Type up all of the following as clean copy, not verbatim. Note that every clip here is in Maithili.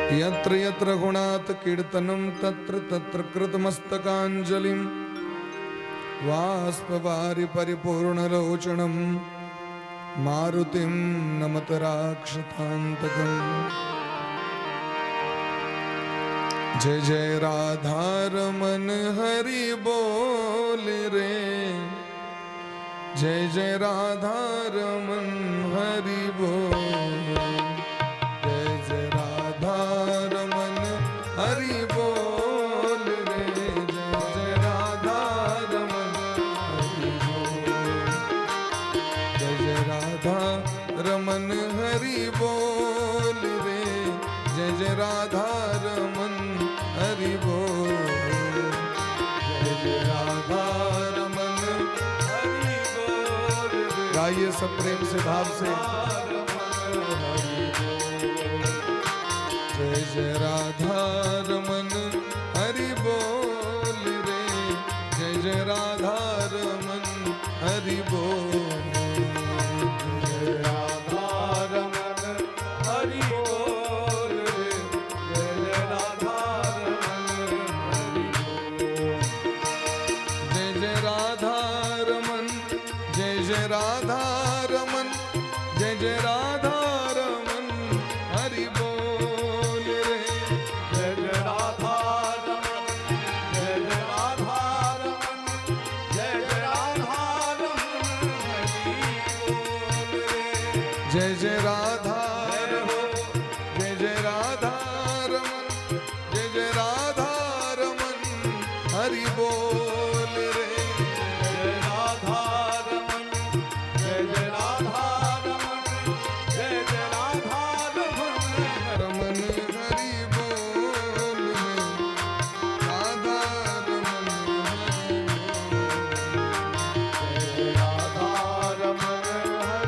यत्र यत्र रघुनाथ कीर्तनं तत्र तत्र कृतमस्तकाञ्जलिं वाष्पवारि परिपूर्णलोचनं मारुतिं नमत राक्षतान्तकम्। जय जय राधा रमन हरि बोल रे, जय जय राधा रमन हरि बोल, जय जय राधा रमन हरि बोल रे, जय जय राधा रमन हरि बोल, जय जय राधा रमन हरि बोल रे, जय जय राधा रमन हरि बोल, जय जय राधा रमन हरि बोल रे। गाइए सब प्रेम से भाव से। हरि बोल। जय जय राधा रमन हरि बोल रे, जय जय राधा रमन हरि बोल, जय राधा रमन हरि बोल रे, जय जय राधा रमन हरि बोल। जय जय राधा रमन, जय जय राधा रमन, जय जय राधा रमन हरि बोल रे, जय जय राधा रमन, जय जय राधा रमन, जय जय राधा रमन हरि बोल रे। जय जय राधा रमन, जय जय राधा रमन, जय जय राधा रमन हरि बोल रे, जय राधा रमन, जय जय राधा रमन, जय जय राधा रमन रमन हरि बोल रे, राधा रमन हरि जय राधा रमन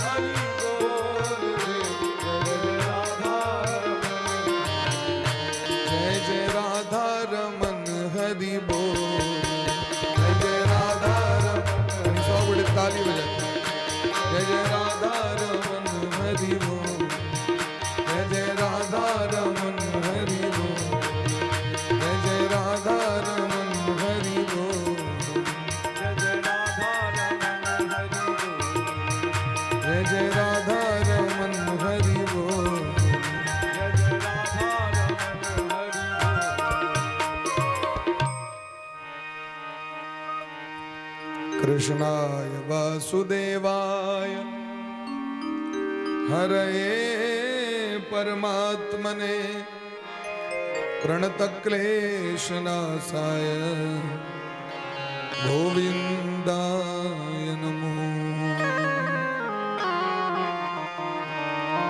हरि बोल रे, जय जय राधा रमन। जय जय राधा रमन हरि बोल, जय जय राधा रमन। सौ बड़े ताली बजाते। जय जय राधा रमन हरि बोल, जय जय राधा रमन हरि बोल, जय जय राधा रमन हरि बोल, जय जय राधा रमन हरि बोल, जय जय राधा रमन हरि बोल। जय जय राधा रमन हरि बोल। कृष्णाय वासुदेवाय हरये परमात्मने प्रणतक्लेशनाशाय गोविंदाय नमो।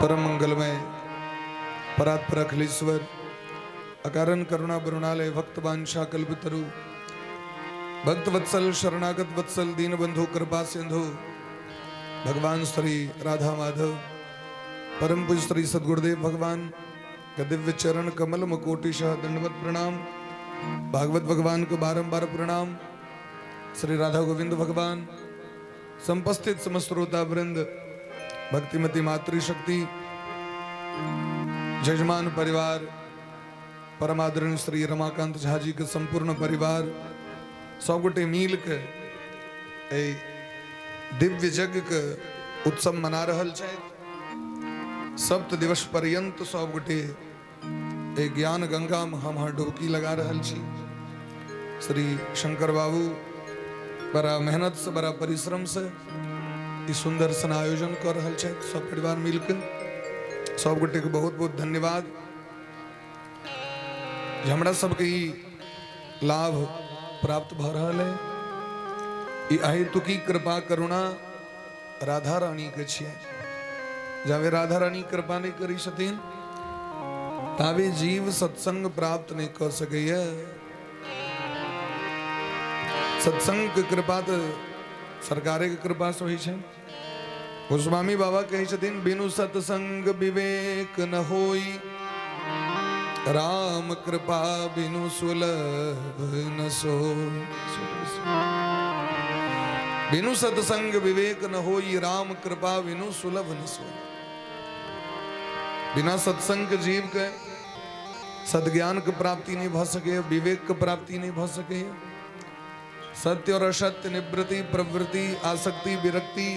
परम मंगलमय परात्पर अखिलेश्वर अकारण करुणा बरुणालय भक्त वांछा कल्पतरु भक्त वत्सल शरणागत वत्सल दीन बंधु कृपा सिंधु भगवान श्री राधा माधव परम पूज्य श्री सदगुरुदेव भगवान का दिव्य चरण कमल मकोटिशः दंडवत प्रणाम। भागवत भगवान को बारंबार प्रणाम। श्री राधा गोविंद भगवान, समुपस्थित समस्त श्रोता वृंद, भक्तिमती मातृशक्ति, जजमान परिवार, परमादरणीय श्री रमाकांत झा जी के संपूर्ण परिवार, सब गोटे मिल के एहि दिव्य यज्ञ के उत्सव मना रहल छथि। सप्त दिवस पर्यंत सब गोटे एहि ज्ञान गंगा में हम अहाँ डुबकी लगा रहल छी। श्री शंकर बाबू बड़ा मेहनत से, बड़ा परिश्रम से ई सुंदर सन आयोजन कर रहल छथि सब परिवार मिलके। सब गोटे के बहुत बहुत धन्यवाद जे हमरा सबके ई लाभ प्राप्त भऽ रहल है। ई अहेतुकी कृपा करुणा राधा रानी के छियै। जाबे राधा रानी कृपा नहीं करी छथिन ताबे जीव सत्संग प्राप्त नहीं कर सकैया। सत्संग के कृपा तो सरकारे के कृपा से होइ छै। गोस्वामी बाबा कहै छथिन, बिनु सत्संग विवेक न होई, राम कृपा बिनु सुलभ न सो। बिनु सत्संग विवेक न होई, राम कृपा बिनु सुलभ न सो। बिना सत्संग के जीव के सद्ज्ञानके प्राप्ति नहि भऽ सकैए, विवेकके प्राप्ति नहि भऽ सकैए। सत्य और असत्य, निवृत्ति प्रवृत्ति, आसक्ति विरक्ति,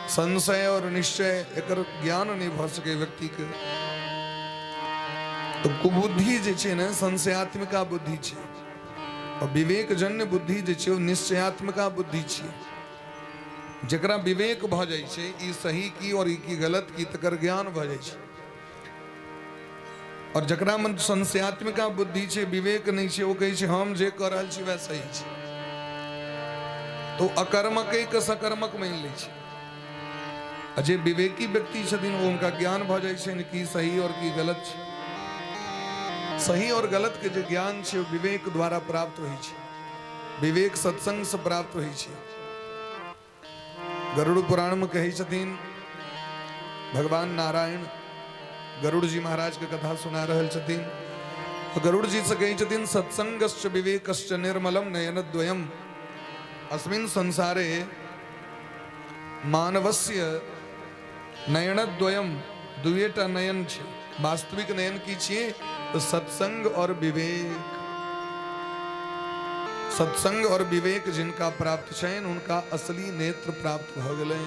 संशय और निश्चय, एकर ज्ञान नहि भऽ सकै व्यक्तिके। तऽ कुबुद्धि जे छै ने, संशयात्मिका बुद्धि छै, और विवेकजन्य बुद्धि जे छै ओ निश्चयात्मिका बुद्धि छियै। जकरा विवेक भऽ जाइ छै, ई सही की और ई की गलत की, तकर ज्ञान भऽ जाइ छै। और जकरा मन संशयात्मिका बुद्धि छै, विवेक नहि छै, ओ कहै छै हम जे कऽ रहल छी वएह सही छै, तो अकर्मके के सकर्मक मानि लै छै। आ जे विवेकी व्यक्ति छथिन, ओ हुनका ज्ञान भऽ जाइ छनि की सही और की गलत छै। सही और गलत के जे ज्ञान छै, ओ विवेक द्वारा प्राप्त होइ छै, विवेक सत्संग से प्राप्त होइ छै। गरुड़ पुराण में कहै छथिन भगवान नारायण गरुड़ जी महाराज के कथा सुना रहल छथिन। तो गरुड़ जी से कहै छथिन, सत्संगश्च विवेकश्च निर्मलम नयनद्वयम अस्मिन संसारे मानवस्य नयनद्वयम। दुएटा नयन छै, वास्तविक नयन की छियै? तो सत्संग और विवेक। सत्संग और विवेक जिनका प्राप्त छनि, हुनका असली नेत्र प्राप्त भऽ गेलै।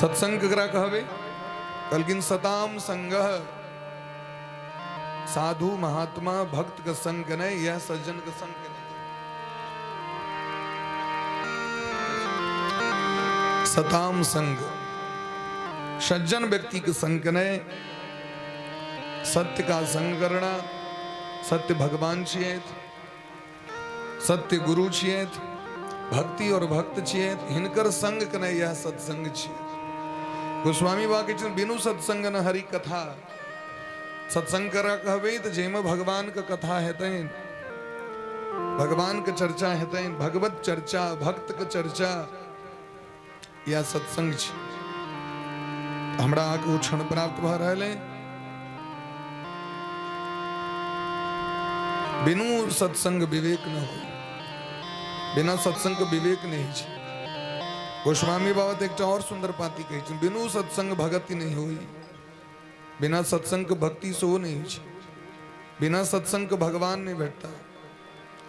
सत्संग ककरा कहबै? कहलखिन सताम संग, साधु महात्मा भक्त के संग केनाइ, यह सज्जन के संग केनाइ। सताम संग, सज्जन व्यक्ति के संग केनाइ, सत्य का संग करना। सत्य भगवान छियथि, सत्य गुरु छियथि, भक्ति और भक्त छियथि, हिनकर संग केनाइ यह सत्संग छियै। गोस्वामी बाबा कहै छथिन, बिनु सत्संग न हरि कथा। सत्संग करा कहबै तऽ जाहिमे भगवान के कथा हेतनि, भगवान के चर्चा हेतनि, भगवत चर्चा, भक्त के चर्चा, यह सत्संग छै। हमरा अहाँके ओ क्षण प्राप्त भऽ रहल है। बिनु सत्संग विवेक न हो, बिना सत्संग के विवेक नहि होइ छै। गोस्वामी बाबा तऽ एकटा और सुंदर पाती कहै छथिन, बिनु सत्संग भगति नहि होई। बिना सत्संग के भक्ति सेहो नहि होइ छै, बिना सत्संग के भगवान नहि भेटता,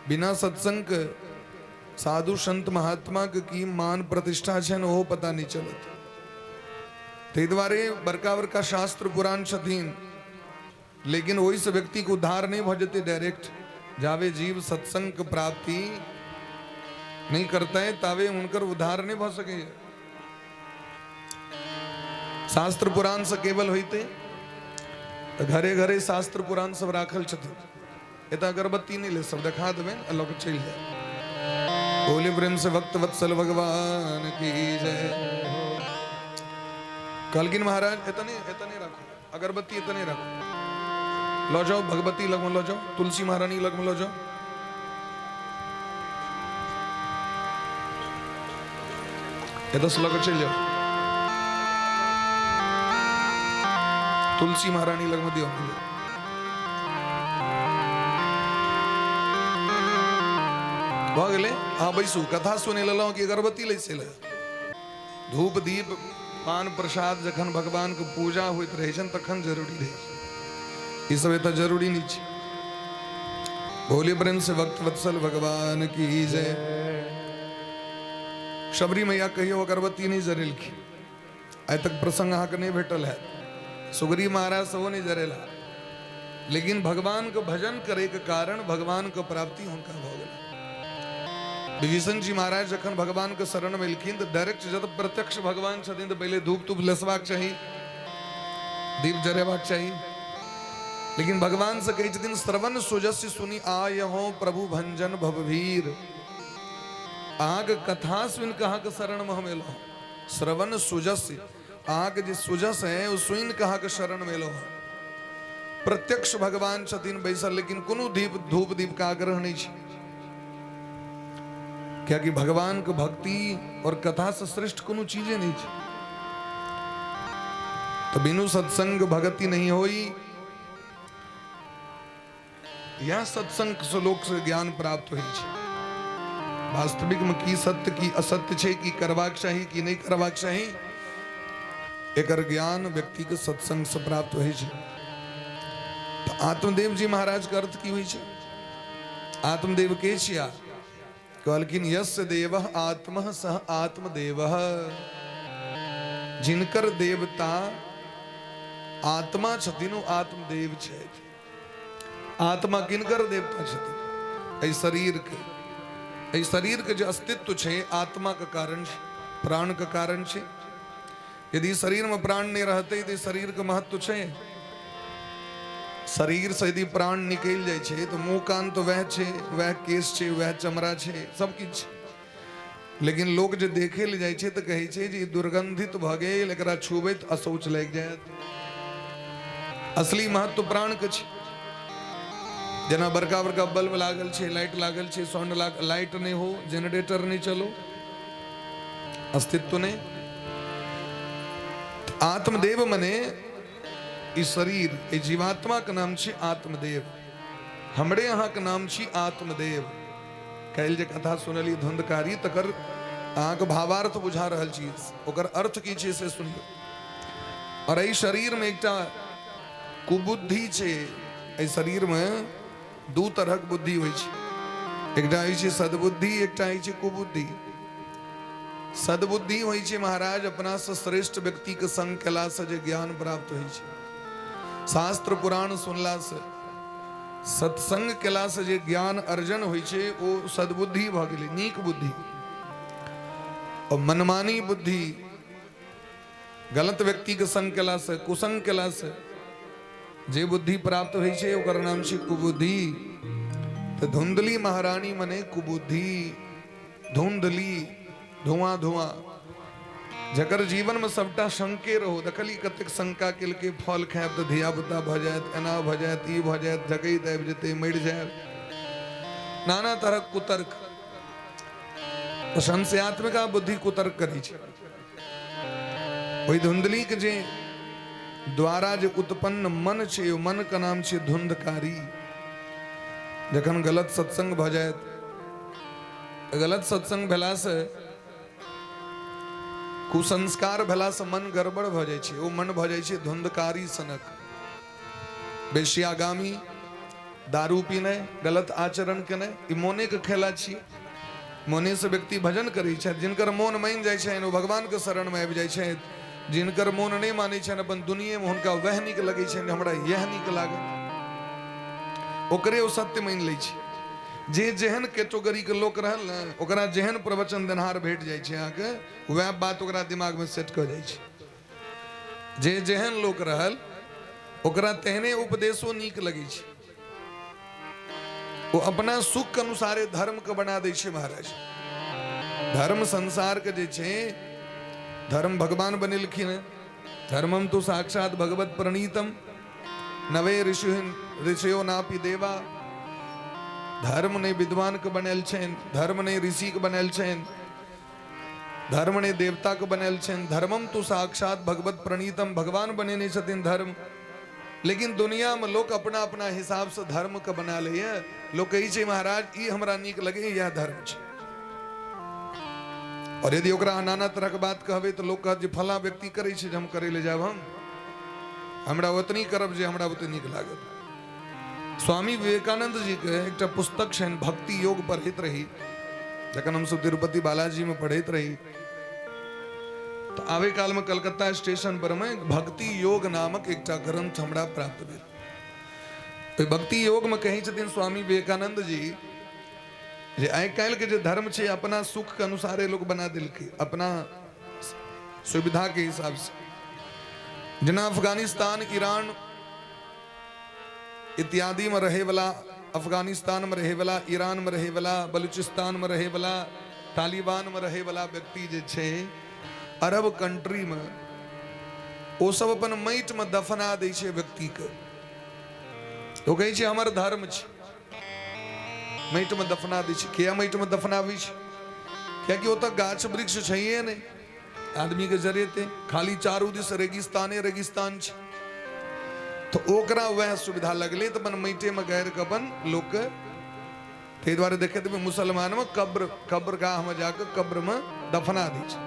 बिना सत्संग के साधु संत महात्मा के की मान प्रतिष्ठा छनि ओहो पता नहि चलत। ताहि दुआरे बड़का बड़का शास्त्र पुराण छथिन, लेकिन ओहिसँ व्यक्तिके उद्धार नहि भऽ जेतै डायरेक्ट। जाबे जीव सत्संग के प्राप्ति नहि करतै, ताबे हुनकर उद्धार नहि भऽ सकैए। शास्त्र पुराण से केवल होइते तऽ घरे घरे शास्त्र पुराण सब राखल छथिन। एतऽ अगरबत्ती नहि ले, सब देखा देबै आ लऽ कऽ चलि जायब। बोले प्रेम से भक्त वत्सल भगवान की जय। कहलखिन महाराज, एतऽ नहि, एतऽ नहि राखू अगरबत्ती, एतऽ नहि राखू, लऽ जाउ भगवती लगमे लऽ जाउ, तुलसी महारानी लगमे लऽ जाउ। एतऽसँ लऽ कऽ चलि जाउ, तुलसी महारानी लगमे दियौ। भऽ गेलै, अहाँ बैसू। कथा सुनै लेलहुँ कि अगरबत्ती लै से धूप दीप पान प्रसाद जखन भगवानके पूजा होइत रहै छनि तखन जरूरी रहै छै, ई सब एतऽ जरूरी नहि छै। भोले प्रेम से भक्त वत्सल भगवान की जय। शबरी मैया कहियो अगरबत्ती नहि जरेलखिन, आइ तक प्रसंग अहाँके नहि भेटल है। सुग्रीव महाराज सेहो नहि जरेला, लेकिन भगवान के भजन करे के कारण भगवान के प्राप्ति हुनका भऽ गेल। विभीषण जी महाराज जखन भगवान के शरण में एलखिन तऽ डायरेक्ट जब प्रत्यक्ष भगवान छथिन तऽ पहिले धूप तूप लेसबाक चाही, दीप जरेबाक चाही, लेकिन भगवान से कहै छथिन, श्रवण सुजस्य सुनि आय हो प्रभु भंजन भवभीर। अहाँके कथा सुनि कऽ अहाँके शरण में हम एलहुँ। श्रवण सुजस्य, अहाँके जे सुजस है ओ सुनि कऽ अहाँके शरण में एलहुँ। प्रत्यक्ष भगवान छथिन बैसल, लेकिन कोनो दीप धूप दीप के आग्रह नहि छै, कियाकि भगवान के भक्ति और कथा से श्रेष्ठ कोनो चीजे नहीं छै। तो बिनु सत्संग भगति नहीं होई। यह सत्संग से लोक से ज्ञान प्राप्त होइ छै। वास्तविक में की सत्य की असत्य छै, की करबाक चाही की नहीं करबाक चाही, एकर ज्ञान व्यक्तिके सत्संगसँ प्राप्त होइ छै। तऽ आत्मदेव जी महाराजके अर्थ की होइ छै? आत्मदेव के छिया? कहलखिन यस्य देव आत्म सह आत्मदेव। जिनकर देवता आत्मा छथिन ओ आत्मदेव छथि। आत्मा किनकर देवता छथिन? एहि शरीरके, एहि शरीरके जे अस्तित्व छै आत्माके कारण छै, प्राणके कारण छै। यदि शरीरमे प्राण नहि रहतै तऽ शरीरके महत्व छै? शरीर से यदि प्राण निकलि जाइ छै तऽ मुँह कान तऽ वएह छै, वएह केश छै, वएह चमड़ा छै, सब किछु छै। लेकिन लोक जे देखे लए जाइ छै तऽ कहै छै जे ई दुर्गंधित भऽ गेल, एकरा छुबै तऽ अशौच लागि जायत। असली महत्व प्राणके छै। जेना बड़का बड़का बल्ब लागल छै, लाइट लागल छै, साउंड लाग, लाइट नहि हो, जेनरेटर नहि चलो, अस्तित्व नहि। आत्मदेव मने ई शरीर, ई जीवात्मा के नाम छी आत्मदेव। हमरे अहाँ के नाम छी आत्मदेव। काल्हि जे कथा सुनली धुंधकारी, तकर अहाँके भावार्थ बुझा रहल छी, ओकर अर्थ की छै से सुनियौ। और एहि शरीर में एकटा कुबुद्धि छै। एहि शरीर में दू तरहक बुद्धि होइ छै, एकटा होइ छै सद्बुद्धि, एकटा होइ छै कुबुद्धि। सद्बुद्धि होइ छै महाराज अपना से श्रेष्ठ व्यक्ति के संग केला से जे ज्ञान प्राप्त होइ छै, शास्त्र पुराण सुनला से, सत्संग केला से जे ज्ञान अर्जन होइ छै ओ सद्बुद्धि भऽ गेलै, नीक बुद्धि। और मनमानी बुद्धि गलत व्यक्ति के संग केला से, कुसंग केला से जे बुद्धि प्राप्त होइ छै ओकर नाम छै कुबुद्धि। तऽ धुंधली महारानी मने कुबुद्धि, धुंधली, धुआं धुआं, जकर जीवन में सबटा शंके रहो। देखली कतेक शंका केलकै, फल खायब तऽ धिया पुता भऽ जायत, एना भऽ जायत, ई भऽ जायत, झकैत आबि जेतै, मरि जायब, नाना तरहक कुतर्क। तऽ संशयात्मिका बुद्धि कुतर्क करै छै। ओहि धुंधली के जे द्वारा जे उत्पन्न मन छै, ओ मन के नाम छै धुंधकारी। जखन गलत सत्संग भऽ जायत, गलत सत्संग भेलासँ, कुसंस्कार भेलासँ मन गड़बड़ भऽ जाइ छै। ओ मन भऽ जाइ छै धुंधकारी सनक, बेश्यागामी, दारू पीनाइ, गलत आचरण केनाइ, ई मोनेके खेला छियै। मोनेसँ व्यक्ति भजन करै छथि। जिनकर मोन मानि जाइ छनि ओ भगवानके शरणमे आबि जाइ छथि। जिनकर मोन नहि मानै छनि, अपन दुनियेमे हुनका वएह नीक लगै छनि, हमरा इएह नीक लागल, ओकरे ओ सत्य मानि लै छै। जे जेहन कैटेगरीके लोक रहल ने, ओकरा जेहन प्रवचन देनहार भेट जाइ छै अहाँके, वएह बात ओकरा दिमागमे सेट कऽ जाइ छै। जे जेहन लोक रहल ओकरा तेहने उपदेशो नीक लगै छै। ओ अपना सुख के अनुसारे धर्म के बना दै छै महाराज। धर्म संसार के जे छै, धर्म भगवान बनेलखिन हैं। धर्मम तो साक्षात भगवत प्रणीतम नवे ऋषि ऋषयो नापि देवा। धर्म नहि विद्वान के बनायल छनि, धर्म नहि ऋषि के बनायल छनि, धर्म नहि देवता के बनायल छनि। धर्मम तो साक्षात भगवत प्रणीतम, भगवान बनेने छथिन धर्म। लेकिन दुनिया में लोक अपना अपना हिसाब से धर्म के बना लैए। लोक कहै छै महाराज ई हमरा नीक लगे, इएह धर्म छै। और यदि ओकरा अहाँ नाना तरह के बात कहबै तऽ लोक कहत जे फलां व्यक्ति करै छै जे हम करै लए जायब, हम हमरा ओतनी करब जे हमरा ओते नीक लागत। स्वामी विवेकानंद जी के एकटा पुस्तक छनि भक्ति योग, पढ़ैत रही जखन हमसब तिरुपति बालाजी में पढ़ैत रही, तऽ आबै काल में कलकत्ता स्टेशन पर में भक्ति योग नामक एकटा ग्रंथ हमरा प्राप्त भेल। ओहि भक्ति योग में कहै छथिन स्वामी विवेकानंद जी जे आइ काल्हि के जे धर्म छै अपना सुख के अनुसारे लोक बना देलकै, अपना सुविधा के हिसाब से। जेना अफगानिस्तान, ईरान इत्यादि में रहे वाला, अफगानिस्तान में रहे वाला, ईरान में रहे वाला, बलूचिस्तान में रहे वाला, तालिबान में रहे वाला व्यक्ति जे छै अरब कंट्री में, ओ सब अपन माटि में दफना दै छै व्यक्ति के। ओ कहै छै हमर धर्म छै, माटि में दफना दै छै। किया माटि में दफनाबै छै? कियाकि ओतऽ गाछ वृक्ष छैहे नहि, आदमी के जरेते खाली चारू दिस रेगिस्ताने रेगिस्तान छै। तऽ ओकरा वएह सुविधा लगलै तऽ अपन माटिए में गाड़ि कऽ अपन लोक के, ताहि दुआरे देखैत हेबै मुसलमान में कब्र, कब्रगाह में जाकऽ कब्र में दफना दै छै।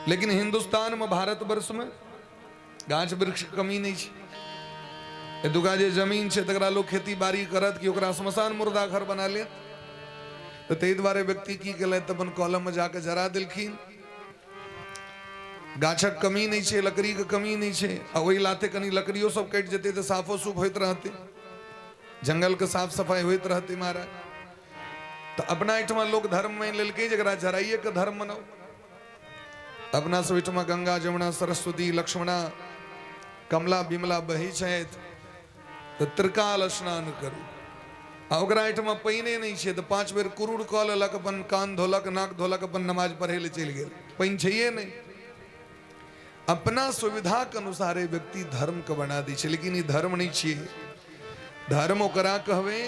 लेकिन हिन्दुस्तानमे, भारतवर्षमे गाछ वृक्षके कमी नहि छै। एतुका जे जमीन छै तकरा लोक खेती बाड़ी करत कि ओकरा श्मशान मुर्दा घर बना लेत? तऽ ताहि दुआरे व्यक्ति की केलथि, अपन कलममे जाके जरा देलखिन। गाछक कमी नहि छै, लकड़ीके कमी नहि छै, आ ओहि लाथे कनि लकड़ियो सब कटि जेतै तऽ साफो सूफ होइत रहतै, जंगलके साफ सफाइ होइत रहतै महाराज। तऽ अपना एहिठमा लोक धर्म मानि लेलकै जकरा जराइएके धर्म मनाउ। अपना सब एहिठमा गंगा, जमुना, सरस्वती, लक्ष्मणा, कमला, बिमला बहै छथि तऽ त्रिकाल स्नान करू। आ ओकरा एहिठमा पानिए नहि छै तऽ 5 बेर कुरूर कऽ लेलक, अपन कान धोलक, नाक धोलक, अपन नमाज पढ़ै लए चलि गेल, पानि छैहे नहि। अपना सुविधाके अनुसारे व्यक्ति धर्मके बना दै छै, लेकिन ई धर्म नहि छियै। धर्म ओकरा कहबै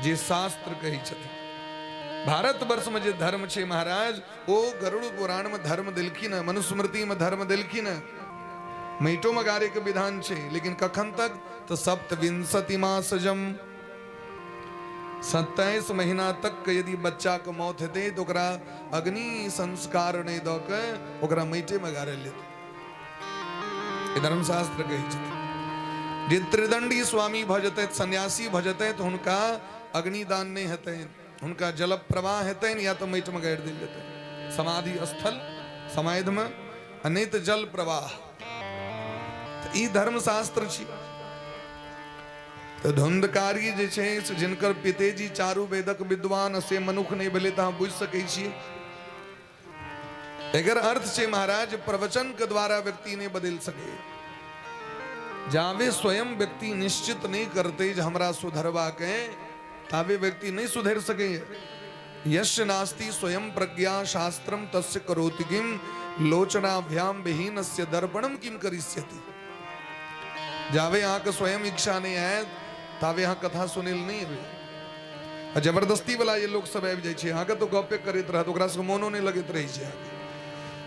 जे शास्त्र कहै छथिन। भारतवर्षमे जे धर्म छै महाराज, ओ गरुड़ पुराणमे धर्म देलखिन हँ, मनुस्मृतिमे धर्म देलखिन हँ, माटिओमे गाड़ैके विधान छै, लेकिन कखन तक? तऽ सप्तविंशति मासजम, 27 महीना तक के यदि बच्चा के मौत हेतै तऽ ओकरा अग्नि संस्कार नहि दऽ के ओकरा माटिमे गाड़ल जेतै। ई धर्मशास्त्र कहै छथिन। जे त्रिदंडी स्वामी भऽ जेतै, सन्यासी भऽ जेतै, तऽ हुनका अग्निदान नहि हेतनि, हुनका जल प्रवाह हेतनि या तऽ माटिमे गाड़ि देल जेतनि समाधि स्थल समाधिमे, आ नहि तऽ जल प्रवाह। तऽ ई धर्मशास्त्र छी। तऽ धुंधकारी जे छै से जिनकर पितेजी चारू वेदक विद्वान, से मनुख नहि भेलै, तऽ अहाँ बुझि सकै छियै। एकर अर्थ छै महाराज, प्रवचन के द्वारा व्यक्ति नहि बदलि सकै। जाबे स्वयं व्यक्ति निश्चित नहि करते जे हमरा सुधरबाक है, ताबे व्यक्ति नहि सुधरि सकैए। यस्य नास्ति स्वयं प्रज्ञा शास्त्रम तस्य करोति किम, लोचनाभ्याम विहीनस्य दर्पणम किम करिष्यति। जाबे अहाँके स्वयं इच्छा नहि आयत ताबे अहाँ कथा सुनै लए नहि एबै। आ जबरदस्ती वाला जे लोक सब आबि जाइ छै अहाँके, तऽ गपे करैत रहत, ओकरा सबके मोनो नहि लगैत रहै छै। अहाँके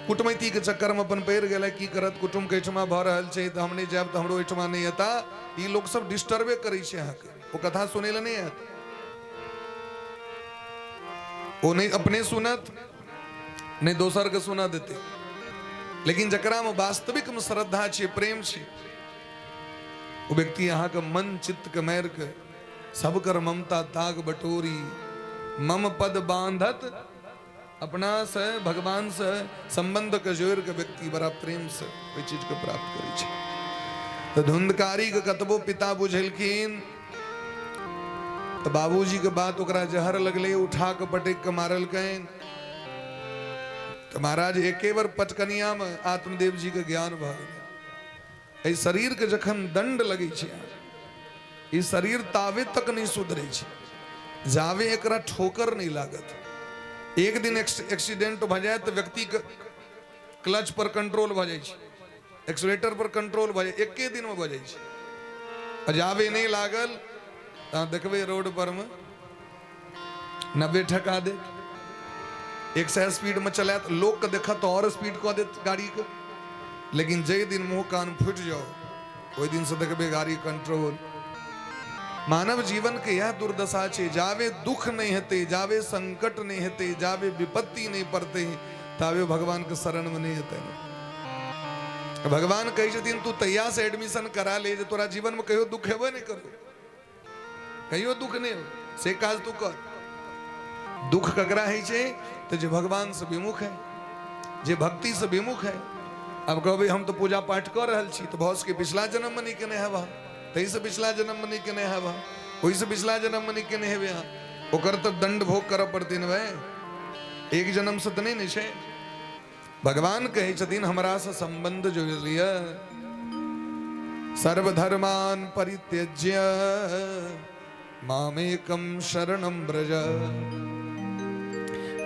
कुटमैतीके चक्करमे अपन पड़ि गेलै, की करत? कुटुम्बके एहिठमा भऽ रहल छै तऽ हम नहि जायब तऽ हमरो एहिठमा नहि एता। ई लोक सब डिस्टर्बे करै छै अहाँके। ओ कथा सुनै लए नहि आयत, ओ नहि अपने सुनत, नहि दोसरके सुना देतै। लेकिन जकरामे वास्तविकमे श्रद्धा छै, प्रेम छै, ओ व्यक्ति अहाँके मन चित्तके मारि कऽ सबकर ममता ताग बटोरी मम पद बांधत, अपना से भगवान से संबंध के जोड़ के व्यक्ति बड़ा प्रेम से ओहि चीज के प्राप्त करै छै। तऽ धुंधकारी के कतबो पिता बुझेलखिन तऽ बाबूजी के बात ओकरा जहर लगलै, उठा के पटक के मारलकनि। तऽ महाराज एके बेर पटकनिया में आत्मदेव जी के ज्ञान भऽ गेलै। एहि शरीर के जखन दंड लगै छै, ई शरीर तावे तक नहि सुधरै छै जावे एकरा ठोकर नहि लागत। एक दिन एक्सीडेंट भऽ जाय तऽ व्यक्ति के क्लच पर कंट्रोल भऽ जाइ छै, एक्सीलेटर पर कंट्रोल भऽ जाइ, एके दिन में भऽ जाइ छै। आ जावे नहि लागल तऽ देखबै रोड पर में 90 ठका देत, 100 स्पीड में चलायत, लोक के देखत तऽ और स्पीड कऽ देत गाड़ी के। लेकिन जाहि दिन मुंह कान फूटि जाओ, ओहि दिन से देखबै गाड़ी कंट्रोल। मानव जीवन के यह दुर्दशा छै, जावे दुख नहीं हेतै, जावे संकट नहीं हेतै, जावे विपत्ति नहीं पड़तै, तावे भगवान के शरण में नहीं हेतै। भगवान कहै छथिन तू तहिया से एडमिशन करा ले जे तोरा जीवन में कहियो दुख हेबे नहीं करू, कहियो दुख नहीं हो, से काज तू कर। दुख ककरा होइ छै? तऽ जे भगवान से विमुख है, जे भक्ति से विमुख है। अब कहबै हम तऽ पूजा पाठ कऽ रहल छी, तऽ भऽ सकै पिछला जन्ममे नहि केने हेबह, ताहिसँ पिछला जन्ममे नहि केने हेबह, ओहिसँ पिछला जन्ममे नहि केने हेबै अहाँ, ओकर तऽ दंड भोग करऽ पड़तै ने भाय, एक जन्मसँ तऽ नहि ने छै। भगवान कहै छथिन हमरासँ संबंध जोड़ि लिअ, सर्वधर्मान परित्यज्य मामेकम शरणम व्रज।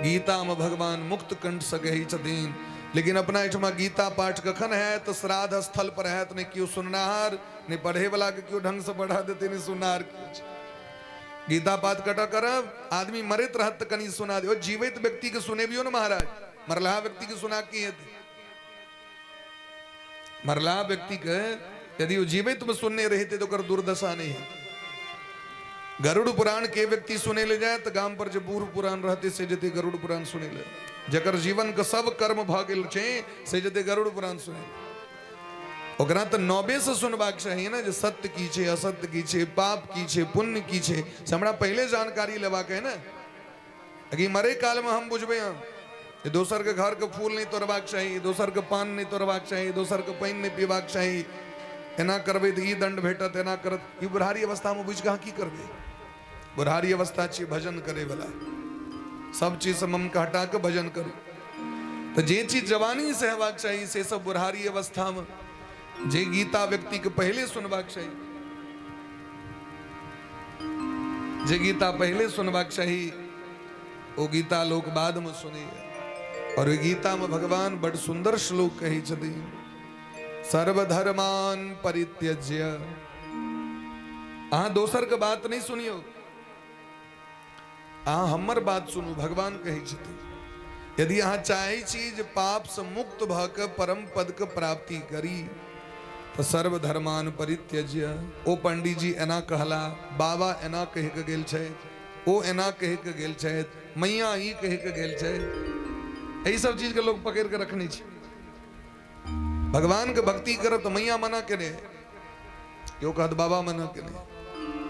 गीता में भगवान मुक्त कंठ से कहै छथिन, लेकिन अपना एहिठमा गीता पाठ कखन हैत? श्राद्ध स्थल पर हैत। नहि केओ सुननाहार, नहि पढ़े वाला के केओ ढंग से पढ़ा देते, नहि सुननाहार केओ छै। गीता पाठ कट करब, आदमी मरैत रहत तऽ कनि सुना दियौ, जीवैत व्यक्ति के सुनेबियौ ने महाराज, मरलाहा व्यक्ति के सुना की हेतै? मरलाहा व्यक्ति के यदि ओ जीवैत में सुनने रहितै तऽ ओकर दुर्दशा नहि हेतै। गरुड़ पुराण के व्यक्ति सुने ले जाए तऽ गाम पर जे बूढ़ पुरान रहते से जेतै गरुड़ पुराण सुने ले। जकर जीवन के सब कर्म भऽ गेल छै से जेतै गरुड़ पुराण सुनै। ओकरा तऽ नबे से सुनबाक चाही ने जे सत्य की छै, असत्य की छै, पाप की छै, पुण्य की छै, से हमरा पहिले जानकारी लेबाक है ने। अगर मरे काल में हम बुझबै हम जे दोसर के घर के फूल नहीं तोड़बाक चाही, दोसर के पान नहीं तोड़बाक चाही, दोसर के पानि नहीं पीबाक चाही, एना करबै तऽ ई दंड भेटत, एना करत, ई बुढ़ारी अवस्था में बुझि कऽ अहाँ की करबै? बुढ़ारी अवस्था छी भजन करे वाला, सब चीज से मम के हटा के भजन करू। तो जे चीज जवानी से हेबाक चाही से सब बुढ़ारी अवस्था में, जे गीता व्यक्ति के पहले सुनबाक चाही, जे गीता पहले सुनबाक चाही ओ गीता लोक बाद में सुनैया। और ओहि गीता में भगवान बड़ सुंदर श्लोक कहै छथिन, सर्वधर्मान परित्यज्य। अहाँ दोसर के बात नहीं सुनियो, अहाँ हमर बात सुनू। भगवान कहै छथिन यदि अहाँ चाहै छी जे पाप से मुक्त भऽ के परम पद के प्राप्ति करी तऽ सर्वधर्मान परित्यज्य। ओ पंडीजी एना कहला, बाबा एना कहि के गेल छथि, ओ एना कहि के गेल छथि, मैया ई कहि के गेल छथि, एहि सब चीज के लोग पकड़ के रखने छै। भगवान के भक्ति करब तऽ मैया मना केने, केओ कहत बाबा मना केने,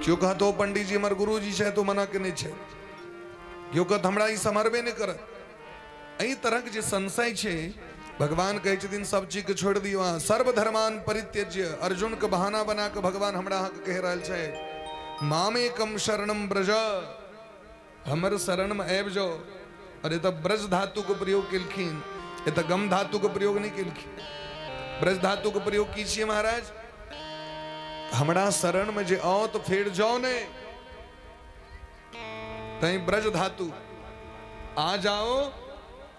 केओ कहत ओ पंडीजी हमर गुरुजी छथि ओ मना केने छै, केओ कहत हमरा ई सम्हरबे नहि करत। एहि तरहक जे संशय छै, भगवान कहै छथिन सब चीज के छोड़ि दियौ अहाँ, सर्वधर्मान परित्यज्य। अर्जुन के बहाना बना के भगवान हमरा अहाँके कहि रहल छै, मामेकम शरणम ब्रज, हमर शरण में आबि जाओ। और एतऽ ब्रज धातु के प्रयोग केलखिन, एतऽ गम धातु के प्रयोग नहि केलखिन। ब्रज धातु के प्रयोग की छियै महाराज? हमरा शरण में जे आओ तो फेर जाओ ने, तैं ब्रज धातु, आ जाओ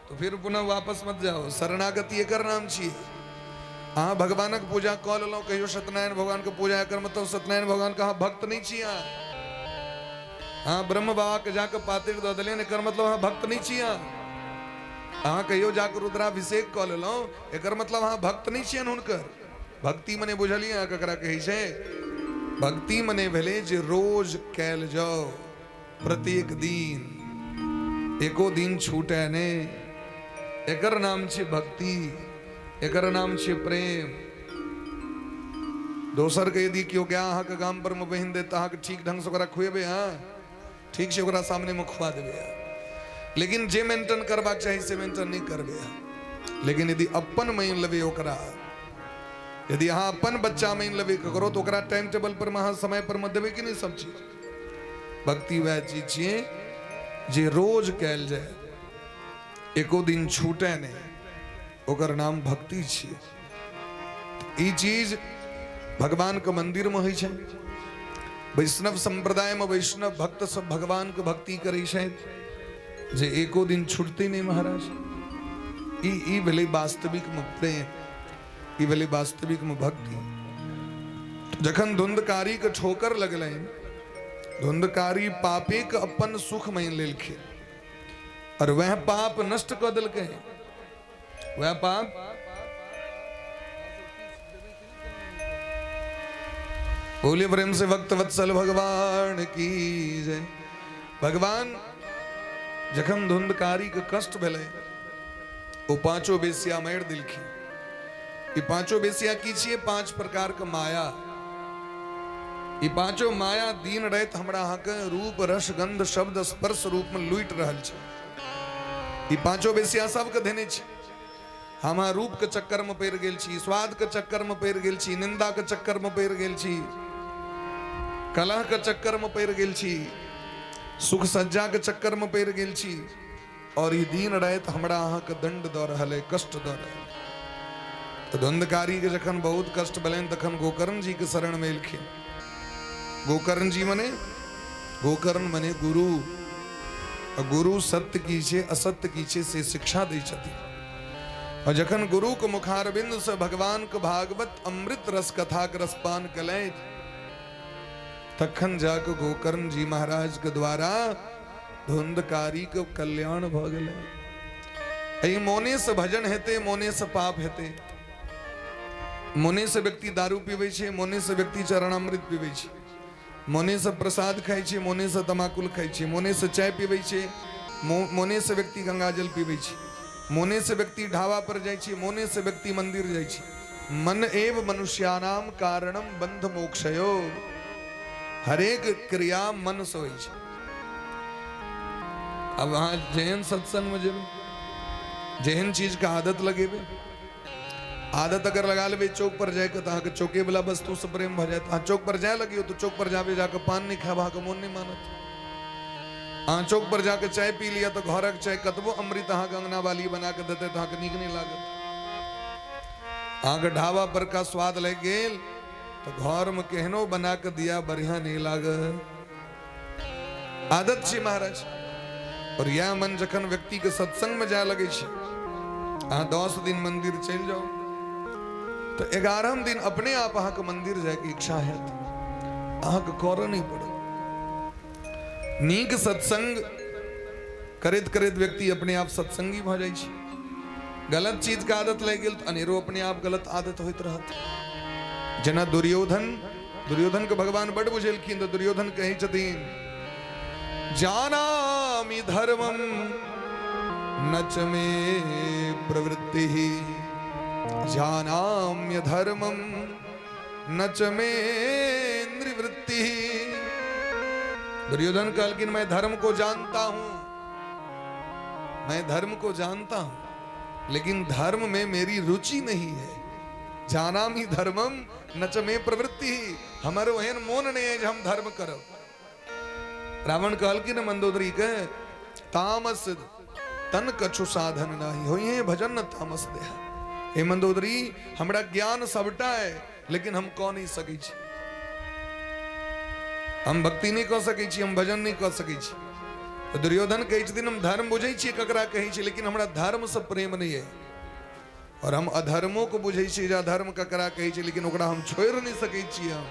तो फिर पुनः वापस मत जाओ। शरणागति एकर नाम छियै। अहाँ भगवानक पूजा कऽ लेलहुँ, कहियो सत्यनारायण भगवान के पूजा, एकर मतलब सत्यनारायण भगवान के अहाँ भक्त नहीं छी। अहाँ अहाँ ब्रह्म बाबा के जाके पातिर दऽ देलियनि, एकर मतलब अहाँ भक्त नहीं छी। अहाँ अहाँ कहियो जाके रुद्राभिषेक कऽ लेलहुँ, एकर मतलब अहाँ भक्त नहीं छियनि हुनकर। भक्ति मने बुझलियै अहाँ ककरा कहै छै? भक्ति मने भेलै जे रोज कयल जाओ, प्रत्येक दिन, एको दिन छूटे ने, एकर नाम छै भक्ति, एकर नाम छै प्रेम। दोसर के यदि केओ गाय अहाँके गाम पर में बहिन देत, अहाँके ठीक ढंग से ओकरा खुएबै, हाँ ठीक छै, ओकरा सामने में खुआ देबै, लेकिन जे मेंटेन करबाक चाही से मेंटेन नहीं करबै। लेकिन यदि अपन मानि लेबै ओकरा, यदि अहाँ अपन बच्चा मानि लेबै ककरो, तऽ ओकरा टाइम टेबल पर में अहाँ समय पर में देबै कि नहि सब चीज? भक्ति वएह चीज छियै जे रोज कयल जाय, एको दिन छूटे नहि, ओकर नाम भक्ति छियै। ई चीज भगवान के मंदिर में होइ छै। वैष्णव संप्रदाय में वैष्णव भक्त सब भगवान के भक्ति करै छथि जे एको दिन छूटते नहीं महाराज। ई ई भेलै वास्तविक में प्रेम, ई भेलै वास्तविक में भक्ति। जखन धुंधकारी के ठोकर लगलनि, धुंधकारी पापे के अपन सुख मानि लेलखिन और वह पाप नष्ट कऽ देलकै। वह पाप बोलिए प्रेम से भक्त वत्सल भगवान की जय। भगवान जखन धुंधकारी के कष्ट भेलै, ओ पांचों बेसिया मारि देलखिन। ई पांचों बेसिया की छियै? पांच प्रकार के माया। ई पांचों माया दिन राति हमरा अहाँके रूप रस गंध शब्द स्पर्श रूप में लूटि रहल छै। ई पांचों बेसिया सबके धेने छै। हम अहाँ रूप के चक्कर में पड़ि गेल छी, स्वाद के चक्कर में पड़ि गेल छी, निंदा के चक्कर में पड़ि गेल छी, कलह के चक्कर में पड़ि गेल छी, सुख सज्जा के चक्कर में पड़ि गेल छी, और ई दिन राति हमरा अहाँके दंड दऽ रहल है, कष्ट दऽ रहल है। तऽ धुंधकारी के जखन बहुत कष्ट भेलनि तखन गोकर्ण जी के शरण में एलखिन। गोकर्ण जी मने, गोकर्ण मने गुरु। आ गुरु सत्य की छै असत्य की छै से शिक्षा दै छथिन। और जखन गुरु के मुखारविंद से भगवान के भागवत अमृत रस कथा के रसपान कलनि, तखन जाके गोकर्ण जी महाराज के द्वारा धुंधकारी के कल्याण भऽ गेलै। एहि मोने से भजन हेतै, मोने से पाप हेतै। मोने से व्यक्ति दारू पीबै छै, मोने से व्यक्ति चरणामृत पीबै छै, मोने से प्रसाद खाइ छै, मोने से तमाकुल खाइ छै, मोने से चाय पीबै छै, मोने से व्यक्ति गंगा जल पीबै छै, मोने से व्यक्ति ढाबा पर जाइ छै, मोने से व्यक्ति मंदिर जाइ छै। मन एव मनुष्यानाम कारणम बंध मोक्षयो। हरेक क्रिया मन से होइ छै। अब अहाँ जेहन सत्संग में जेबै, जेहन चीज के आदत लगेबै, आदत अगर लगा लेबै चौक पर जायके तऽ अहाँके चौके वाला वस्तु से प्रेम भऽ जायत। अहाँ चौक पर जाय लगियौ तऽ चौक पर जाबे जाके पान नहि खायब अहाँके मोन नहि मानत। अहाँ चौक पर जाके चाय पी लिअ तऽ घरक चाय कतबो अमृत अहाँके अंगना वाली बना के देतै तऽ अहाँके नीक नहि लागत। अहाँके ढाबा पर का स्वाद लागि गेल तऽ घरमे केहनो बना के दिया बढ़िया नहि लागत। आदत छै महाराज। और यह मन जखन व्यक्ति के सत्संग में जाय लगे छै, अहाँ 10 दिन मंदिर चलि जाउ तऽ 11 दिन अपने आप अहाँके मंदिर जायके इच्छा हैत, अहाँके करऽ नहि पड़त। नीक सत्संग करैत करैत व्यक्ति अपने आप सत्संगी भऽ जाइ छै। गलत चीज के आदत लागि गेल तऽ अनेरो अपने आप गलत आदत होइत रहत। जेना दुर्योधन, दुर्योधन के भगवान बड बुझेलखिन तऽ दुर्योधन कहै छथिन, जानामि धर्मम न च मे प्रवृत्ति, जानाम्य धर्मम न च मे निवृत्ति। दुर्योधन कहलखिन, मैं धर्म को जानता हूं, मैं धर्म को जानता हूं, लेकिन धर्म में मेरी रुचि नहीं है। जानामि धर्मम न च मे प्रवृत्ति, हमर ओहन मोन नहीं है जे हम धर्म करब। रावण कहलखिन मंदोदरी के, तामस तन कछु साधन नाही, होई है भजन न तामस देह। हे मंदोदरी, हमरा ज्ञान सबटा है, लेकिन हम कह नहीं सकै छी, हम भक्ति नहीं कऽ सकै छी, हम भजन नहीं कऽ सकै छी। तऽ दुर्योधन कहै छथिन, हम धर्म बुझै छियै ककरा कहै छी, लेकिन हमरा धर्म से प्रेम नहीं है। और हम अधर्मो को बुझै छियै जे अधर्म ककरा कहै छै, लेकिन ओकरा हम छोड़ि नहि सकै छियै। हम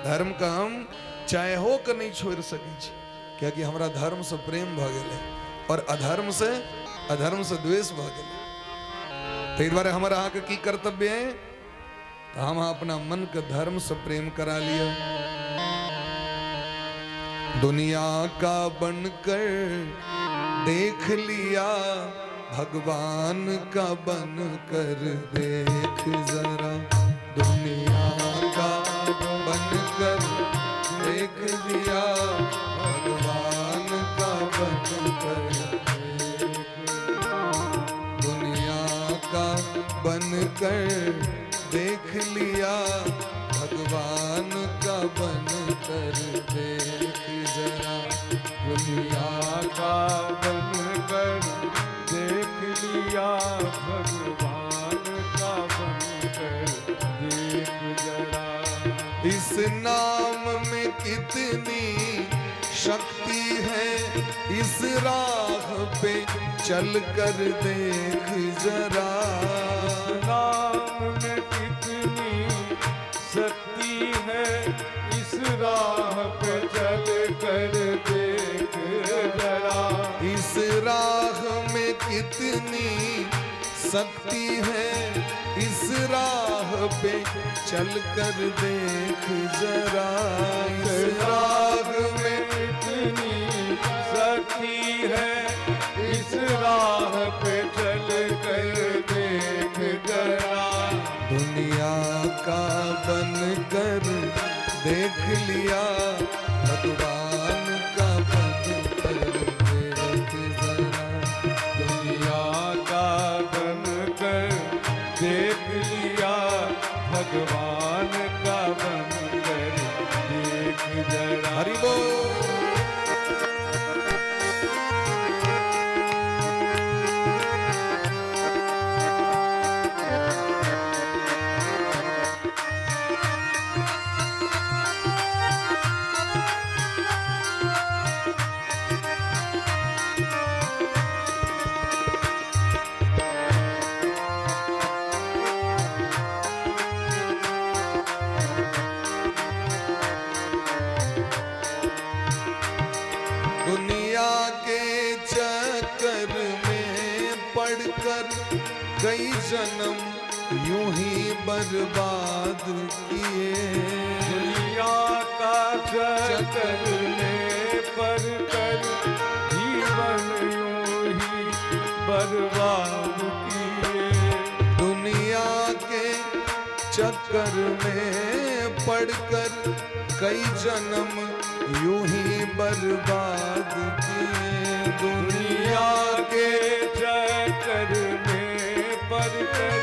धर्म के हम चाहो के नहीं छोड़ि सकै छी, कियाकि हमरा धर्म से प्रेम भऽ गेलै और अधर्म से द्वेष भऽ गेलै। ताहि दुआरे हमर अहाँके की कर्तव्य है, तऽ हम अपना मन के धर्म से प्रेम करा लिअ। दुनिया का बनकर देख लिया, भगवान का बन कर देख जरा। दुनिया का बन कर देख लिया, भगवान का बन कर देख। दुनिया का बन कर देख लिया, भगवान का बन कर देख जरा। दुनिया का बन कर देख लिया, भगवान का बन कर देख जरा। इस नाम में कितनी शक्ति है, इस राह पे चल कर देख जरा। इस नाम में कितनी शक्ति है, इस राह पे चल कर देख जरा। इस राह में कितनी शक्ति है, इस राह पे चल कर देख जरा। इस राह में कितनी शक्ति है, इस राह पे चल कर देख जरा। दुनिया का बन कर देख लिया, भगवान का बन कर देख जरा। दुनिया का बन कर देख लिया, भगवान का बन कर देख जरा। हरि बोल। दुनिया के चक्कर में पड़कर कई जन्म यूं ही बर्बाद किए। दुनिया का चक्कर में पड़कर जीवन बर्बाद किए। दुनिया के चक्कर में पड़कर कई जन्म यूं ही बर्बाद किए। दुनिया के चक्कर में पड़कर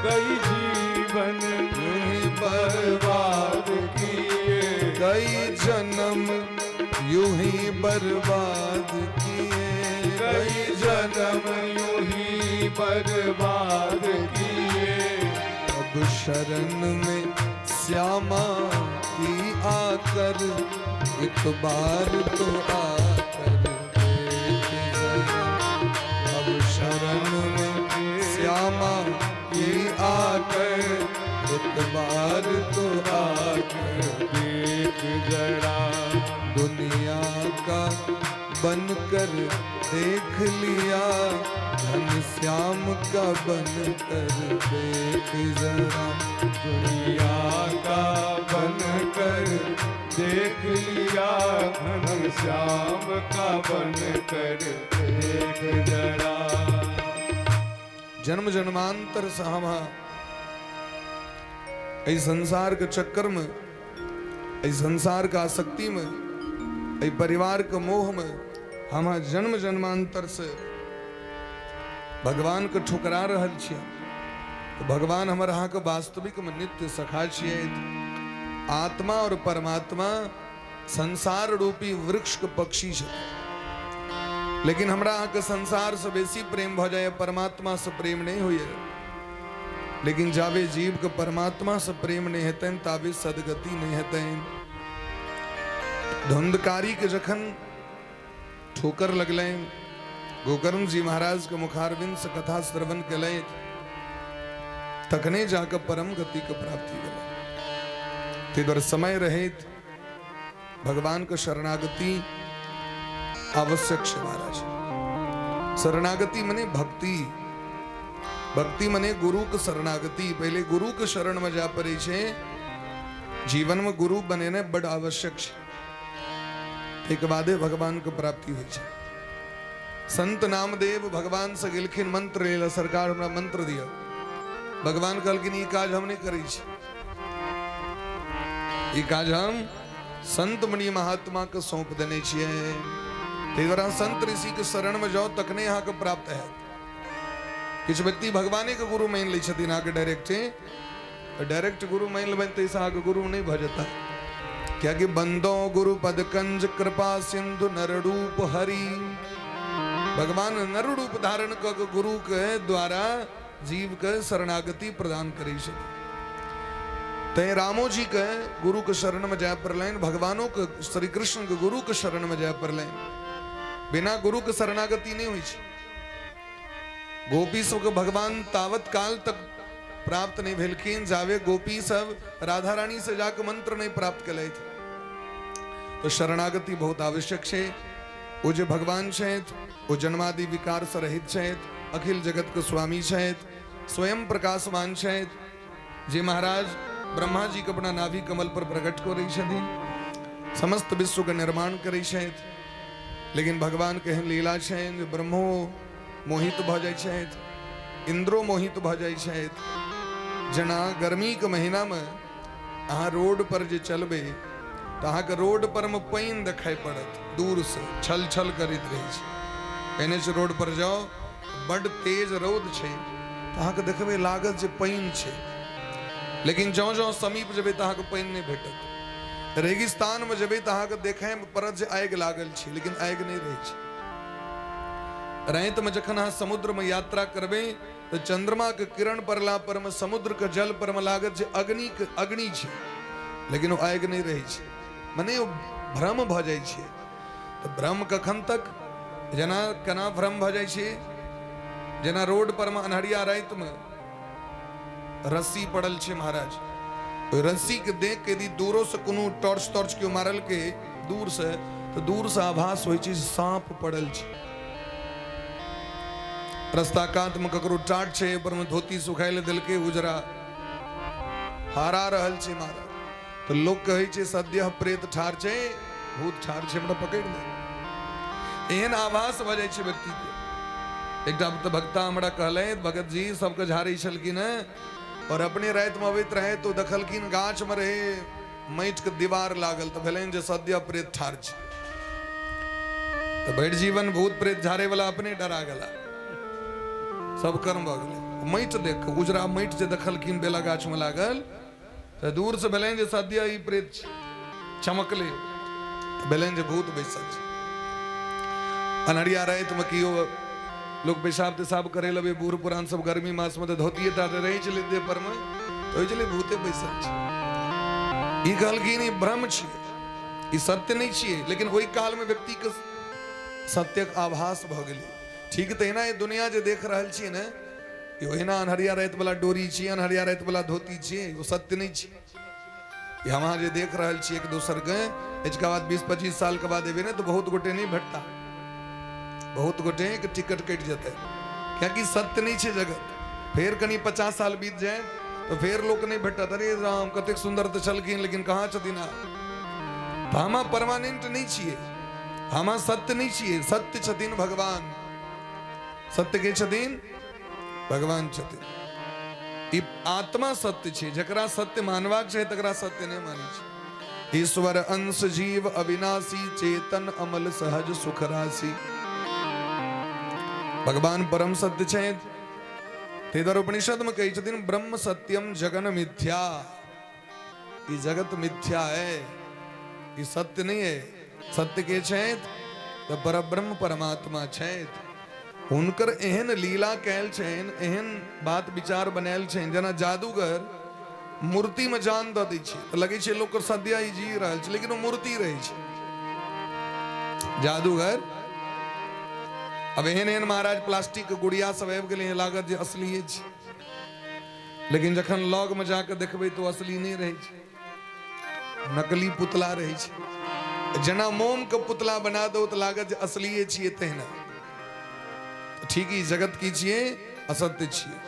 कई जीवन यूं ही बर्बाद किए। कई जन्म यूं ही बर्बाद किए। कई जन्म यूं ही बर्बाद किए। अब शरण में श्यामा की आकर एक बार तो आकर देख जरा। अब शरण में श्यामा की आकर एक बार तो आकर देख जरा। दुनिया का बनकर देख लिया, धन श्याम का बनकर देख जरा। दुनिया का बनकर देख लिया, घन श्याम का बनकर देख जरा। जन्म जन्मांतर से हम एहि संसार के चक्कर में, एहि संसार के आसक्ति में, एहि परिवार के मोह में हम जन्म जन्मांतर से भगवान के ठुकरा रहल छियै। तऽ भगवान हमर अहाँके वास्तविक में नित्य सखा छियै। आत्मा और परमात्मा संसार रूपी वृक्ष के पक्षी छथिन, लेकिन हमरा अहाँके संसार से बेसी प्रेम भऽ जाइए, परमात्मा से प्रेम नहि होइए। लेकिन जाबे जीव के परमात्मा से प्रेम नहि हेतनि ताबे सदगति नहि हेतनि। धुंधकारी के जखन ठोकर लगलनि, गोकर्ण जी महाराज के मुखारविंद से कथा श्रवण केलथि, तखने जाकर परम गति के प्राप्ति भेलै। ताहि दुआरे समय रहैत भगवान के शरणागति आवश्यक छै महाराज। शरणागति मने भक्ति, भक्ति मने गुरु के शरणागति। पहले गुरु के शरण में जा पड़े छै। जीवन में गुरु बनेने बड आवश्यक छै, ताहिके बादे भगवान के प्राप्ति होइ छै। संत नामदेव भगवान से गेलखिन मंत्र लै, सरकार हमरा मंत्र दिअ। भगवान कहलखिन ई काज हम नहि करै छी, ई काज हम संत मुनि महात्मा के सौंप देने छियै। ताहि दुआरे अहाँ संत ऋषि के शरण में जाउ तखने अहाँके प्राप्त हैत। किछु व्यक्ति भगवाने के गुरु मानि लै छथिन अहाँके डायरेक्ट, डायरेक्ट गुरु मानि लेबनि ताहिसँ अहाँके गुरु नहि भऽ जेता। कियाकि बंदो गुरु पद कंज कृपा सिंधु नर रूप हरि। भगवान नर रूप धारण कऽ के गुरु के द्वारा जीव के शरणागति प्रदान करै छथिन। तैं रामो जी के गुरु के शरण में जाय पड़लनि, भगवानों के श्री कृष्ण के गुरु के शरण में जाय पड़लनि। बिना गुरु के शरणागति नहीं हुई छै। गोपी सबके भगवान तावत काल तक प्राप्त नहीं भेलखिन जावे गोपी सब राधा रानी से जाके मंत्र नहीं प्राप्त केलथि। तो शरणागति बहुत आवश्यक छै। ओ जे भगवान छथि ओ जन्मादि विकार से रहित छथि, अखिल जगत के स्वामी छथि, स्वयं प्रकाशमान छथि। जे महाराज ब्रह्मा जी के अपना नाभि कमल पर प्रकट करै छथिन, समस्त विश्व के निर्माण करै छथि। लेकिन भगवान के एहन लीला छनि जे ब्रह्मो मोहित भऽ जाइ छथि, इंद्रो मोहित भऽ जाइ छथि। जेना गर्मीके महीनामे अहाँ रोड पर जे चलबै तऽ अहाँके रोड पर मे पानि देखाइ पड़त, दूरसँ छल छल करैत रहै छै। एन एच रोड पर जाउ, बड्ड तेज रौद छै तऽ अहाँके देखबै लागत जे पानि छै, लेकिन जँ जँ समीप जेबै तऽ अहाँके पानि नहि भेटत। रेगिस्तानमे जेबै तऽ अहाँके देखैमे पड़त जे आगि लागल छै, लेकिन आगि नहि रहै छै। रातिमे जखन अहाँ समुद्रमे यात्रा करबै तऽ चंद्रमाके किरण पड़ला परमे समुद्रके जल परमे लागत जे अग्निके अग्नि छै, लेकिन ओ आगि नहि रहै छै। मने ओ भ्रम भऽ जाइ छै। तऽ भ्रम कखन तक, जेना केना भ्रम भऽ जाइ छै, जेना रोड परमे अन्हरिया रातिमे रस्सी पड़ल छै महाराज, ओहि रस्सीके देख के यदि दूरोसँ कोनो टॉर्च तॉर्च केओ मारलकै दूरसँ, तऽ दूरसँ आभास होइ छै साँप पड़ल छै। रस्ता कातमे ककरो टाट छै, ऊपरमे धोती सुखाय लए देलकै, उजरा हरा रहल छै महाराज, तऽ लोक कहै छै सद्यः प्रेत ठार छै, भूत ठार छै, हमरा पकड़ि ले। एहन आभास भऽ जाइ छै व्यक्तिके। एकटा तऽ भक्ता हमरा कहलथि, भगत जी सबके झाड़ै छलखिन हेँ और अपने रातिमे अबैत रहै तऽ ओ देखलखिन गाछमे रहै माटिके दीवार लागल, तऽ भेलनि जे सद्य प्रेत ठाढ़ छै। तऽ भरि जीवन भूत प्रेत झाड़े वाला अपने डरा गेला, सब कर्म भऽ गेलै। माटि देख कऽ, उजरा माटि जे देखलखिन बेला गाछमे लागल, तऽ दूर से भेलनि जे सद्य ई प्रेत छै, चमकले तऽ भेलनि जे भूत बैसल छै। अन्हरिया रातिमे केओ लोक पेशाब तेशाब करे लगे, बूढ़ पुरान सब गर्मी मास में तऽ धोतिए टा रहै छलै देह पर मे, तऽ होइ छलै भूते बैसल छै। ई कहलखिन ई भ्रम छियै, ई सत्य नहि छियै, लेकिन ओहि काल में व्यक्ति के सत्यक आभास भऽ गेलै। ठीक तहिना ई दुनिया जे देख रहल छियै ने, ई ओहिना अन्हरिया राति वाला डोरी छियै, अन्हरिया राति वाला धोती छियै, ओ सत्य नहि छियै। ई हम अहाँ जे देख रहल छी एक दोसर के, एहिके बाद 20-25 साल के बाद एबै ने तऽ बहुत गोटे नहि भेटता, बहुत गोटे के टिकट कटि जेतै, कियाकि सत्य नहि छै जगत। फेर कनि 50 साल बीत जाय तऽ फेर लोक नहि भेटत, अरे राम कतेक सुन्दर तऽ छलखिन लेकिन कहाँ छथिन आब। तऽ हम परमानेंट नहि छियै, हम सत्य नहि छियै, सत्य छथिन भगवान। सत्य के छथिन? भगवान छथिन। ई आत्मा सत्य छै, जकरा सत्य मानबाक छै तकरा सत्य नहि मानै छै। ईश्वर अंश जीव अविनाशी चेतन अमल सहज सुख राशि। भगवान परम सत्य छै। ताहि दुआरे उपनिषद में कहै छथिन ब्रह्म सत्यम जगन मिथ्या। ई जगत मिथ्या है, ई सत्य नहीं है। सत्य के छथि तऽ परब्रह्म परमात्मा छथि। हुनकर एहन लीला कैल छनि, एहन बात विचार बनायल छनि, जेना जादूगर मूर्ति में जान दऽ दै छै तऽ लगै छै लोक सद्या ई जी रहल छै, लेकिन ओ मूर्ति रहै छै। जादूगर अब एहन एहन महाराज प्लास्टिक के गुड़िया सब आबि गेलै, लागत जे असलिए छै, लेकिन जखन लग में जाके देखबै तऽ ओ असली नहि रहै छै, नकली पुतला रहै छै। जेना मोम के पुतला बना दो तऽ लागत जे असलिए छियै, तहिना ठीक ई जगत की छियै? असत्य छियै।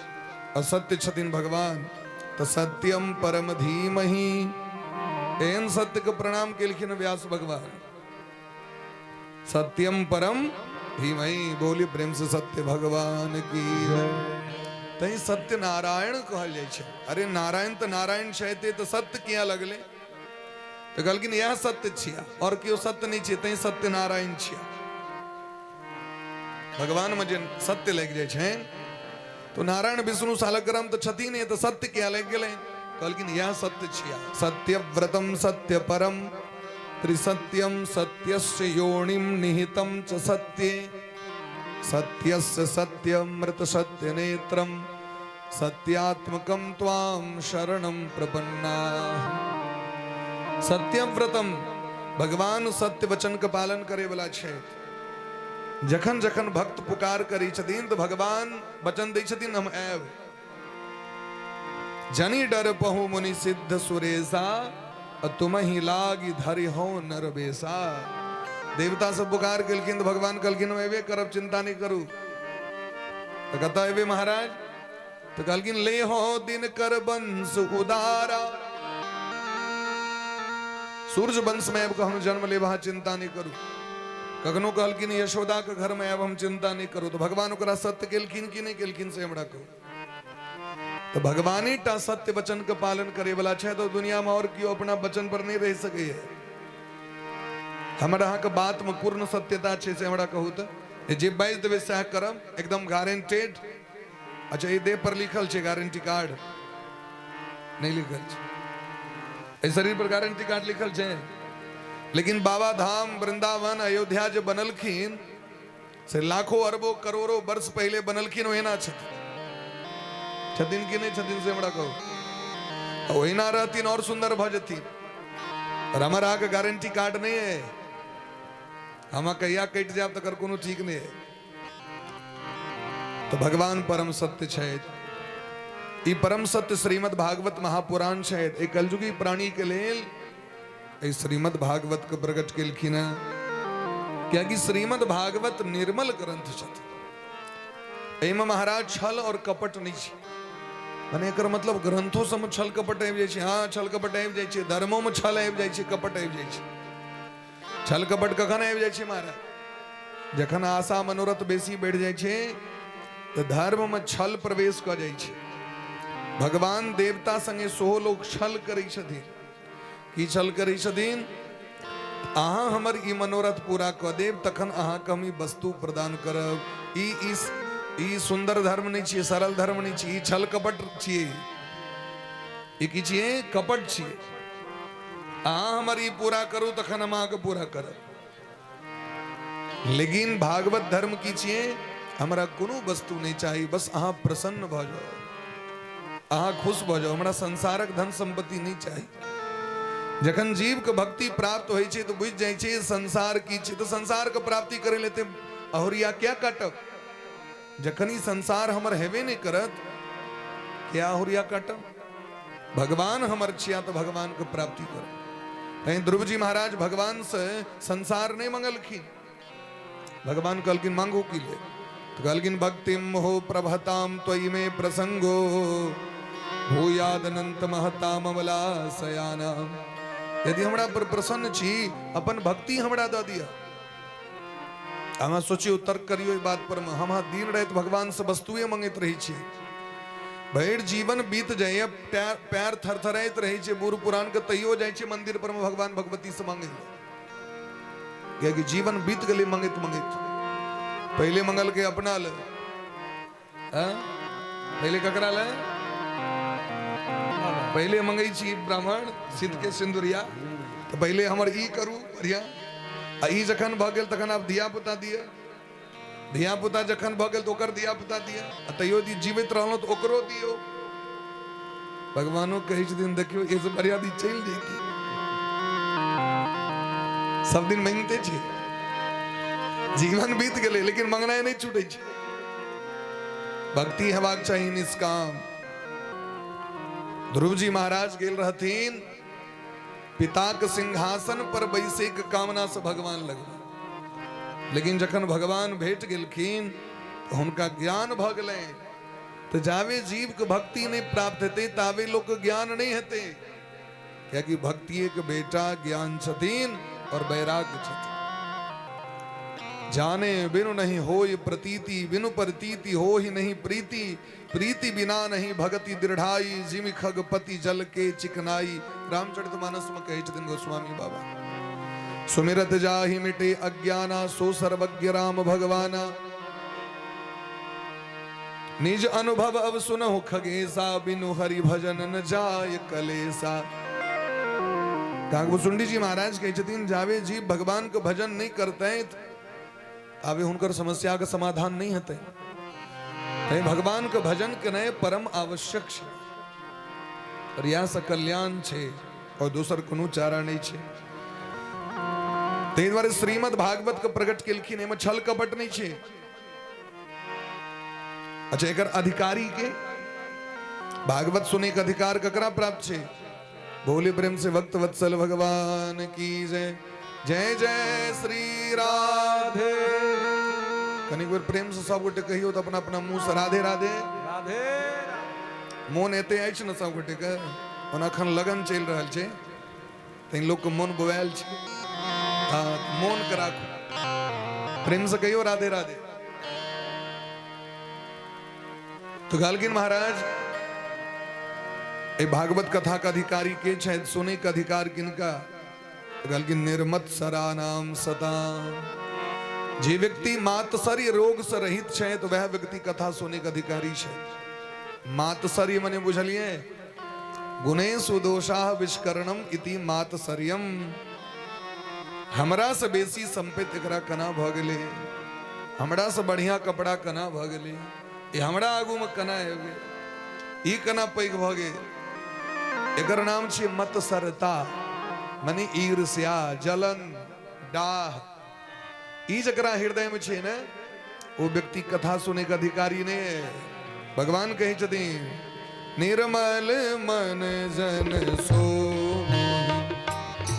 असत्य छथिन भगवान। तऽ सत्यम परम धीमहि, एहन सत्य के प्रणाम केलखिन व्यास भगवान। सत्यम परम धीमहि, बोली प्रेम से सत्य भगवान की जय। तैं सत्य नारायण कहल जाइ छै। अरे नारायण तऽ नारायण छथि, तऽ सत्य किया लगले? तऽ कहलखिन इएह सत्य छिया, और केओ सत्य नहि छियै, तैं सत्य नारायण छिया। भगवान में जे सत्य लागि जाइ छनि तो नारायण विष्णु सालग्राम तऽ छथिन नहि, तऽ सत्य किया लागि गेलै? कहलखिन इएह सत्य छिया। सत्य व्रतम सत्य परम त्रिसत्यम सत्यस्य योनिम निहितम च सत्ये सत्यस्य सत्यमृत सत्य नेत्रम सत्यात्मकम त्वाम शरणम प्रपन्ना। सत्यव्रतम भगवान सत्य वचन के पालन करे वाला छै। जखन जखन भक्त पुकार करै छथिन तऽ भगवान वचन दै छथिन हम आयब। जनी डर पहु मुनि सिद्ध सुरेशा तुमही लागी धरि हो नर बेसा। देवता सब पुकार केलखिन तऽ भगवान कहलखिन हम एबे करब, चिंता नहीं करू। तऽ कतऽ एबे महाराज? तऽ कहलखिन ले हो दिन कर वंश उदारा। सूर्य वंश में आबि कऽ हम जन्म लेब, अहाँ चिंता नहीं करू। कखनो कहलखिन यशोदा के घर में आबि हम चिंता नहीं करू। तऽ भगवान ओकरा सत्य केलखिन कि नहीं केलखिन से हमरा कहू। तऽ भगवाने टा सत्य वचन के पालन करे वाला छै, तऽ दुनिया में और केओ अपना वचन पर नहीं रहि सकैए। हमरा अहाँके बात में पूर्ण सत्यता छै से हमरा कहू तऽ जे बाजि देबै सएह करब, एकदम गारंटेड। अच्छा ई देह पर लिखल छै गारंटी कार्ड? नहीं लिखल छै। एहि शरीर पर गारंटी कार्ड लिखल छै? लेकिन बाबा धाम वृंदावन अयोध्या जे बनलखिन से लाखों अरबों करोड़ों वर्ष पहले बनलखिन, ओहिना छथिन। छथिन कि नहि छथिन से हमरा कहू। ओहिना रहथिन और सुंदर भऽ जेथिन। पर हमर अहाँके गारंटी कार्ड नहीं है, हम कहिया कटि जायब तकर कोनो ठीक नहीं है। तो भगवान परम सत्य छथि। ई परम सत्य श्रीमद् भागवत महापुराण छथि। एहि कलयुगी प्राणी के लेल एहि श्रीमद् भागवत के प्रकट केलखिन हेँ, कियाकि श्रीमद् भागवत निर्मल ग्रंथ छथि। एहिमे महाराज छल और कपट नहीं छै। माने एकर मतलब ग्रंथो सबमे छल कपट आबि जाइ छै। हाँ, छल कपट आबि जाइ छै, धर्मो मे छल आबि जाइ छै, कपट आबि जाइ छै। छल कपट कखन आबि जाइ छै महाराज? जखन आशा मनोरथ बेसी बढ़ि जाइ छै तऽ धर्ममे छल प्रवेश कऽ जाइ छै। भगवान देवता संगे सेहो लोक छल करै छथिन। की छल करै छथिन? अहाँ हमर ई मनोरथ पूरा कऽ देब तखन अहाँके हम ई वस्तु प्रदान करब। ई ई ई सुन्दर धर्म नहि छियै, सरल धर्म नहि छियै, ई छल कपट छियै। ई की छियै? कपट छियै। अहाँ हमर ई पूरा करू तखन हम अहाँके पूरा करब। लेकिन भागवत धर्म की छियै? हमरा कोनो वस्तु नहि चाही, बस अहाँ प्रसन्न भऽ जाउ, अहाँ खुश भऽ जाउ, हमरा संसारक धन संपत्ति नहि चाही। जखन जीव के भक्ति प्राप्त होइ छै तऽ बुझि जाइ छै संसार की छै, तऽ संसार के प्राप्ति करै लए एते अहुरिया किया काटब? जखन ई संसार हमर हेबे नहि करत, किया अहुरिया काटब? भगवान हमर छिया तऽ भगवान के प्राप्ति करब। तैं ध्रुव जी महाराज भगवान से संसार नहि मंगलखिन। भगवान कहलखिन मांगू की ले? तो कहलखिन भक्तिम हो प्रभताम त्वयि मे प्रसंगो भूयादनंत महताम अमला सयानाम। यदि हमरा पर प्रसन्न छी, अपन भक्ति हमरा दऽ दिअ। अहाँ सोचियौ, तर्क करियौ एहि बात पर मे। हम अहाँ दिन राति भगवान से वस्तुए मंगैत रहै छी, भरि जीवन बीत जाइए, पैर थरथराइत रहै छै बूढ़ पुरान के, तैयो जाइ छै मंदिर पर मे भगवान भगवती से मांगै लए, कियाकि जीवन बीत गेलै मंगैत मंगैत। पहिले मंगल के अपना ले, हाँ? पहिले ककरा ले? पहिले मंगै छी ब्राह्मण सिद्ध के सिंदूरिया, तऽ पहिले हमर ई करू बढ़िया, आ ई जखन भऽ गेल तखन आब धिया पुता दिअ, धिया पुता जखन भऽ गेल तऽ ओकर धिया पुता दिअ, आ तैयो यदि जीवित रहलहुँ तऽ ओकरो दियौ। भगवानो कहै छथिन देखियौ एहिसँ बढ़िया दी चलि जैती, सब दिन मांगिते छै, जीवन बीत गेलै लेकिन मंगनाइ नहि छूटै छै। भक्ति हेबाक चाही निष्काम। ध्रुव जी महाराज गेल रहथिन पिताक सिंहासन पर बैसे के कामना से भगवान लगल, लेकिन जखन भगवान भेट गेलखिन तऽ हुनका ज्ञान भऽ गेलै। तऽ जावे जीव के भक्ति नहीं प्राप्त हेतै तावे लोक के ज्ञान नहीं हेतै, कियाकि भक्तिये के बेटा ज्ञान छथिन और वैराग्य छथिन। जाने बिनु नहीं होय प्रतीति, बिनु प्रतीति हो ही नहीं प्रीति, प्रीति बिना नहीं भगति दृढ़ाई, जिमि खगपति जल के चिकनाई। रामचरितमानस में कहै छथिन गोस्वामी बाबा, सुमिरत जाहि मिटे अज्ञाना, सो सर्वज्ञ राम भगवाना। निज अनुभव अब सुनहु खगेसा, बिनु हरि भजन न जाय कलेसा। काकभूसुंडी जी महाराज कहै छथिन जावे जी भगवान के भजन नहीं करते तावे हुनकर समस्या के समाधान नहीं हेतै। तैं भगवान के भजन केनाइ परम आवश्यक छै और इएह से कल्याण छै और दोसर कोनो चारा नहीं छै। ताहि दुआरे श्रीमद् भागवत के प्रकट केलखिन, एहिमे छल कपट नहीं छै। अच्छा, एकर अधिकारी के भागवत सुने के अधिकार ककरा प्राप्त छै? बोले प्रेम से भक्त वत्सल भगवान की जय। जय जय श्री राधे। कनिक बेर प्रेम से सब गोटे कहियो तो अपना अपना मुंह से राधे राधे राधे। मोन एते अछि ने सब गोटे के, ओना अखन लगन चलि रहल छै तैं लोक के मोन बौआयल छै। हाँ, मोन के राखू, प्रेम से कहियो राधे राधे। तो कहलखिन महाराज ए भागवत कथा का अधिकारी के छथि, सुने के अधिकार किनका? तो कहलखिन निर्मत सरा नाम सता। जे व्यक्ति मातसरी रोग से रहित छै तो वह व्यक्ति कथा सुने के अधिकारी छै। मातसरी मने बुझलिए? गुणेषु दोषाः विष्करणम इति मातसर्यम। हमरा से बेसी संपत्ति एकरा कना भ गेलै, हमरा से बढ़िया कपड़ा कना भ गेलै, ई हमरा आगू में कना आबि गेल, ई कना पैघ भ गेल। एकर नाम छै मतसरता, मने ईर्ष्या, जलन, डाह। ई जकरा हृदय में छै ने, ओ व्यक्ति कथा सुने के अधिकारी नहीं है। भगवान कहै छथिन निर्मल मन जन सो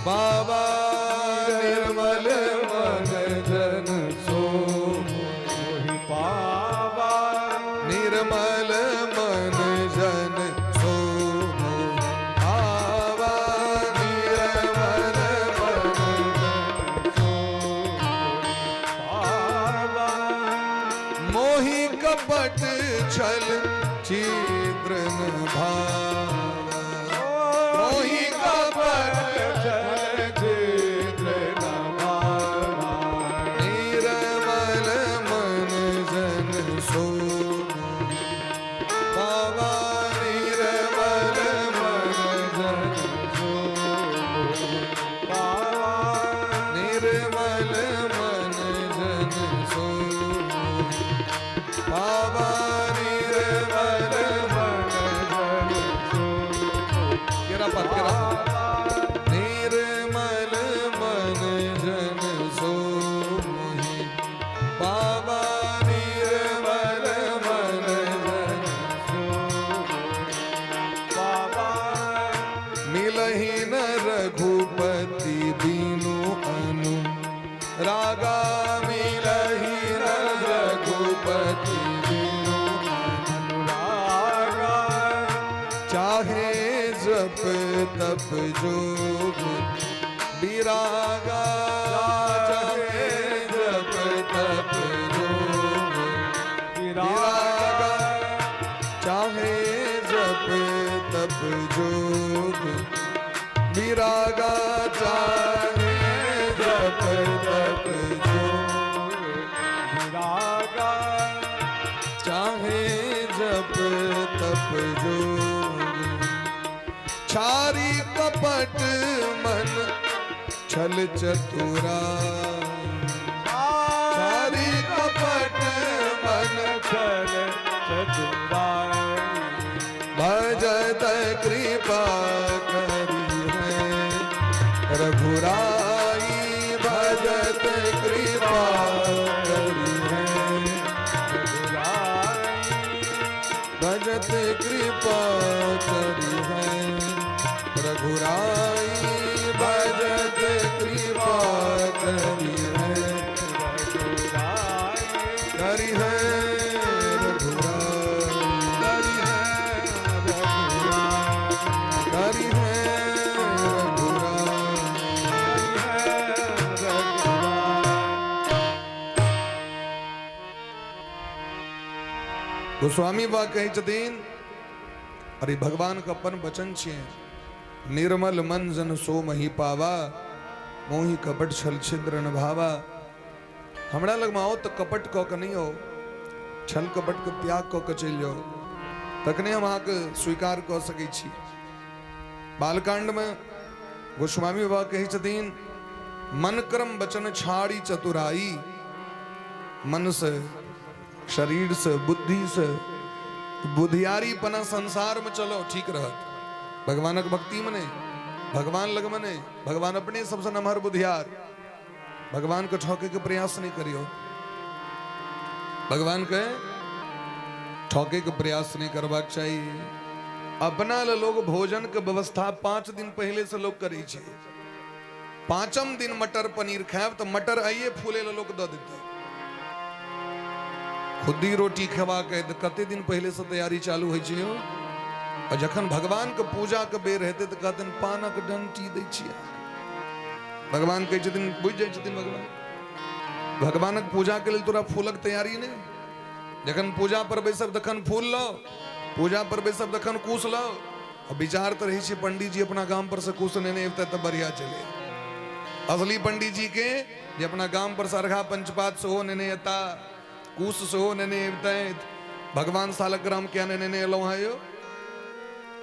बाबा, निर्मल मन जन सो मोहि पावा, निर्मल मन जन सो बाबा, निर्मल मन पावा, मोहि कपट छल छिद्र न भावा। मोहि कपट छल छिद्र न भावा। निर्मल मन जन सो बाबा, निर्मल मन जन सो पावा। निर्मल मन जन सो बाबा, निर्मल मन जन सो केरा पर केरा। निर्मल मन जन सो मोहि बाबा, निर्मल मन जन सो बाबा। मिलहि न रघुपति बीनु अनु रागा, मिलहि न रघुपति बीनु अनुरागा। चाहे जप तप जोग विरागा, चाहे जप तप जोग विरागा। चाहे जप तप जोग विरागा, चाहे जप तप जोग विरागा। चाहे जप तप जोग। छारी कपट मन छल चतुरा, छारी कपट मन छल चतुराई। भजत कृपा करी है रघुराई, भजत कृपा करी है रघुराई। भजत कृपा करी है रघुराई, भजत कृपा करी है रघुराई। करी है रघुराई, करी है रघुराई। करी है रघुराई। करी है रघुराई। गोस्वामी बा कहै छथिन, अरे भगवान के अपन वचन छियै, निर्मल मन जन सो मही पावा, मोहि कपट छल छिद्र न भावा। हमरा लगमे आओ तऽ कपट कऽ के नहि आओ, छल कपट के त्याग कऽ के चलि जाउ, तखने हम अहाँके स्वीकार कऽ सकै छी। बालकांडमे गोस्वामी बाबा कहै छथिन, मन क्रम वचन छाड़ी चतुराई, मन से शरीर से बुद्धि से बुधियारीपना संसार में चलो ठीक रहत, भगवानक भक्ति में नहीं, भगवान लग में नहीं, भगवान अपने सबसे नमहर बुधियार, भगवान के ठोके के प्रयास नहीं करियो, भगवान के ठोके के प्रयास नहीं करबाक चाहिए। अपना ले लोग भोजन के व्यवस्था 5 दिन पहले से लोग करै छै, 5म दिन मटर पनीर खायब तो मटर आइए फूले ले लोग दऽ देतै। खुद्दी रोटी खेबाक अइ तऽ कते दिन पहले से तैयारी चालू होइ छै यौ। आ जखन भगवान के पूजा के बेर हेतै तऽ कहतनि पानक डंटी दै छियै। भगवान कहै छथिन, बुझि जाइ छथिन भगवान, भगवानक पूजा के लेल तोरा फूलक तैयारी नहि, जखन पूजा पर बैसब तखन फूल लाउ, पूजा पर बैसब तखन कुश लाउ। आ विचार तऽ रहै छै पंडीजी जी अपना गाम पर से कुश नेने अबितै तऽ बढ़िया चले। असली पंडीजी के जे अपना गाम पर से अर्घा पंचपात सेहो नेने एता, कुश सेहो नेने अबितथि, भगवान सालग्राम किया ने नेने एलहुँ हँ यौ।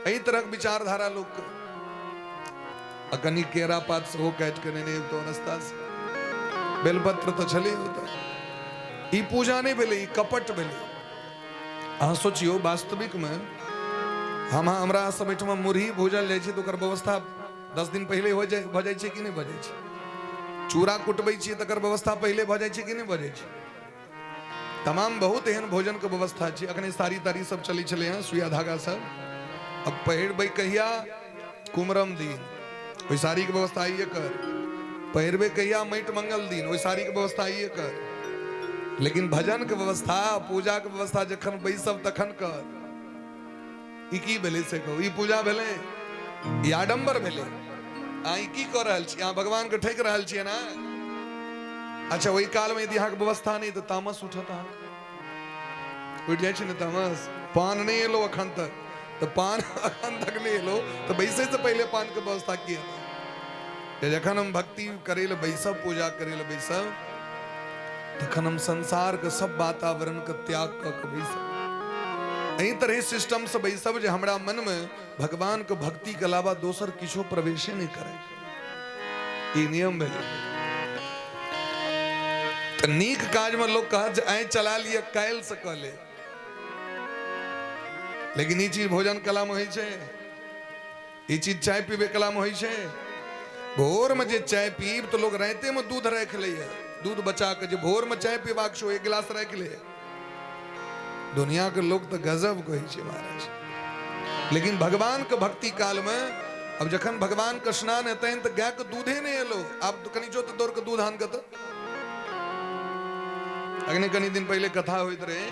एहि तरहक विचारधारा लोकके। आ कनि केरा पात सेहो काटि कऽ नेने अबितहुँ रस्ता से, बेलपत्र तऽ छलै ओतऽ। ई पूजा नहि भेलै, ई कपट भेलै। अहाँ सोचियौ, वास्तविकमे हमरा सब एहिठमा मुरही भूजल जाइ छै तऽ ओकर व्यवस्था 10 दिन पहिले हो जाइ भऽ जाइ छै कि नहि भऽ जाइ छै? चूड़ा कुटबै छियै तकर व्यवस्था पहिले भऽ जाइ छै कि नहि भऽ जाइ छै? तमाम बहुत एहन भोजन के व्यवस्था छै। अखने साड़ी ताड़ी सब चलै छलै हँ, सुइया धागा सब, अब पहिरबै कहिया? कुमरम दिन, ओहि साड़ी के व्यवस्था आइए कर। पहिरबै कहिया? माटि मंगल दिन, ओहि साड़ी के व्यवस्था आइए कर। लेकिन भजन के व्यवस्था, पूजा के व्यवस्था जखन बैसब तखन कर। ई की भेलै से कहू? ई पूजा भेलै? ई आडम्बर भेलै। अहाँ ई की कऽ रहल छी? अहाँ भगवान के ठकि रहल छियै ने? अच्छा, ओहि काल में यदि अहाँके व्यवस्था नहि तऽ तामस उठत अहाँके। उठि जाइ छै ने तामस। पान नहि एलो अखन तक, तऽ पान अखन तक नहि एलो तऽ बैसैसँ पहिले पानके व्यवस्था किया? जखन हम भक्ति करै लए बैसब, पूजा करै लए बैसब, तखन हम संसारके सब वातावरणके त्याग कऽ के बैसब। एहि तरहे सिस्टमसँ बैसब जे हमरा मनमे भगवानके भक्तिके अलावा दोसर किछो प्रवेशे नहि करै। ई नियम भेलै। तऽ नीक काजमे लोक कहत जे आइ चला लिअ, काल्हि से कऽ ले, लेकिन ई चीज भोजन कलामे होइ छै? ई चीज चाय पीबे कलामे होइ छै? भोरमे जे चाय पीब तऽ लोक रातिमे दूध राखि लैए, दूध बचा कऽ जे भोरमे चाय पीबाक छौ, एक गिलास राखि ले। दुनिया के लोग तऽ गजब कहै छै महाराज, लेकिन भगवान के भक्ति काल में अब जखन भगवान के स्नान हेतनि तऽ गाय के दूधे नहि एलो, आब तऽ कनि जो तऽ दौड़ के दूध आन के। तऽ अगने कनि दिन पहिले कथा होइत रहे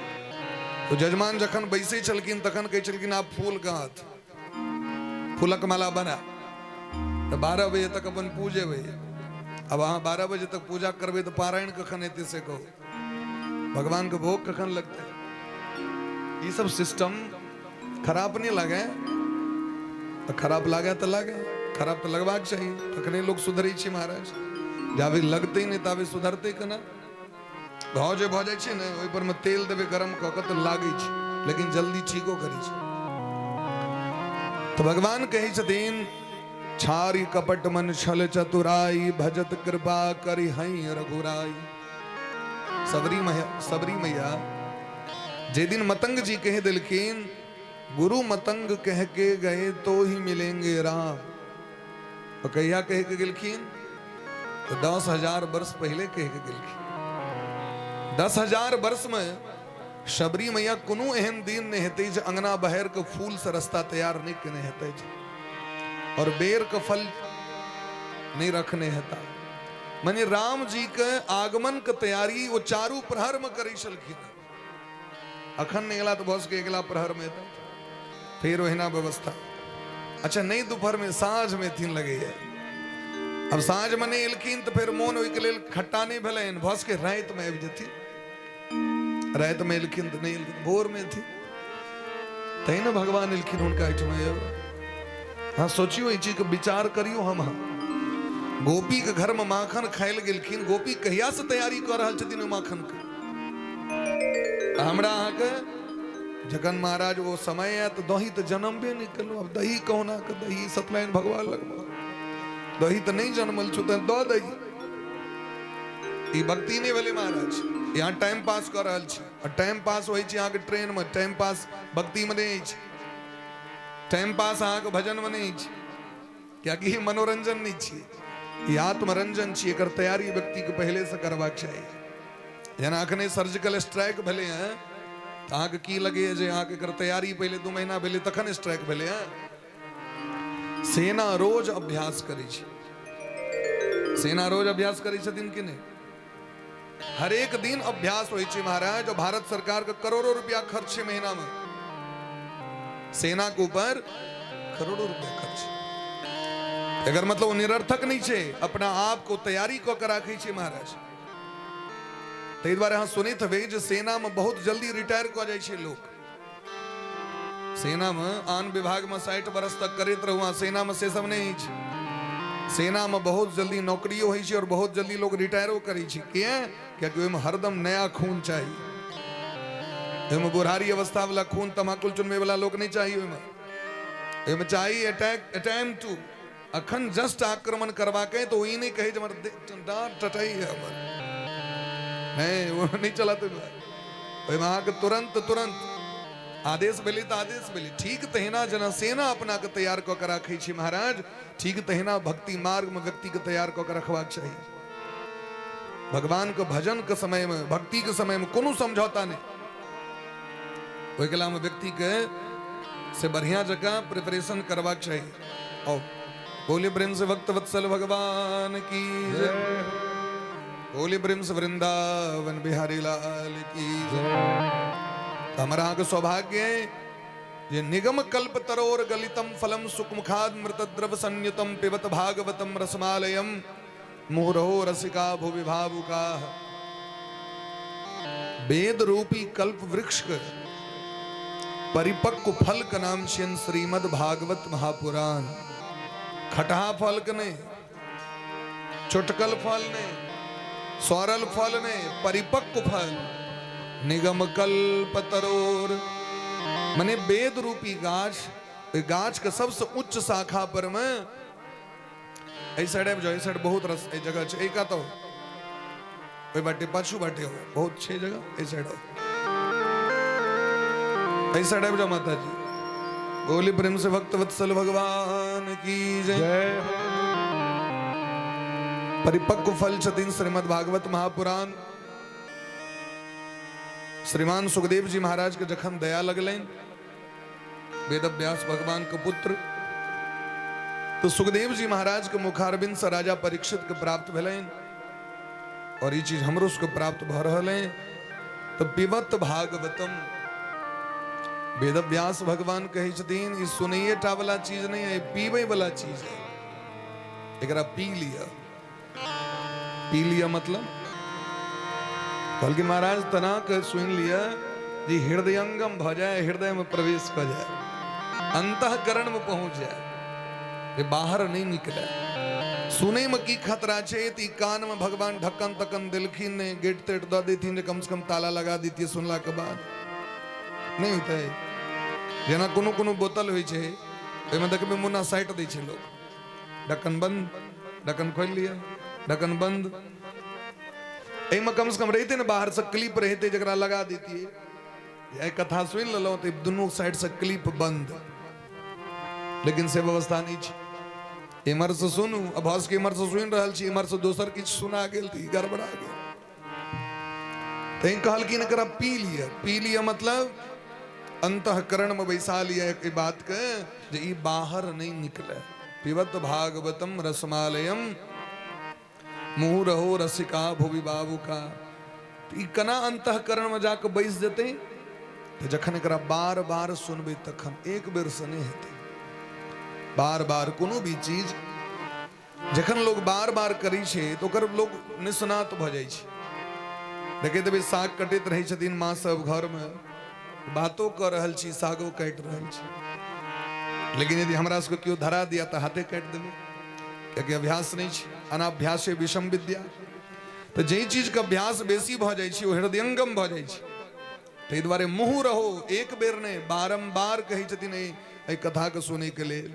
तो जजमान जखन बैसै छलखिन तखन कहै छलखिन आब फूल गाँथ, फूलक माला बना, तऽ 12 बजे तक अपन पूजेबै। अब अहाँ 12 बजे तक पूजा करबै तऽ पारायण कखन हेतै से कहू? भगवान के भोग कखन लगतै? ई सब सिस्टम खराब नहीं लागे? तऽ खराब लागे तऽ लागे, खराब तऽ लगबाक चाही, तखने लोक सुधरै छै महाराज। जाबे लगतै नहि ताबे सुधरतै केना? घाव जे भऽ जाइ छै ने, ओहि पर मे तेल देबै गरम कऽ के तऽ लागै छै, लेकिन जल्दी ठीको करै छै। तऽ भगवान कहै छथिन, छारी कपट मन छल चतुराई, भजत कृपा करि हई रघुराई। सबरी मैया, सबरी मैया जे दिन मतंग जी कह दिलखिन, गुरु मतंग कह के गए तो ही मिलेंगे राम। तो कहिया कह के गेलखिन? तो 10,000 वर्ष पहले कह के गेलखिन। 10,000 वर्ष में शबरी मैया कोनो एहन दिन नहीं हेतै जे अंगना बहर के फूल से रास्ता तैयार नहीं केने हेतै और बेर के फल नहीं रखने हेता। माने राम जी के आगमन के तैयारी वो चारू प्रहर में करै छलखिन। अखन नहीं एला तो भऽ सकै अगिला प्रहर में एतै, फेर ओहिना व्यवस्था। अच्छा नहीं दोपहर में, साँझ में एथिन लगैया। अब साँझ में नहीं एलखिन तो फेर मोन ओहिके लेल खट्टा नहीं भेलनि, भऽ सकै राति में आबि जेथिन। राति में एलखिन तऽ नहीं एलखिन, भोर में एथिन। तै ने भगवान एलखिन हुनका एहिठमा। हाँ, सोचियो, ई चीज के विचार करियो। हम हाँ गोपी के घर में माखन खायल गेलखिन। गोपी कहिया से तैयारी कऽ रहल छथिन ओहि माखन के? हमरा अहाँके जखन महाराज ओ समय आयत तऽ दही तऽ जनमबे नहि केलहुँ, आब दही कहुना के दही सत्यनारायण भगवान लगमे दही तऽ नहि जनमल छौ, तऽ दऽ दही। ई भक्ति नहि भेलै महाराज। यहाँ टाइम पास कऽ रहल छी आ टाइम पास होइ छै अहाँके ट्रेनमे, टाइम पास भक्तिमे नहि अछि, टाइम पास अहाँके भजनमे नहि अछि, कियाकि ई मनोरंजन नहि छियै, ई आत्मरंजन छियै। एकर तैयारी व्यक्तिके पहिलेसँ करबाक चाही। जेना अखने सर्जिकल स्ट्राइक भेलै हँ, तऽ अहाँके की लगैए जे अहाँके एकर तैयारी पहिले 2 महीना भेलै तखन स्ट्राइक भेलै हँ? सेना रोज अभ्यास करै छै। सेना रोज अभ्यास करै छथिन कि नहि? हरेक दिन अभ्यास होइ छै महाराज। और भारत सरकार के करोड़ों रुपया खर्च छै महीना में, सेना के ऊपर करोड़ों रुपया खर्च। एकर मतलब ओ निरर्थक नहीं छै, अपना आप को तैयारी कऽ के राखै छै महाराज। ताहि दुआरे अहाँ सुनैत हेबै जे सेना में बहुत जल्दी रिटायर कऽ जाइ छै लोक। सेना में आन विभाग में 60 बरस तक करैत रहू, आ सेना में से सब नहीं अछि। सेना में बहुत जल्दी नौकरियो होइ छै और बहुत जल्दी लोग रिटायरो करै छै। किया? कियाकि ओहिमे हरदम नया खून चाही। ओहिमे बुढ़ारी अवस्था वाला खून, तमाकुल चुनबै वाला लोक नहीं चाही। ओहिमे ओहिमे चाही अटैक अटैम्प्ट टू अखन जस्ट आक्रमण करबाक है, तो ई नहीं कहे जे हमर डाँट टटै है हमर, नहीं, वो नहीं चलत। ओहिमे अहाँके तुरंत तुरंत आदेश भेलै तऽ आदेश भेलै। ठीक तहिना जेना सेना अपना के तैयार कऽ के राखै छै महाराज, ठीक तहिना भक्ति मार्ग में व्यक्ति के तैयार कऽ के रखबाक चाही। भगवान के भजन के समय में, भक्ति के समय में कोनो समझौता नहीं। ओहि कला में व्यक्ति के से बढ़िया जगह प्रिपरेशन करबाक चाही। और बोले प्रेम से भक्त वत्सल भगवान की जय, बोले प्रेम से वृंदावन बिहारी लाल की जय। तो हमारा अहाँके सौभाग्य है जे निगम कल्प तरोर गलितम फलम सुखमुखाद मृत द्रव संयुतम पिबत भागवतम रसमालयम मुहुरहो रसिका भुवि भावुका। वेद रूपी कल्प वृक्ष के परिपक्व फल के नाम छियनि श्रीमद् भागवत महापुराण। खटहा फल के नहीं, चुटकल फल नहीं, सौरल फल नहीं, परिपक्व फल। निगम कल्प तरोर मने वेद रूपी गाछ, ओहि गाछ के सबसे उच्च शाखा पर में एहि साइड आबि जाओ, एहि साइड बहुत रस एहि जगह छै, एहि कात आउ, ओहि बाटे पाछू बाटे हो, बहुत छै जगह, एहि साइड आउ, एहि साइड आबि जाओ माता जी। बोली प्रेम से भक्त वत्सल भगवान की जय। जय हो। परिपक्व फल छथिन श्रीमद् भागवत महापुराण। श्रीमान सुखदेव जी महाराज के जखन दया लगलनि, वेदव्यास भगवान के पुत्र, तो सुखदेव जी महाराज के मुखारबिंद से राजा परीक्षित के प्राप्त भेलनि और ई चीज हमरो सबके प्राप्त भऽ रहल है। तो पिबत भागवतम, वेदव्यास भगवान कहै छथिन ई सुनैये टा वाला चीज नहीं है, पीबै वाला चीज है, एकरा पी लिअ। पी लिअ मतलब कहलखिन महाराज तना के सुनि लिअ जे हृदयंगम भऽ जाए, हृदय में प्रवेश कऽ जाए, अंतःकरण में पहुंच जाए, जे बाहर नहीं निकले। सुनै में की खतरा छै तऽ ई कान में भगवान ढक्कन तक्कन देलखिन नहीं, गेट तेट दऽ देथिन जे कम से कम ताला लगा दितियै सुनला के बाद, नहीं होतै। जेना कोनो कोनो बोतल होइ छै ओहिमे देखबै मुन्ना साटि दै छै लोक, ढक्कन बंद, ढक्कन खोलि लिअ, ढक्कन बंद। एहिमे कम से कम रहितै ने बाहर से क्लिप रहितै जकरा लगा दितियै, एहि कथा सुनि लेलहुँ तऽ दुनू साइड से क्लिप बंद, लेकिन से व्यवस्था नहि छै। इम्हर से सुनू, अब हंस के इम्हर से सुनि रहल छी, इम्हर से दोसर किछु सुना गेल तऽ ई गड़बड़ा गेल। तैं कहलखिन एकरा पी लिअ। पी लिअ मतलब अंतःकरण में बैसा लिअ एहि बात के जे ई बाहर नहि निकले। पिबत भागवतम रसमालयम मुँह रहो रसिका भुवि बाबू का। तऽ ई केना अंतःकरण में जाके बैस जेतै? तऽ जखन एकरा बार बार सुनबै तखन, एक बेर से नहि हेतै, बार बार। कोनो भी चीज जखन लोग बार बार करै छै तऽ ओकर लोग निष्णात भऽ जाइ छै। देखैत हेबै साग कटैत रहै छथिन माँ सब घरमे, बातो कऽ रहल छी, सागो काटि रहल छी, लेकिन यदि हमरा सबके केओ धरा दिया तऽ हाथे काटि देबै, कियाकि अभ्यास नहि छै। अनाभ्यासे विषम विद्या। तऽ जाहि चीजके अभ्यास बेसी भऽ जाइ छै ओ हृदयंगम भऽ जाइ छै। ताहि दुआरे मुँह रहो, एक बेर नहि बारम्बार कहै छथिन एहि कथाके सुनैके लेल।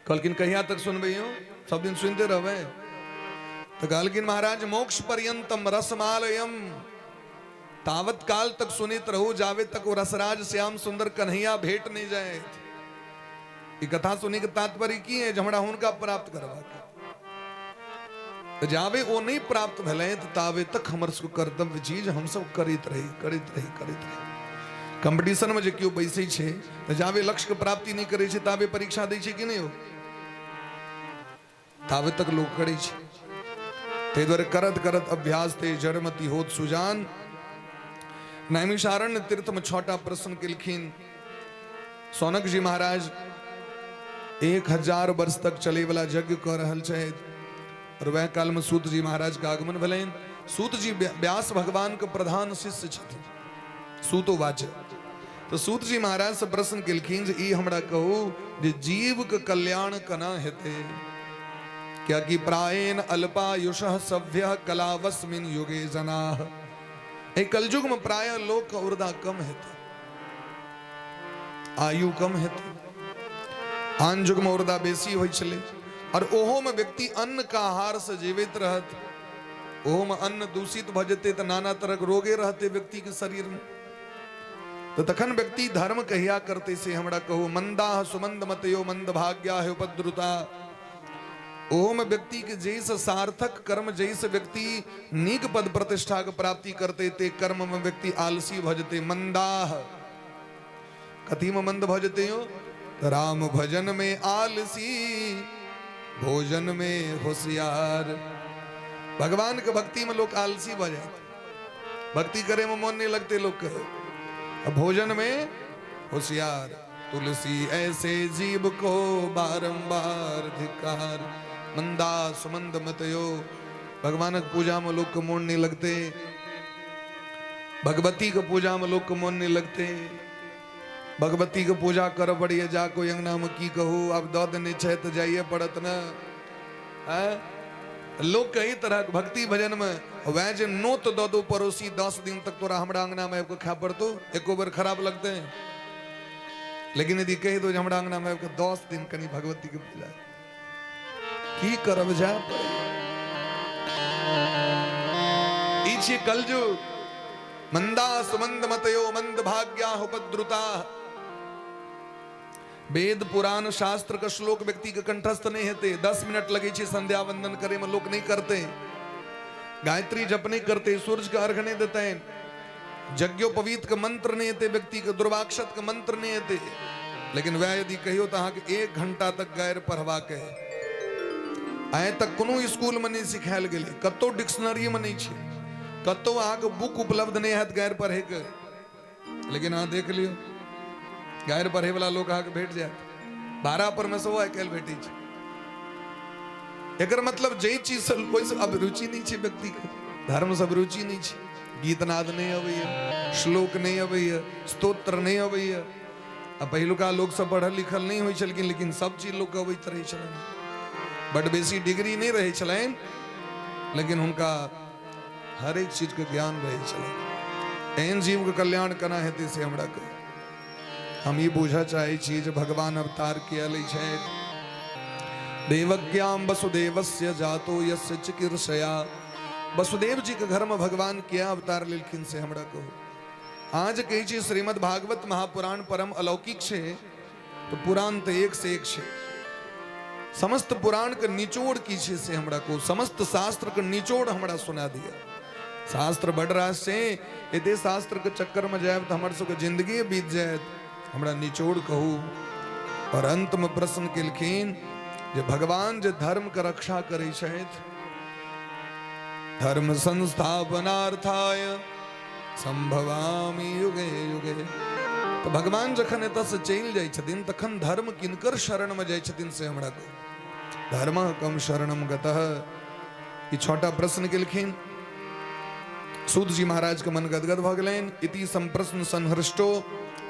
कहलखिन कहिया तक सुनबै यौ, सब दिन सुनते रहबै? तऽ कहलखिन महाराज मोक्ष पर्यंतम रसमालयम, तावत काल तक सुनैत रहू जावे तक ओ रसराज श्याम सुंदर कन्हैया भेट नहि जाए। ई कथा सुनै के तात्पर्य की है? जे हमरा हुनका प्राप्त करबाक। जावे ओ नहीं प्राप्त भेलै तऽ तावे तक हमर सबके कर्तव्य छी जे हमसब करैत रही, करैत रही, करैत रही। कंपटीशन में जे केओ बैसै छै तऽ जावे लक्ष्य के प्राप्ति नहि करै छै तावे परीक्षा दै छै कि नहि? हो तावे तक लोक करै छै। ताहि दुआरे करत करत अभ्यास ते जड़मति होत सुजान। नैमिषारण्य तीर्थ में 6टा प्रश्न केलखिन सौनक जी महाराज। 1000 वर्ष तक चले वाला यज्ञ कऽ रहल छथि और वह काल में सूत जी महाराज के आगमन भेलनि। सूत जी व्यास भगवान के प्रधान शिष्य छथिन, सूतोवाच। तो सूत जी महाराज से प्रश्न केलखिन जे ई हमरा कहू जे जीव के कल्याण केना हेतै, कियाकि प्रायेण अल्पायुषः सभ्यः कलावस्मिन युगे जनाः। एहि कलयुग में प्रायः लोक के उर्दा कम हेतै, आयु कम हेतै। आन युग में उर्दा बेसी होइ छलै और ओहो में व्यक्ति अन्न के आहार से जीवित रहत, ओहो में अन्न दूषित भऽ जेतै तऽ नाना तरहक रोगे रहतै व्यक्ति के शरीर में। तऽ तखन व्यक्ति धर्म कहिया करतै से हमरा कहू। मंदाह सुमंद मतयो मंद भाग्या है उपद्रुता। ओहो में व्यक्ति के जैसे सार्थक कर्म, जैसे व्यक्ति नीक पद प्रतिष्ठा के प्राप्ति करते ते कर्म में व्यक्ति आलसी भऽ जेतै। मंदाह कथी में मंद भऽ जेतै यौ? राम भजन में आलसी, भोजन में होशियार। भगवान के भक्ति में लोग आलसी भऽ जाए, भक्ति करे में मन नहीं लगते लोग के, भोजन में होशियार। तुलसी ऐसे जीव को बारंबार धिकार। मंदा सुमंद मतयो। भगवानक पूजा में लोग के मोन नहीं लगते। भगवती के पूजा में लोग के मन नहीं लगते। भगवती के पूजा कर पड़िए, जा कोई अंगना में की कहू, अब दऽ देने छै तऽ जाइए पड़त ने। लोग कई तरह के भक्ति भजन में वह जे नोत दऽ दो पड़ोसी 10 दिन तक तोरा हमरा अंगना में आबि कऽ खाय पड़तो, एको बेर खराब लगते हैं। लेकिन यदि कहि दो जे हमरा अंगना में आबि कऽ 10 दिन कनी भगवती के पूजा की करब, जाय पड़े। ई छियै कलयुग। मंदा सुमंद मतयो मंद भाग्या उपद्रुता। वेद पुराण शास्त्र के श्लोक व्यक्ति के कंठस्थ नहीं हेते। 10 मिनट लगे छै संध्या वंदन करे में, लोग नहीं करते, गायत्री जप नहीं करते, सूर्य के अर्घ नहीं देते, यज्ञोपवीत के मंत्र नहीं हेते, व्यक्ति के दुर्वाक्षत के मंत्र नहीं हेते। लेकिन वह यदि कहियो तो अहाँके 1 घंटा तक गायर पढ़वा के आइ तक कोनो स्कूल में नहीं सिखायल गेलै, कतौ डिक्शनरी में नहीं छै, कतौ अहाँके बुक उपलब्ध नहीं हैत गायर पढ़े के। लेकिन अहाँ देख लियौ, गायर पढ़े वाला लोग अहाँके भेट जायत, भाड़ा पर में सेहो आइ काल्हि भेटै छै। एकर मतलब जाहि चीज से कोई से अभिरुचि नहीं छै व्यक्ति के, धर्म से अभिरुचि नहीं छै, गीतनाद नहीं अबैया, श्लोक नहीं अबैया, स्तोत्र नहीं अबैया। आ पहिलुका लोक सब पढ़ल लिखल नहीं होइ छलखिन, लेकिन सब चीज लोक के अबैत रहै छलनि। बड बेसी डिग्री नहीं रहै छलनि, लेकिन हुनका हरेक चीज के ज्ञान रहै छलनि। एहन जीव के कल्याण केना हेतै से हमरा कहू। हम ई बुझऽ चाहै छी जे भगवान अवतार किया लै छथि। देवज्ञाम वसुदेवस्य जातो यस्य चिकीर्षया। वसुदेव जी के घर में भगवान किया अवतार लेलखिन से हमरा कहू। आज कहै छी श्रीमद् भागवत महापुराण परम अलौकिक छै, तो पुराण तो एक से एक छै। समस्त पुराण के निचोड़ की छै से हमरा कहू, समस्त शास्त्र के निचोड़ हमरा सुना दिया। शास्त्र बड़ रास छै, एते शास्त्र के चक्कर में जायब तो हमर सबके जिंदगी बीत जायत। हमरा निचोड़ कहू। और अंत में प्रश्न केलखिन जे भगवान जे धर्म के रक्षा करै छथि, धर्म संस्थापनार्थाय संभवामि युगे युगे। तो भगवान जखन एतऽ से चलि जाइ छथिन तखन धर्म किनकर शरण में जाइ छथिन से हमरा कहू। धर्म कम शरणम गतः। ई 6टा प्रश्न केलखिन। सूत जी महाराज के मन गदगद भऽ गेलनि। इति संप्रश्न संहृष्टो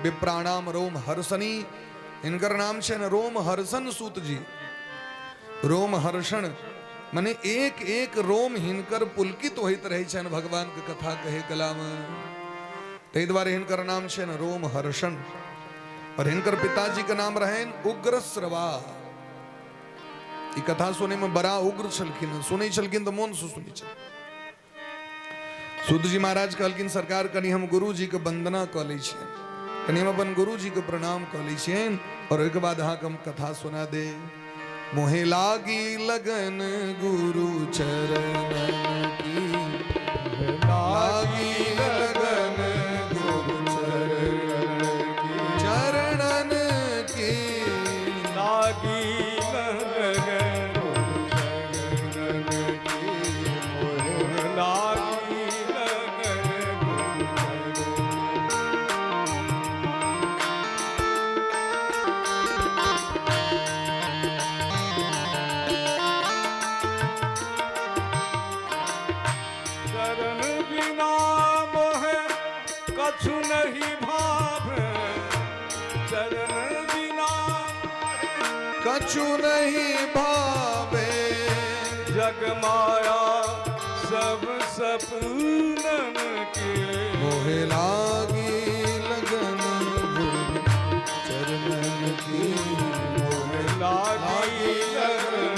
विप्राणाम रोम हर्षनी। हिनकर नाम छनि रोम हर्षण सूत जी। रोम हर्षण मने एक एक रोम हिनकर पुलकित होइत रहै छनि भगवान के कथा कहे कला में, ताहि दुआरे हिनकर नाम छनि रोम हर्षण। और हिनकर पिताजी के नाम रहनि उग्रश्रवा। ई कथा सुनै में बड़ा उग्र छलखिन, सुनै छलखिन तऽ मोन से सुनै छलखिन। सूत जी महाराज कहलखिन सरकार कनि हम गुरु जी के वंदना कऽ लै छियनि, कनि हम अपन गुरु जी के प्रणाम कऽ लै छियनि और ओहिके बाद अहाँके हम कथा सुना दे। मोहे लागी लगन गुरु चरणन की, लागी लगन गुरु चरणन की, चरणन की लागी लगन गुरु चरणन की, मोहे लागी लगन गुरु चरणन। चरण बिना मोहे कछु नहीं भावे, चरण बिना कछु नहीं भावे, जग माया सब सपनन के, मोहे लागी लगन गुरु चरणन की, मोहे लागी लगन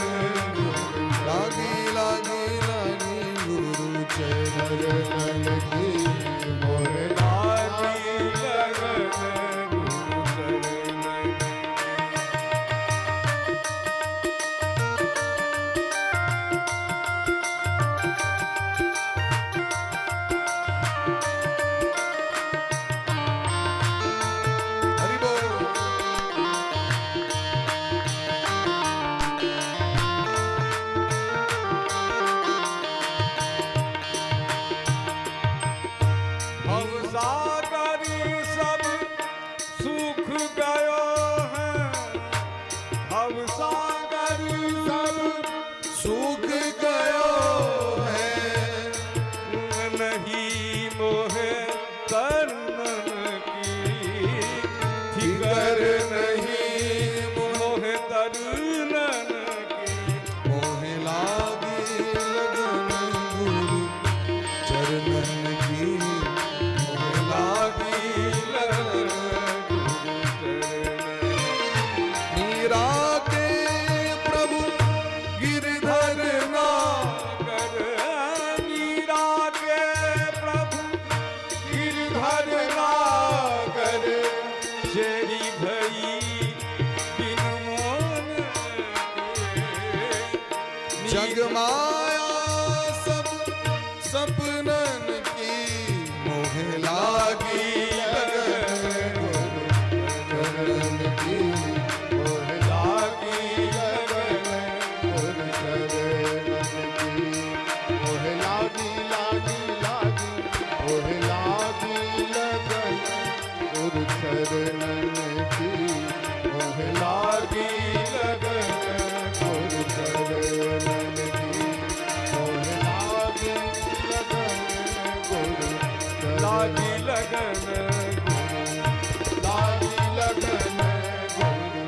लागी लागी लागी गुरु चरणन की, मोहे लागी लगन गुरु चरणन। जग माया सब सपनन की मोहे लागी लगन गुरु चरण की मोह लागी लगन गुरु चरणन की मोह लागी लागी लागी मोह लागी लगन गुरु चरणन की मोह लागी लगन गुरु चरणन की मोह लागी लगन गुरु लागी लगन लागी लगन गुरु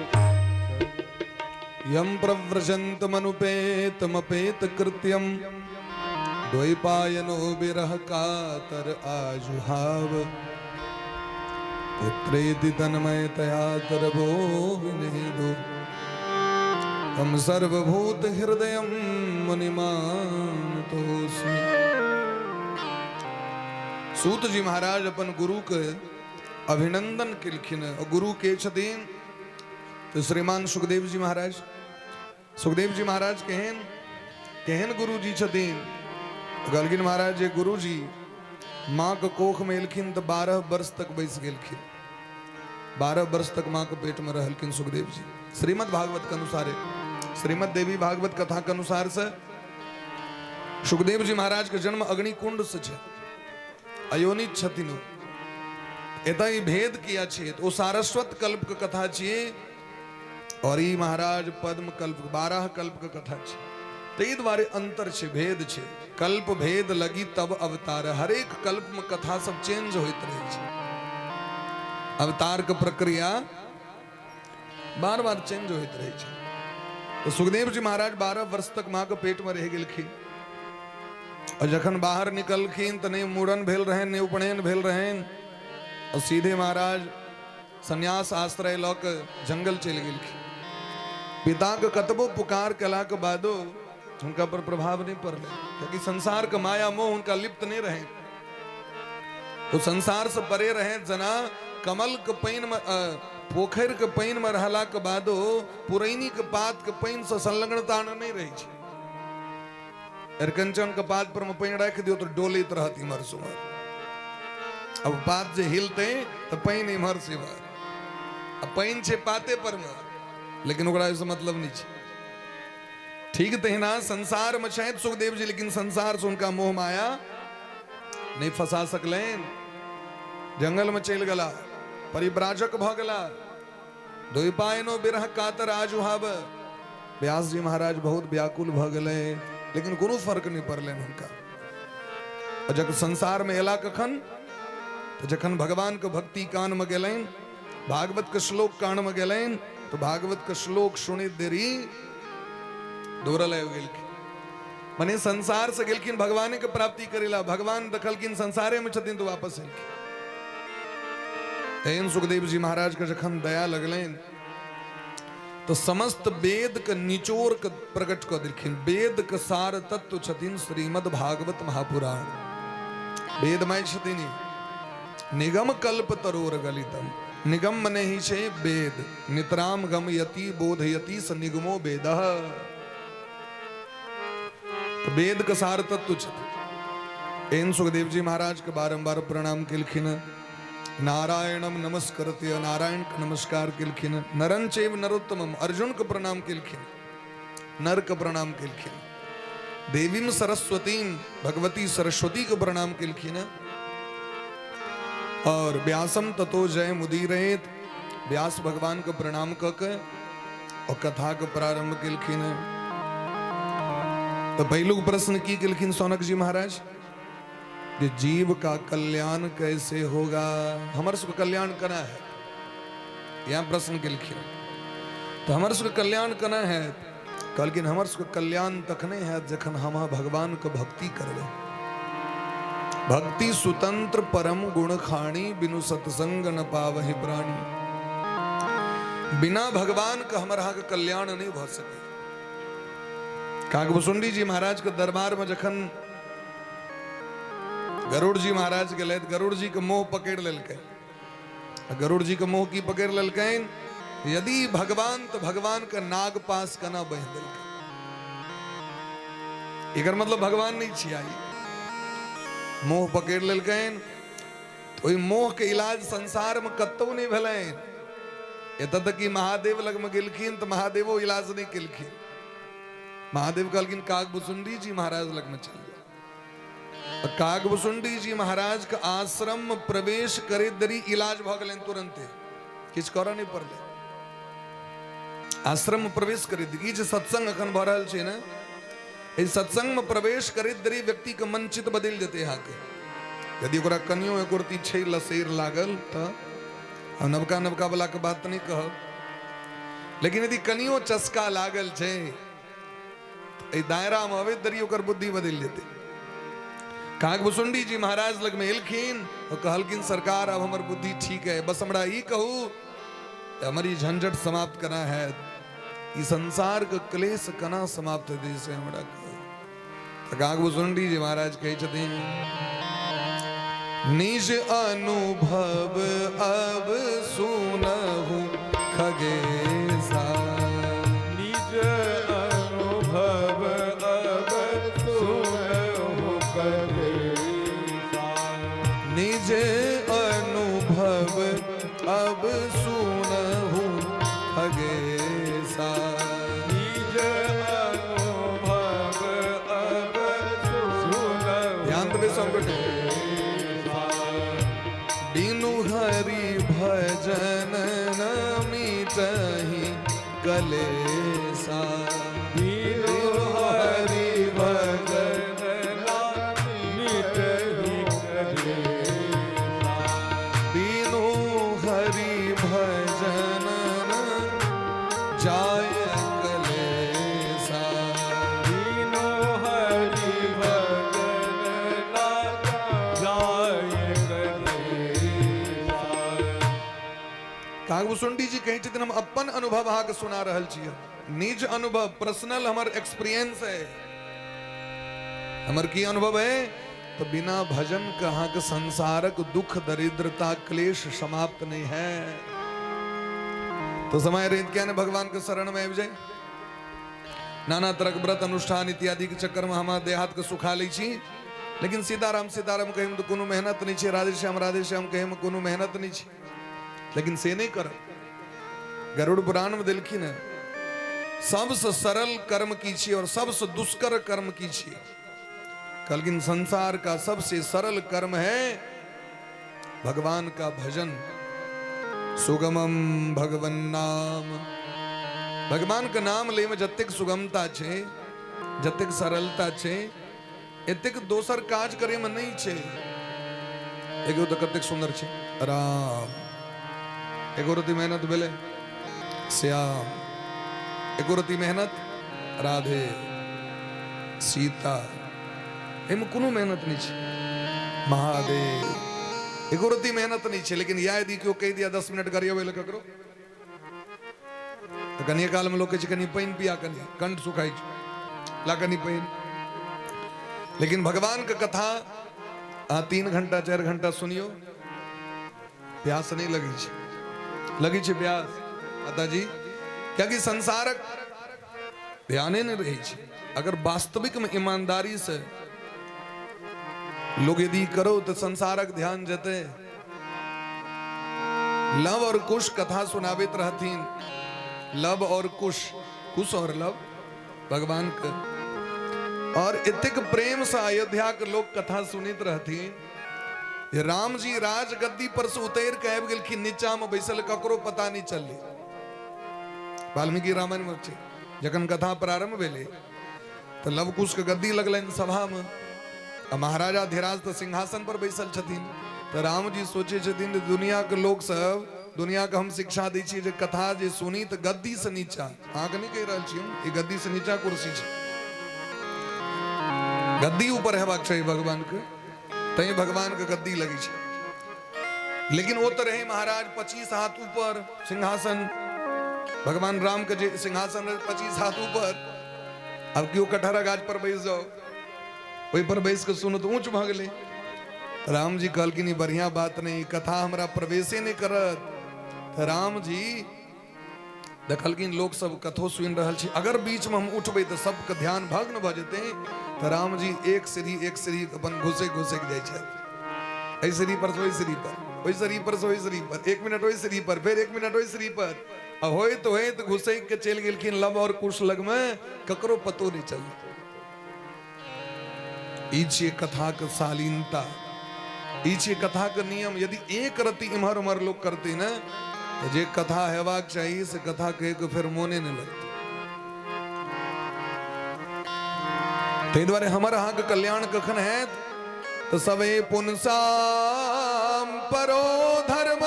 यम प्रव्रजन्तमनुपेतमपेतकृत्यं द्वैपायनो विरह कातर आजुहाव पुत्रेति तन्मयतया तरभो विनेदु तं सर्वभूतहृदयं मुनिमानतोऽस्मि। सूत जी महाराज अपन गुरु के अभिनंदन केलखिन। गुरु के छथिन तो श्रीमान सुखदेव जी महाराज। सुखदेव जी महाराज केहन केहन गुरु जी छथिन? कहलखिन महाराज जे गुरु जी माँ के कोख में एलखिन तो 12 वर्ष तक बैस गेलखिन। 12 वर्ष तक माँ के पेट में रहलखिन सुखदेव जी। श्रीमद् भागवत के अनुसार, श्रीमद् देवी भागवत कथा के अनुसार से सुखदेव जी महाराज के जन्म अग्निकुंड से छै, अयोनित छथिन। एतऽ ई भेद किया छै? ओ सारस्वत कल्प के कथा छियै और ई महाराज पद्म कल्प 12 कल्प के कथा छै। ताहि दुआरे अंतर छै, भेद छै। कल्प भेद लगी तब अवतार। हरेक कल्प में कथा सब चेंज होइत रहै छै। अवतार के प्रक्रिया बार बार चेंज होइत रहै छै। तो सुखदेव जी महाराज 12 वर्ष तक माँ के पेट में रहि गेलखिन और जखन बाहर निकलखिन तऽ नहि मूड़न भेल रहनि, नहि उपनयन भेल रहनि और सीधे महाराज संन्यास आश्रय लऽ कऽ जंगल चलि गेलखिन। पिता के कतबो पुकार केलाके बादो हुनका पर प्रभाव नहीं पड़लै, क्योंकि संसार के माया मोह हुनका लिप्त नहीं रहे। वो संसार से परे रहे। जना कमल के पानि में, पोखरि के पानि में रहला के बादो पुरैनी के पात के पानि से संलग्नता नहीं रहे छै। अरकंचन के पात पर में पानि राखि दियौ तो डोलैत रहत इम्हर से उम्हर। अब पात जे हिलतै तो पानि इम्हर से इम्हर। अब पानि छै पाते पर में, लेकिन ओकरा एहिसँ मतलब नहीं छै। ठीक तहिना संसार में छथि सुखदेव जी, लेकिन संसार से हुनका मोह माया नहीं फंसा सकलनि। जंगल में चलि गेला, परिव्राजक भऽ गेला। द्वैपायनो विरह कातर आजुहाब। व्यास जी महाराज बहुत व्याकुल भऽ गेलै, लेकिन कोनो फर्क नहीं पड़लनि हुनका। और जब संसार में एला कखन, तो जखन भगवान के भक्ति कान में गेलनि, भागवत के श्लोक कान में गेलनि, तो भागवत के श्लोक सुनि देरी दौड़ल आबि गेलखिन। मने संसार से गेलखिन भगवान के प्राप्ति करेला, भगवान देखलखिन संसारे में छथिन तो वापस एलखिन। तेहन सुखदेव जी महाराज के जखन दया लगलनि तो समस्त वेद के निचोड़ के प्रकट कऽ देलखिन। वेद के सार तत्व छथिन श्रीमद् भागवत महापुराण। वेदमय छथिन ई। निगम कल्प तरोर गलितम। निगम मने ही छै वेद। नितराम गम यति बोधयति स निगमो वेदः। तो वेद के सार तत्व छथिन। एहन सुखदेव जी महाराज के बारंबार प्रणाम केलखिन। नारायणम नमस्कृत्य, नारायण के नमस्कार केलखिन। नरन चैव नरोत्तमम, अर्जुन के प्रणाम केलखिन, नर के प्रणाम केलखिन। देवीम सरस्वतीम, भगवती सरस्वती के प्रणाम केलखिन। और व्यासम ततो जय मुदीरेत, व्यास भगवान के प्रणाम क के और कथा के प्रारंभ केलखिन। तो पहिलुक प्रश्न की केलखिन सौनक जी महाराज कि जीव का कल्याण कैसे होगा, हमर सबके कल्याण केना है, यहाँ प्रश्न केलखिन। तो हमर सबके कल्याण केना है? कहलखिन हमर सबके कल्याण तखने है जखन हम भगवान के भक्ति करबै। भक्ति सुतंत्र परम गुण खाणी, बिनु सत्संग न पावहि प्राणी। बिना भगवान के हमर अहाँके कल्याण नहीं भऽ सकै। काकभूसुंडी जी महाराज के दरबार में जखन गरुड़ जी महाराज गेलै, गरुड़ जी के मोह पकड़ लेलकै। गरुड़ जी के मोह की पकड़ लेलकनि? यदि भगवान तो भगवान के नाग पास केना बान्हि देलकै। एकर मतलब भगवान नहि छिया ई। मोह पकड़ि लेलकनि तऽ ओहि मोहके इलाज संसारमे कतहु नहि भेलनि। एतऽ तक कि महादेव लगमे गेलखिन तऽ महादेवो इलाज नहि केलखिन। महादेव कहलखिन काकभुसुंडी जी महाराज लगमे चल जाओ। काकभुसुंडी जी महाराज के आश्रम में प्रवेश करे देरी इलाज भऽ गेलनि तुरंते, किछु करऽ नहि पड़लै। आश्रम में प्रवेश करे देरी, ई जे सत्संग अखन भऽ रहल छै ने, एहि सत्संग में प्रवेश करैत देरी व्यक्ति के मन चित बदलि जेतै अहाँके। यदि ओकरा कनियो एकोरती छै लसेर लागल तऽ हम नवका नवका वाला के बात नहि कहब, लेकिन यदि कनियो चस्का लागल छै एहि दायरा में अबैत देरी ओकर बुद्धि बदलि जेतै। काकभुसुंडी जी महाराज लग में एलखिन और कहलखिन सरकार अब हमर बुद्धि ठीक है, बस हमरा ई कहू हमर ई झंझट समाप्त केना हैत, ई संसार के क्लेश केना समाप्त हेतै से हमरा कहू। तऽ काकभुसुंडी जी महाराज कहै छथिन निज अनुभव अब सुनहु खगेसा। निज अनुभव अब सुनहु खगेसा। निज अनुभव अब सुनहु खगेसा। निज अनुभव अब सुनहु ध्यान देबै सब गोटे। बिनु हरि भजन न मिटहि कलेसा। बिनु हरि भजन न मिटहि कलेसा। बिनु हरि भजन न जाय कलेसा। बिनु हरि भजन न जाय कलेसा। काकभुसुंडी जी कहै छथिन हम अपन अनुभव अहाँके सुना रहल छी, निज अनुभव, पर्सनल हमर एक्सपीरियंस है। हमर की अनुभव है तो बिना भजन के अहाँके संसारक दुख दरिद्रता क्लेश समाप्त नहीं है। तो समय रहित क्या ने भगवान के शरण में आबि जाए। नाना तरह के व्रत अनुष्ठान इत्यादि के चक्कर में हम देहात के सुखा लै छी, लेकिन सीताराम सीताराम कहै में तो कोनो मेहनत नहीं छै, राधेश्याम राधेश्याम कहै में कोनो मेहनत नहीं छै, लेकिन से नहीं करब। गरुड़ पुराण में देलखिन है सबसे सरल कर्म की छी और सबसे दुष्कर कर्म की छी। कहलखिन संसार का सबसे सरल कर्म है भगवान का भजन। सुगमम भगवन नाम, भगवान के नाम ले में जतेक सुगमता छै, जतेक सरलता छै, एतेक दोसर काज करे में नहीं छै। एगो तो कतेक सुंदर छै राम, एगो रति मेहनत भेलै श्याम, एगो रति मेहनत राधे सीता, एहिमे कोनो मेहनत नहीं छै महादेव, एको रति मेहनत नहीं छै। लेकिन इएह यदि केओ कहि दिया 10 मिनट गरियबै लए ककरो, तऽ कनिए कालमे लोक कहै छै कनि पानि पिया, कनि कंठ सुखाइ छै, ला कनि पानि। लेकिन भगवान के कथा अहाँ 3 घंटा 4 घंटा सुनियो, प्यास नहीं लगै छै, लगै छै प्यास माताजी, कियाकि संसारक ध्याने नहीं रहै छै। अगर वास्तविक में ईमानदारी से लोग यदि करो तो संसारक ध्यान जते। लव और कुश कथा सुनाबैत रहथिन, लव और कुश, कुश और लव भगवान के, और एतेक प्रेम से अयोध्या के लोग कथा सुनैत रहथिन। राम जी राजगद्दी पर से उतैर के आबि गेलखिन, नीचा में बैसल ककरो पता नहीं चललै। वाल्मीकि रामायण में छै, जखन कथा प्रारंभ भेलै तऽ लव कुश के गद्दी लगलनि सभा में, आ महाराजा धीराज तऽ सिंहासन पर बैसल छथिन। तऽ राम जी सोचै छथिन जे दुनिया के लोक सब, दुनिया के हम शिक्षा दै छियै जे कथा जे सुनी तऽ गद्दी से नीचा, अहाँके नहि कहि रहल छी हम, ई गद्दी से नीचा कुर्सी छै, गद्दी ऊपर हेबाक चाही भगवान के, तैं भगवान के गद्दी लगै छै। लेकिन ओ तऽ रहै महाराज 25 हाथ ऊपर सिंहासन, भगवान राम के जे सिंहासन रहै 25 हाथ ऊपर। आब केओ कटहरा गाछ पर बैस जाओ, ओहि पर बैस के सुनो तऽ ऊँच भऽ गेलै। राम जी कहलखिन ई बढ़िया बात नहीं, कथा हमरा प्रवेशे नहीं करत। तऽ राम जी देखलखिन लोक सब कथो सुनि रहल छै, अगर बीच में हम उठबै तऽ सबके ध्यान भग्न भऽ जेतै। तऽ राम जी एक सीढ़ी एक सीढ़ी अपन घुसैक घुसैक जाइ छथि, एहि सीढ़ी पर से ओहि सीढ़ी पर, ओहि सीढ़ी पर से ओहि सीढ़ी पर, एक मिनट ओहि सीढ़ी पर, फेर एक मिनट ओहि सीढ़ी पर, आ होइत होइत घुसैक के चलि गेलखिन लव और कुश लगमे, ककरो पतो नहि चललै। ई छियै कथाक शालीनता, ई छियै कथाक नियम। यदि एक रति इम्हर उम्हर लोक करतै ने तऽ जे कथा हेबाक चाही से कथा कहैके फेर मोने नहि लगतै। ताहि दुआरे हमर अहाँके कल्याण कखन हैत तऽ सबे पुनसाम परो धर्म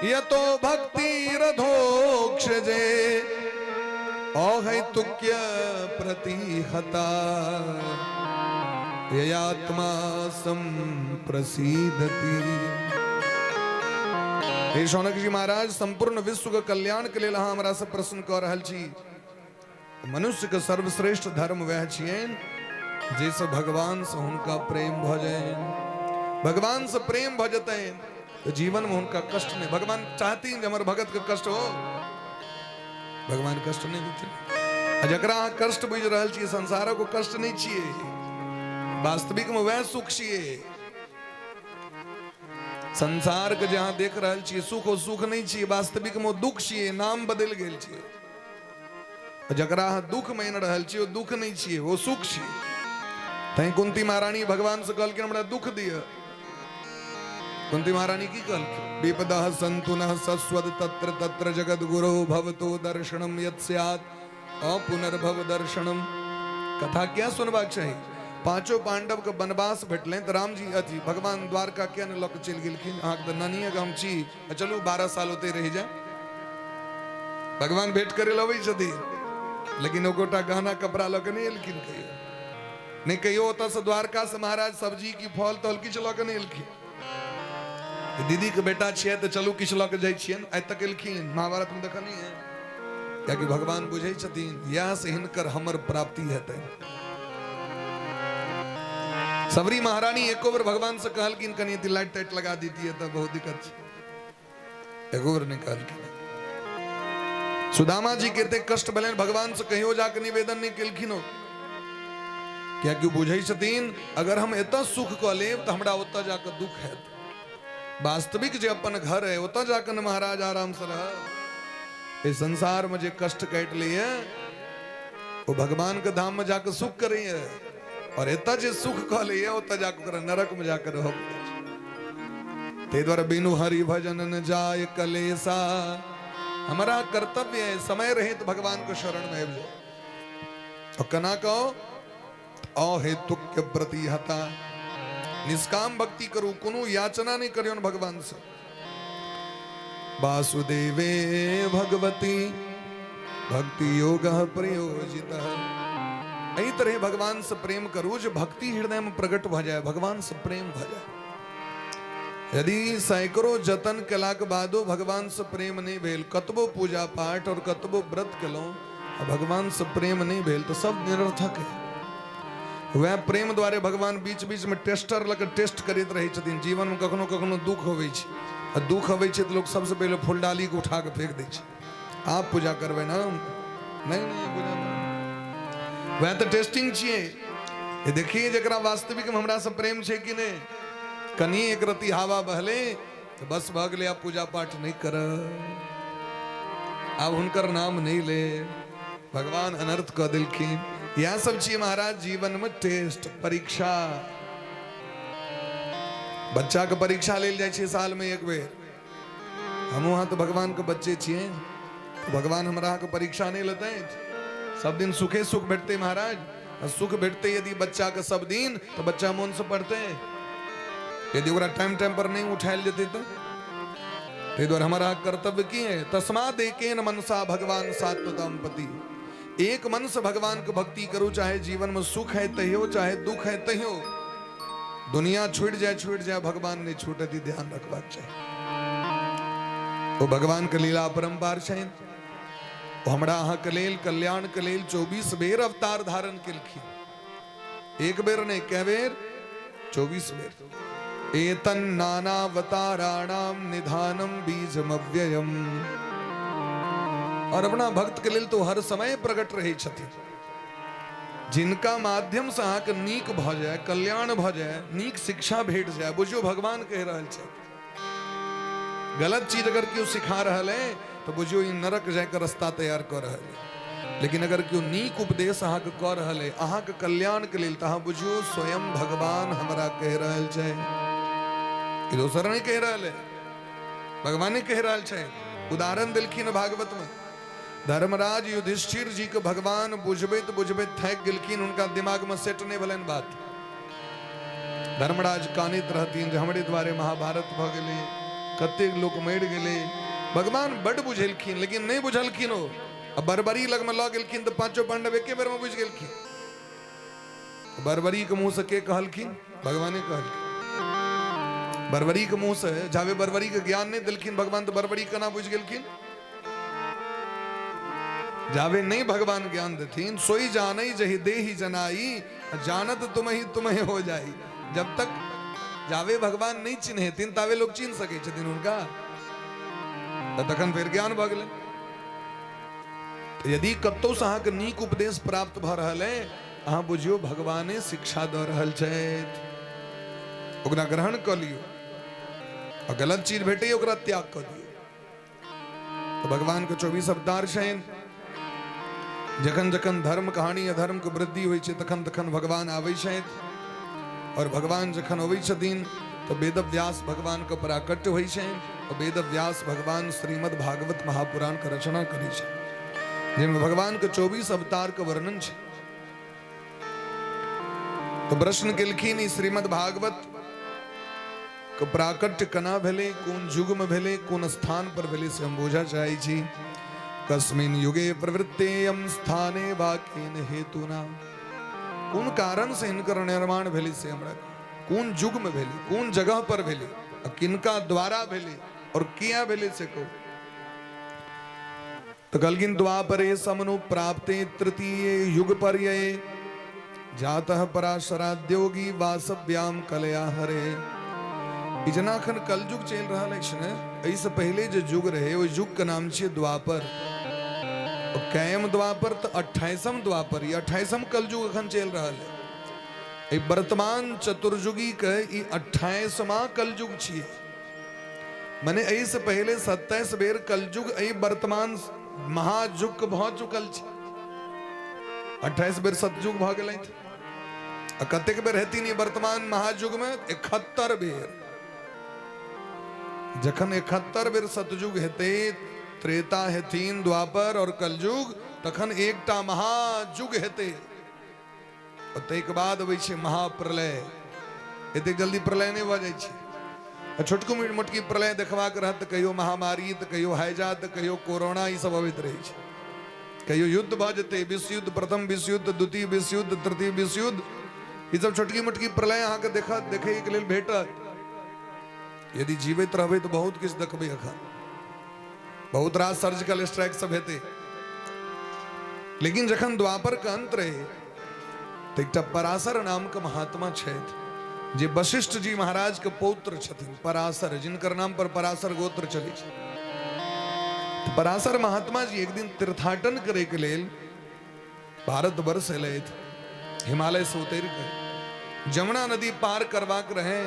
यतो भक्ति रधोक्ष जे अहैतुक्य प्रतिहता ययात्मा संप्रसीदति। हे शौनक जी महाराज, संपूर्ण विश्व के कल्याण के लेल अहाँ हमरा से प्रश्न कऽ रहल छी। मनुष्य के सर्वश्रेष्ठ धर्म वह छियनि जाहिसँ भगवान से हुनका प्रेम भऽ जाइन। भगवान से प्रेम भऽ जेतनि तऽ जीवन में हुनका कष्ट नहीं। भगवान चाहती जे हमर भगत के कष्ट हो, भगवान कष्ट नहीं देथिन। आ जकरा अहाँ कष्ट बुझि रहल छियै, संसारक ओ कष्ट नहीं छियै, वास्तविक में वएह सुख छियै। संसार के जे अहाँ देख रहल छियै सुख, ओ सुख नहीं छियै, वास्तविक में ओ दुख छियै, नाम बदलि गेल छियै। जकरा अहाँ दुख मानि रहल छी ओ दुख नहि छियै, ओ सुख छियै। तैं कुंती महारानी भगवान से कहलखिन हमरा दुख दिअ। कुंती महारानी की कहलखिन? विपदः सन्तु नः सस्वद तत्र तत्र जगद्गुरो भवतो दर्शनम यत् स्यात् अपुनर्भव दर्शनम। कथा क्या सुनबाक चाही? पांचों पांडव के वनवास भेटलनि तऽ रामजी अथी भगवान द्वारका किया ने लऽ कऽ चलि गेलखिन? अहाँके तऽ नानिये गाम छी, चलू 12 साल ओतहि रहि जाय। भगवान भेंट करे लए अबै छथिन, लेकिन ओ गोटा गहना कपड़ा लऽ के नहि एलखिन कहियो नहि, कहियो ओतऽ से द्वारका से महाराज सब्जी की फल तल किछु लऽ के नहि एलखिन। दीदी के बेटा छियै तऽ चलू किछु लऽ के जाइ छियनि, आइ तक एलखिन महाभारत में देखलियै है? कियाकि भगवान बुझै छथिन इएह से हिनकर हमर प्राप्ति हेतै। सबरी महारानी एको बेर भगवान से कहलखिन कनि अथी लाइट ताइट लगा दीतियै तऽ बहुत दिक्कत छै, एको बेर नहि कहलखिन। सुदामा जी के एते कष्ट भेलनि, भगवान से कहियो जाके निवेदन नहि केलखिन ओ, कियाकि बुझै छथिन अगर हम एतऽ सुख कऽ लेब तऽ हमरा ओतऽ जाके दुख हैत। वास्तविक जे अपन घर है ओतऽ जाके ने महाराज आराम से रहब। एहि संसार में जे कष्ट काटि लैए ओ भगवान के धाम में जाके सुख करैए, और एतऽ जे सुख कऽ लैए ओतऽ जाके ओकरा नरक में जाके रहऽ पड़ै छै। ताहि दुआरे बिनु हरि भजन न जाय कलेसा। हमारा कर्तव्य है समय रहे तो भगवान को शरण में आबि जाओ। और कना कहो अहेतुक के प्रतिहता, निष्काम भक्ति करू, कोनो याचना नहीं करियौन भगवान से। वासुदेवे भगवती भक्ति योग प्रयोजित। एहि तरह भगवान से प्रेम करू जे भक्ति हृदय में प्रकट भ जाए, भगवान से प्रेम भ जाए। यदि सैकड़ों जतन केलाक बादो भगवान से प्रेम नहीं भेल, कतबो पूजा पाठ और कतबो व्रत केलहुँ आ भगवान से प्रेम नहीं भेल तो सब निरर्थक है। वह प्रेम द्वारे भगवान बीच बीच में टेस्टर लग टेस्ट करैत रहै छथिन। जीवन में कखनो कखनो दुख होबै छै, आ दुख अबै छै तऽ लोक सबसे पहिले फुलडाली के उठा के फेंक दै छै। आप पूजा करबै ना? नहीं नहीं पूजा करबै। वह तऽ टेस्टिंग छियै। ये देखिए जकरा वास्तविक में हमरा से प्रेम छै कि नहीं। कनि एक रति हवा बहले तऽ बस भऽ गेलै, आब पूजा पाठ नहीं कर, आब हुनकर नाम नहीं ले, भगवान अनर्थ कऽ देलखिन। इएह सब छियै महाराज जीवन में टेस्ट, परीक्षा। बच्चा के परीक्षा लेल जाइ छै साल में एक बेर। हम वहां तो भगवान के बच्चे छियै, तो भगवान हमरा अहाँके परीक्षा नहीं लेते। सब दिन सुखे सुख भेटते महाराज, आ सुख भेटते यदि बच्चा के सब दिन तो बच्चा मन से पढ़ते। यदि ओकरा टाइम टाइम पर नहीं उठायल जेतै तऽ ताहि दुआरे हमारा कर्तव्य की है? तस्माद एकेन मनसा भगवान सात्वताम पति। एक मन से भगवान के भक्ति करू, चाहे जीवन में सुख है तहियो, चाहे दुख है तहियो। दुनिया छूट जाए छूट जाए, भगवान नहीं छूटत, ई ध्यान रखबाक चाही। ओ भगवान के लीला अपरंपार छनि। ओ हमरा अहाँ के लेल कल्याण के लेल 24 बेर अवतार धारण केलखिन, एक बेर नहीं, कै बेर? 24 बेर। एतन नानावताराणाम निधानम बीजमव्ययम और अपना भक्त के लेल तो हर समय प्रकट रहै छथिन। जिनका माध्यम से अहाँके नीक भऽ जाय, कल्याण भऽ जाय, नीक शिक्षा भेट जाय, बुझियौ भगवान कहि रहल छथि। गलत चीज अगर केओ सिखा रहल है तो बुझियौ ई नरक जायके रास्ता तैयार कऽ रहल है। लेकिन अगर केओ नीक उपदेश अहाँके कऽ रहल है अहाँके कल्याणके लेल, तऽ अहाँ बुझियौ स्वयं भगवान हमरा कहि रहल छै, ई दोसर नहि कहि रहल है, भगवाने कहि रहल छै। उदाहरण देलखिन भागवत में, धर्मराज युधिष्ठिर जी के भगवान बुझबैत बुझबैत थाकि गेलखिन, हुनका दिमाग में सेट नहीं भेलनि बात। धर्मराज कानैत रहथिन जे हमरे द्वारे महाभारत भऽ गेलै, कतेक लोक मरि गेलै। भगवान बड्ड बुझेलखिन लेकिन नहीं बुझलखिन ओ। आ बर्बरी लगमे लऽ गेलखिन तऽ पांचो पांडव एके बेरमे बुझि गेलखिन। बर्बरी के मुंह से के कहलखिन? भगवाने कहलखिन। बर्बरी के मुंह से जावे बर्बरी के ज्ञान नहीं देलखिन भगवान, तो बर्बरी केना बुझि गेलखिन? जावे नहीं भगवान ज्ञान देथिन, सोई जानै जहि देहि जनाई, जानत तुम्हि तुम्हि हो जाई। जब तक जावे भगवान नहीं चिन्हेथिन तावे लोग चिन्ह सकै छथिन हुनका, तऽ तखन फेर ज्ञान भऽ गेलै। यदि कतौ से अहाँके नीक उपदेश प्राप्त भऽ रहल है, अहाँ बुझियौ भगवाने शिक्षा दऽ रहल छथि, ओकरा ग्रहण कऽ लियौ, आ गलत चीज भेटैए ओकरा त्याग कऽ दियौ। तऽ भगवान के 24 अवतार छनि। जखन जखन धर्म कहानी अधर्म के वृद्धि होइ छै तखन तखन भगवान आबै छथि, और भगवान जखन अबै छथिन तऽ वेदव्यास भगवान के प्राकट्य होइ छनि, और वेदव्यास भगवान श्रीमद् भागवत महापुराण के रचना करै छै, जाहिमे भगवान के 24 अवतार के वर्णन छै। तऽ प्रश्न केलखिन, ई श्रीमद् भागवत के प्राकट्य केना भेलै, कोन युग में भेलै, कोन स्थान पर भेलै, से हम बुझऽ चाहै छी। कस्मिन युगे प्रवृत्तेयम स्थाने वा केन हेतुना, कोन कारण से हिनकर निर्माण भेलै से हमरा, कोन युग में भेलै, कोन जगह पर भेलै, आ किनका द्वारा भेलै और किया भेलै से कहू। तो कहलखिन द्वापरे समनु प्राप्ते तृतीय युग पर्यये जातः पराशराद्योगी वासव्याम कलया हरे। ई जेना अखन कलयुग चलि रहल अछि ने, एहिसँ पहिले जे युग रहे ओहि युग के नाम छियै द्वापर। कैम द्वापर तऽ 28म द्वापर, ई 28म कलयुग अखन चलि रहल है। एहि वर्तमान चतुर्युगी के ई 28मा कलयुग छियै। मने एहिसँ पहिले 27 बेर कलयुग एहि वर्तमान महायुग के भऽ चुकल छै। 28 बेर सतयुग भऽ गेलै, आ कतेक बेर हेथिन ई वर्तमान महायुग में? 71 बेर। जखन 71 बेर सतयुग हेतै, त्रेता हेथिन, द्वापर और कलयुग, तखन एकटा महायुग हेतै, और ताहिके बाद अबै छै महाप्रलय। एतेक जल्दी प्रलय नहि भऽ जाइ छै। आ छोटको मोटकी प्रलय देखबाक रहत तऽ कहियो महामारी, तऽ कहियो हैजा, तऽ कहियो कोरोना, ई सब अबैत रहै छै। कहियो युद्ध भऽ जेतै, विश्व युद्ध, प्रथम विश्व युद्ध, द्वितीय विश्व युद्ध, तृतीय विश्व युद्ध, ई सब छोटकी मोटकी प्रलय अहाँके देखैके लेल भेटत। यदि जीवित रहबै तऽ बहुत किछु देखबै। अखन बहुत रास सर्जिकल स्ट्राइक सब हेतै। लेकिन जखन द्वापर के अंत रहे तऽ एकटा पराशर नाम के महात्मा छथि, जे वशिष्ठ जी महाराज के पौत्र छथिन, पराशर, जिनकर नाम पर पराशर गोत्र चलै छै। पराशर महात्मा जी एक दिन तीर्थाटन करे के लेल भारतवर्ष एलथि। हिमालय से उतरि के जमुना नदी पार करबाक रहे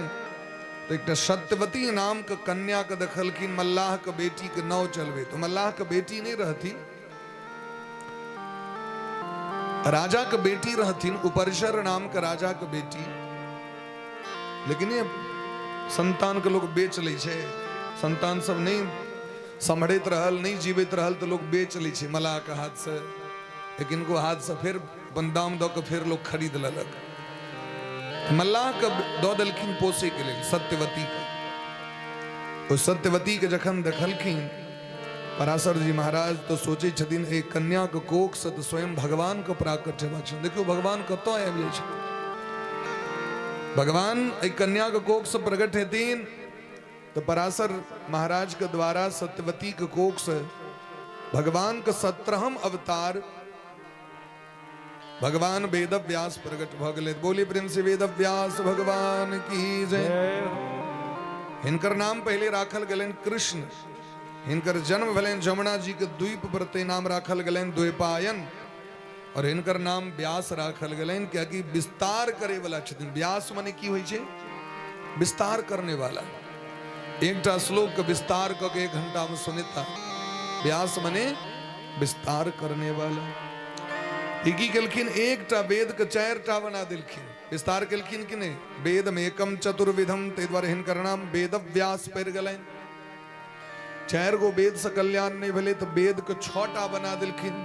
तो एकटा सत्यवती नाम के कन्या के देखलखिन, मल्लाह के बेटी के नाव चलबे। तो मल्लाह के बेटी नहीं रहथिन, राजा के बेटी रहथिन, उपरिशर नाम के राजा के बेटी। लेकिन ये संतान के लोग बेच लै छै, संतान सब नहीं सम्हरैत रहल, नहीं जीवित रहल, तो लोग बेच लै छै मल्लाह के हाथ से, लेकिन को हाथ से फिर अपन दाम दऽ के फिर लोग खरीद लेलक। मल्लाह के दऽ देलखिन पोसै के लेल सत्यवती के। ओ सत्यवती के जखन देखलखिन पराशर जी महाराज तो सोचै छथिन, एहि कन्या के कोख से तऽ स्वयं भगवान के प्राकट्य हेबाक छै। देखियौ भगवान कतऽ आबि जाइ छथिन। भगवान एहि कन्या के कोख से प्रकट हेथिन तो पराशर महाराज के द्वारा सत्यवती के कोख से भगवान के 17म अवतार भगवान वेद व्यास प्रकट भऽ गेलै। बोली प्रेम से वेद व्यास भगवान की जय। हिनकर नाम पहले राखल गेलनि कृष्ण, हिनकर जन्म भेलनि जमुना जी के द्वीप पर, ते नाम राखल गेलनि द्वैपायन। और हिनकर नाम व्यास राखल गेलनि कियाकि विस्तार करे वाला छथिन। व्यास माने की होइ छै? विस्तार करने वाला। एकटा श्लोक के विस्तार कऽ के 1 घंटा में सुनेता। व्यास माने विस्तार करने वाला। ई की केलखिन? एकटा वेद के 4टा बना देलखिन। विस्तार केलखिन कि नहि? वेद में एकम चतुर्विधम, ताहि दुआरे हिनकर नाम वेद व्यास पड़ि गेलनि। 4 गो वेद से कल्याण नहीं भेलै तऽ वेद के 6टा बना देलखिन,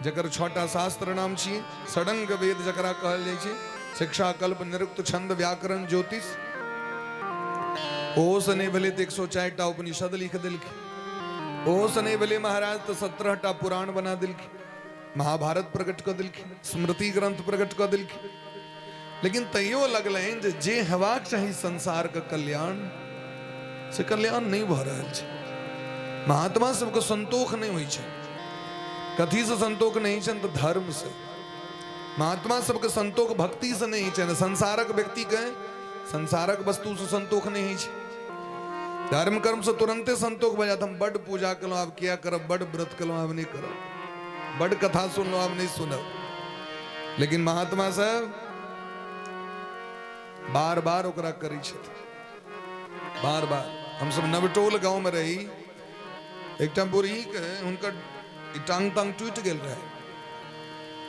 जकर 6टा शास्त्र नाम छी षडंग वेद जकरा कहल जाइ छै, शिक्षा, कल्प, निरुक्त, छंद, व्याकरण, ज्योतिष। ओहो से नहीं भेलै तऽ 104टा उपनिषद लिख देलखिन। ओहो से नहीं भेलै महाराज तऽ 17टा पुराण बना देलखिन, महाभारत प्रकट कऽ देलखिन, स्मृति ग्रंथ प्रकट कऽ देलखिन। लेकिन तैयो लगलनि जे जे हेबाक चाही संसार के कल्याण, से कल्याण नहीं भऽ रहल छै। महात्मा सबके संतोष नहीं होइ छै। कथी से संतोष नहीं छै? तऽ धर्म से। महात्मा सबके संतोष भक्ति से नहीं छै। संसारक व्यक्ति के संसारक वस्तु से संतोष नहीं होइ छै। धर्म कर्म से तुरंते संतोष भऽ जायत। हम बड पूजा केलहुँ, आब किया करब, बड व्रत केलहुँ, आब नहीं करब, बड कथा सुनलहुँ, आब नहीं सुनब। लेकिन महात्मा सब बार बार ओकरा करै छथिन, बार बार। हम सब नवटोल गांव में रही, एकटा बूढ़ी के हुनकर टांग तांग टूटि गेल रहे,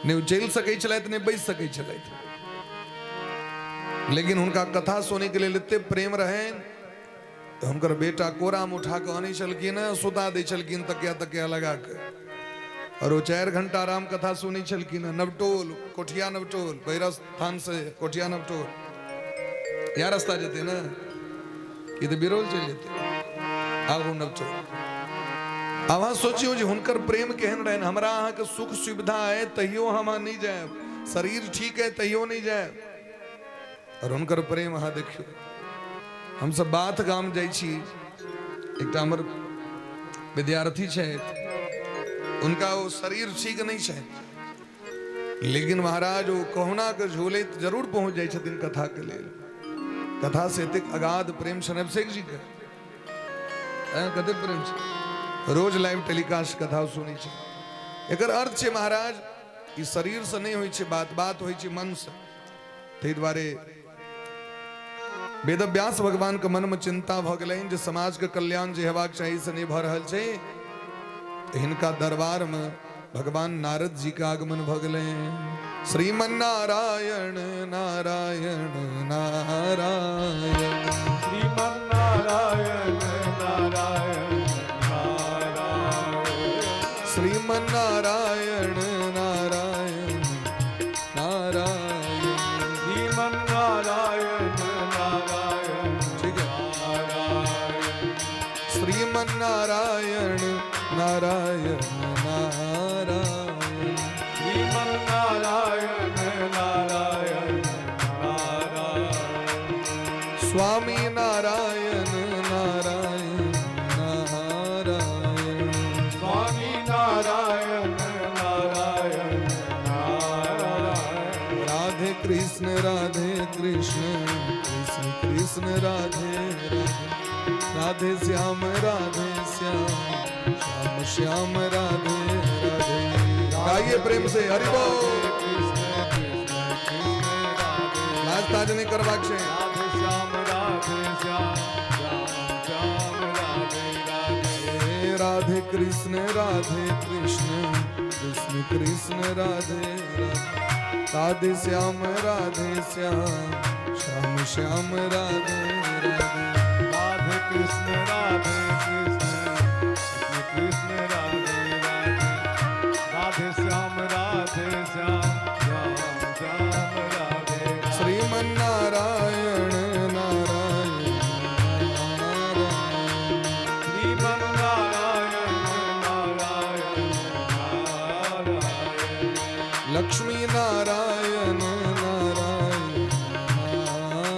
नहि ओ चलि सकै छलथि, नहि बैस सकै छलथि। लेकिन हुनका कथा सुनै के लेल एते प्रेम रहनि तऽ हुनकर बेटा कोरा में उठा कऽ आनै छलखिन, सुता दै छलखिन तकिया तकिया लगा के, और ओ 4 घंटा राम कथा सुनै छलखिन। नवटोल, कोठिया नवटोल, भैरव स्थान से कोठिया नवटोल या रास्ता जेतै ने, कि तऽ बिरौल चलि जेतै, आगू नवटोल। आब अहाँ सोचियौ जे हुनकर प्रेम केहन रहनि। हमरा अहाँके सुख सुविधा है तैयो हम अहाँ नहीं जायब, शरीर ठीक है तैयो नहीं जायब, और हुनकर प्रेम अहाँ देखियौ। हम सब बाथ गाम जाइ छी, एकटा हमर विद्यार्थी छथि, उनका ओ शरीर ठीक नहीं छै, लेकिन महाराज ओ कहुना के झूलैत जरूर पहुंच जाइ छथिन कथा के लेल। कथा से एतेक अगाध प्रेम छनि अभिषेक जी के, कतेक प्रेम छै, रोज लाइव टेलीकास्ट कथा सुनै छै। एकर अर्थ छै महाराज, ई शरीर से नहीं होइ छै बात, बात होइ छै मन से। ताहि दुआरे वेदव्यास भगवान के मन में चिंता भऽ गेलनि जे समाज के कल्याण जे हेबाक चाही से नहीं भऽ रहल छै। हिनका दरबार में भगवान नारद जी के आगमन भऽ गेलनि। श्रीमन नारायण नारायण नारायण, श्रीमन नारायण नारायण नारायण, श्रीमन नारायण नारायण नारायण, श्रीमन नारायण नारायण, ठीक है, नारायण, श्रीमन नारायण नारायण नारायण, श्रीमन नारायण नारायण नारायण, स्वामी नारायण नारायण नारायण, स्वामी नारायण नारायण नारायण, राधे कृष्ण राधे कृष्ण कृष्ण कृष्ण राधे राधे, राधे श्याम राधे श्याम श्याम श्याम राधे राधे। गाइए प्रेम से हरि बोल। कृष्ण कृष्ण कृष्ण राधे, नाच ताज नहीं करबाक छै। राधे श्याम राधे श्याम श्याम श्याम राधे राधे, राधे कृष्ण राधे कृष्ण कृष्ण कृष्ण राधे राधे, राधे श्याम राधे श्याम श्याम श्याम राधे राधे, राधे कृष्ण राधे कृष्ण कृष्ण कृष्ण राधे राधे, राधे श्याम राधे श्याम श्याम श्याम राधे राधे, श्रीमन नारायण नारायण नारायण, श्रीमन नारायण नारायण नारायण, लक्ष्मी नारायण नारायण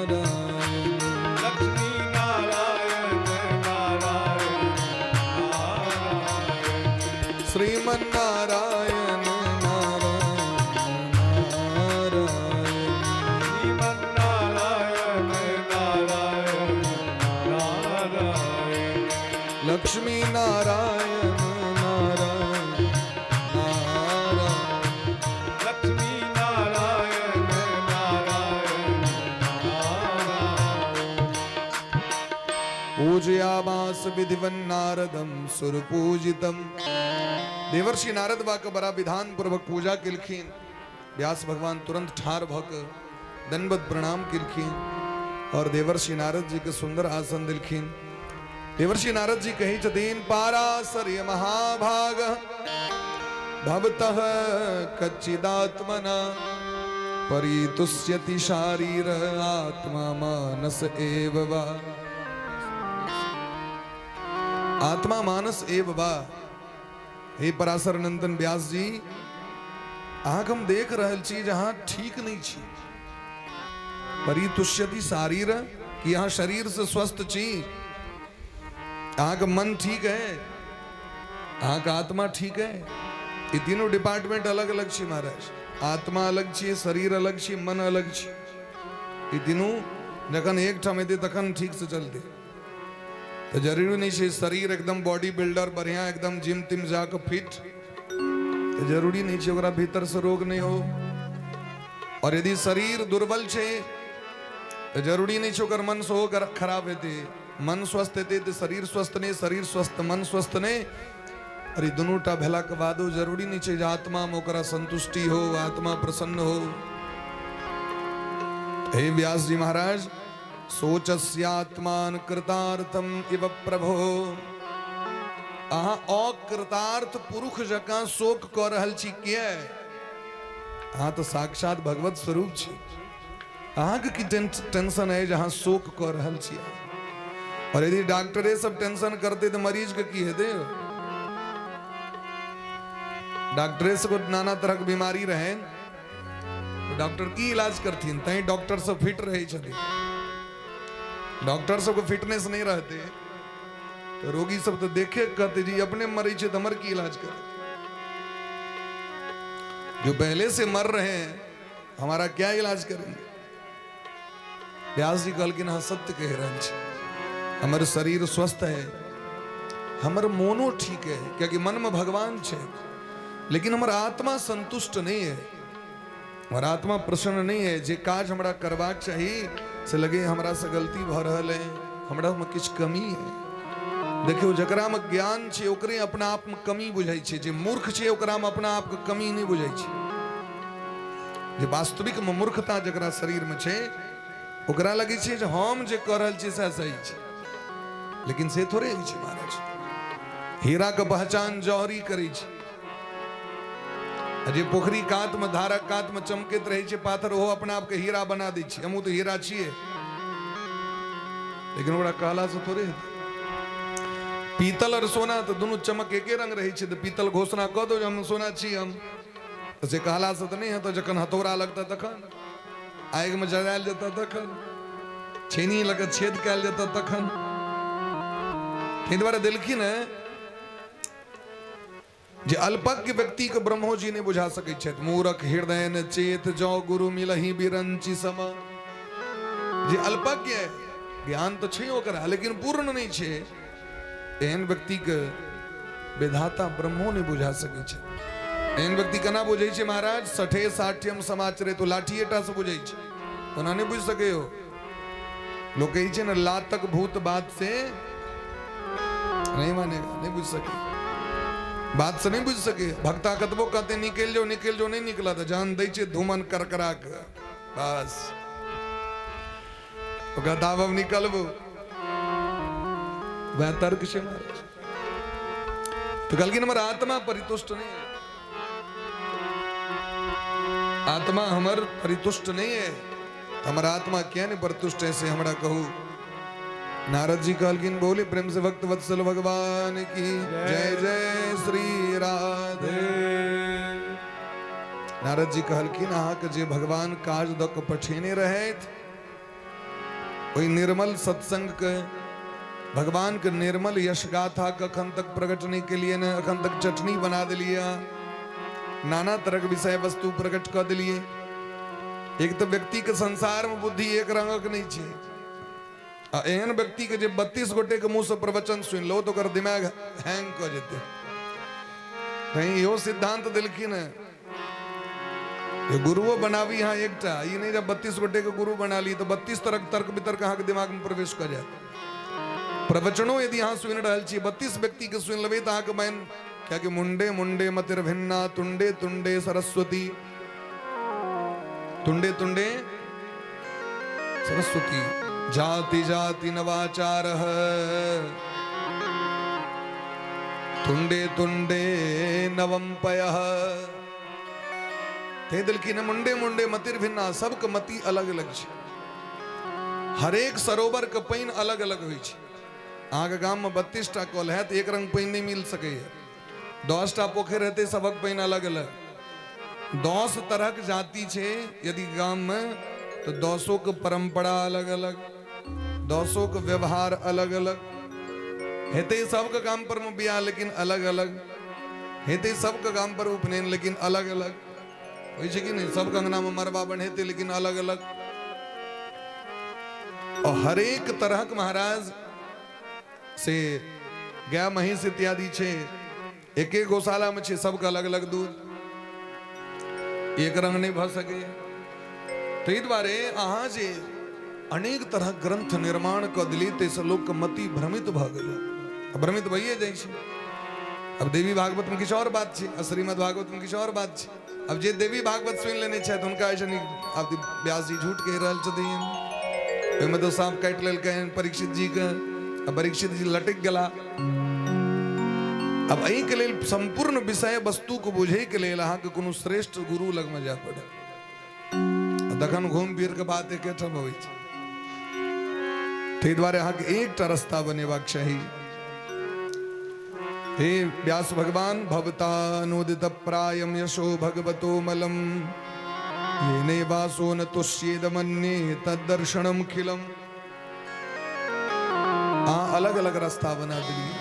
नारायण, लक्ष्मी नारायण नारायण नारायण, श्रीमन नारायण नारायण नारायण, श्रीमन नारायण नारायण नारायण, लक्ष्मी नारायण पूजयामास विधिवन् नारदम सुरपूजितम। देवर्षि नारद बा के बड़ा विधान पूर्वक पूजा केलखिन। व्यास भगवान तुरंत ठार भऽ के दंडवत प्रणाम केलखिन और देवर्षि नारद जी के सुंदर आसन देलखिन। देवर्षि नारद जी कहै छथिन, पाराशर्य महाभाग भवतः कच्चिदात्मना परितुष्यति शारीर आत्मा मानस एव वा। आत्मा मानस एव वा। हे पराशर नंदन व्यास जी, अहाँके हम देख रहल छी जे अहाँ ठीक नहि छी। परितुष्यति शारीर, कि अहाँ शरीर से स्वस्थ छी, अहाँके मन ठीक है, अहाँके आत्मा ठीक है। ई तीनों डिपार्टमेंट अलग अलग छी महाराज। आत्मा अलग छी, शरीर अलग छी, मन अलग छी। ई तीनू जखन एकठाम एतै तखन ठीक से चलतै। तऽ जरूरी नहि छै शरीर एकदम बॉडी बिल्डर बढ़िया एकदम जिम तिम जाके फिट, तऽ जरूरी नहि छै ओकरा भीतर से रोग नहि हो। और यदि शरीर दुर्बल छै तऽ जरूरी नहि छै ओकर मन सेहो खराब हेतै। मन स्वस्थ हेतै तऽ शरीर स्वस्थ नहि, शरीर स्वस्थ मन स्वस्थ नहि। और ई दुनू टा भेलाके बादो जरूरी नहि छै जे आत्मामे ओकरा संतुष्टि हो, आत्मा प्रसन्न हो। हे व्यास जी महाराज, सोचस्यात्मान कृतार्थम इव प्रभो। अहाँ अकृतार्थ पुरुष जकाँ शोक कऽ रहल छी किए? अहाँ तऽ साक्षात भगवत स्वरूप छी, अहाँके की टेंशन है जे अहाँ शोक कऽ रहल छी? और यदि डॉक्टरे सब टेंशन करते तऽ मरीज के की हेतै? डॉक्टरे सबके नाना तरहक बीमारी रहनि, डॉक्टर की इलाज करथिन? तैं डॉक्टर सब फिट रहै छथिन। डॉक्टर सबके फिटनेस नहि रहतै तऽ रोगी सब तऽ देखे कहते जी अपने मरै छै तऽ हमर की इलाज करते? जो पहले से मर रहे हैं हमारा क्या इलाज करेंगे? व्यास जी कहलखिन, अहाँ सत्य कहि रहल छी, हमर शरीर स्वस्थ है, हमर मोनो ठीक है, कियाकि मन में भगवान छै, लेकिन हमर आत्मा संतुष्ट नहीं है, हमर आत्मा प्रसन्न नहीं है। जे काज हमरा करबाक चाही से लगे हमरा से गलती भऽ रहल है, हमरा में किछु कमी है। देखियौ, जकरा में ज्ञान छै ओकरे अपना आप में कमी बुझै छै, जे मूर्ख छै ओकरा में अपना आप के कमी नहीं बुझै छै। जे वास्तविक में मूर्खता जकरा शरीर में छै ओकरा लगै छै जे हम जे कऽ रहल छी सएह सही छै, लेकिन से थोड़े होइ छै महाराज। हीरा के पहचान जौहरी करै छै, आ जे पोखरी कात में धारक कात में चमकैत रहै छै पाथर, ओहो अपना आपके हीरा बना दै छै, हमहूँ तऽ हीरा छियै, लेकिन ओकरा कहला से थोड़े हेतै। पीतल और सोना तऽ दुनू चमक एके रंग रहै छै, तऽ पीतल घोषणा कऽ दो जे हम सोना छी हम, तऽ से कहला से तऽ नहि हेतै। जखन हथौड़ा लगतै तखन, आगिमे जरायल जेतै तखन, छेनी लऽ कऽ छेद कयल जेतै तखन। ताहि दुआरे देलखिन हेँ जे अल्पज्ञ व्यक्ति के ब्रह्मो जी नहि बुझा सकै छथि। मूरख हृदय न चेत जौ गुरु मिलही बिरंचि सम। जे अल्पज्ञ है, ज्ञान तऽ छै ओकरा लेकिन पूर्ण नहि छै, एहन व्यक्ति के विधाता ब्रह्मो नहि बुझा सकै छै। एहन व्यक्ति केना बुझै छै महाराज? सठे साठ्यम समाचरे, तो लाठिएटा से बुझै छै, ओना नहि बुझि सकै हो। लोक कहै छै ने, लातक भूत बात से नहीं मानेगा, नहीं बुझ सके, बात से नहीं बुझ सके। भक्ता कतबो कहते निकल जो निकल जो, नहीं निकला तो जान दै छै धूमन करकरा के, बस ओकरा दाबब निकलबो, वह तर्क छै महाराज। तो कहलखिन हमर आत्मा परितुष्ट नहीं है, आत्मा हमर परितुष्ट नहीं है, हमर आत्मा किया नहीं परितुष्ट है से हमरा कहू। नारद जी कहलखिन, बोले प्रेम से भक्त वत्सल भगवान की जय जय श्री राधे। नारद जी कहलखिन, अहाँके जे भगवान काज दऽ कऽ पठेने रहथि ओहि निर्मल सत्संग के, भगवान के निर्मल यश गाथा के अखन तक प्रकट नहीं केलिए ने, अखन तक चटनी बना दिलिए, नाना तरह के विषय वस्तु प्रकट कऽ दिलिए। एक तऽ व्यक्ति के संसार में बुद्धि एक रंगक नहीं छै, आ एहन व्यक्ति के जे 32 गोटे के मुंह से प्रवचन सुनि लो तो ओकर दिमाग हैंग कऽ जेतै। तैं इहो सिद्धांत देलखिन हेँ जे गुरुओ बनाबी अहाँ एकटा, ई नहि जे 32 गोटे के गुरु बना ली तऽ 32 तरहक तर्क वितर्क अहाँके दिमाग में प्रवेश कऽ जायत। प्रवचनो यदि अहाँ सुनि रहल छी, 32 व्यक्तिके सुनि लेबै तऽ अहाँके बनि, कियाकि मुंडे मुंडे मतिर भिन्ना, तुंडे तुंडे सरस्वती, तुंडे तुंडे सरस्वती, जाति जाति नवाचार, तुंडे तुंडे नवम पयः। ते देलखिन मुंडे मुंडे मतिर भिन्ना, सबके मति अलग अलग छै। हरेक सरोवर के पानि अलग अलग होइ छै। अहाँके गाममे 32 टा कल हैत, एक रंग पानि नहि मिल सकैए। 10 टा पोखरि हेतै, सबक पानि अलग अलग। 10 तरहक जाति छै यदि गाममे, तऽ 10 के परंपरा अलग अलग, 10 के व्यवहार अलग अलग हेतै। सबके गाम पर मे बियाह लेकिन अलग अलग हेतै, सबके गाम पर उपनयन लेकिन अलग अलग होइ छै कि नहि? सबके अंगनामे मरबा बन्हेतै लेकिन अलग अलग। और हरेक तरहक महाराज से गाय महींस इत्यादि छै, एके गौशाला में छै, सबके अलग अलग दूध, एक रंग नहि भऽ सकैए। ताहि दुआरे अहाँ जे अनेक तरहक ग्रंथ निर्माण कऽ देलियै, ताहिसँ लोकके मति भ्रमित भऽ गेलै, आ भ्रमित भइए जाइ छै। अब देवी भागवत में किछु आओर बात छै आ श्रीमद् भागवत में किछु आओर बात छै। अब जे देवी भागवत सुनि लेने छथि हुनका ऐसे नीक, आब व्यास जी झूठ कहि रहल छथिन, ओहिमे तऽ साँप काटि लेलकनि परीक्षित जी के, आ परीक्षित जी लटकि गेला। अब एहिके लेल संपूर्ण विषय वस्तुके बुझैके लेल अहाँके कोनो श्रेष्ठ गुरु लगमे जाय पड़त, आ तखन घूमि फिर के बात एकेठाम अबै छै। ताहि दुआरे अहाँके एकटा रास्ता बनेबाक चाही। हे व्यास भगवान, भवतानुदित प्रायम यशो भगवतो मलम, येने वासो न तुष्येद मन्ये तद्दर्शनम खिलम। आ अलग अलग रास्ता बना दिलियै।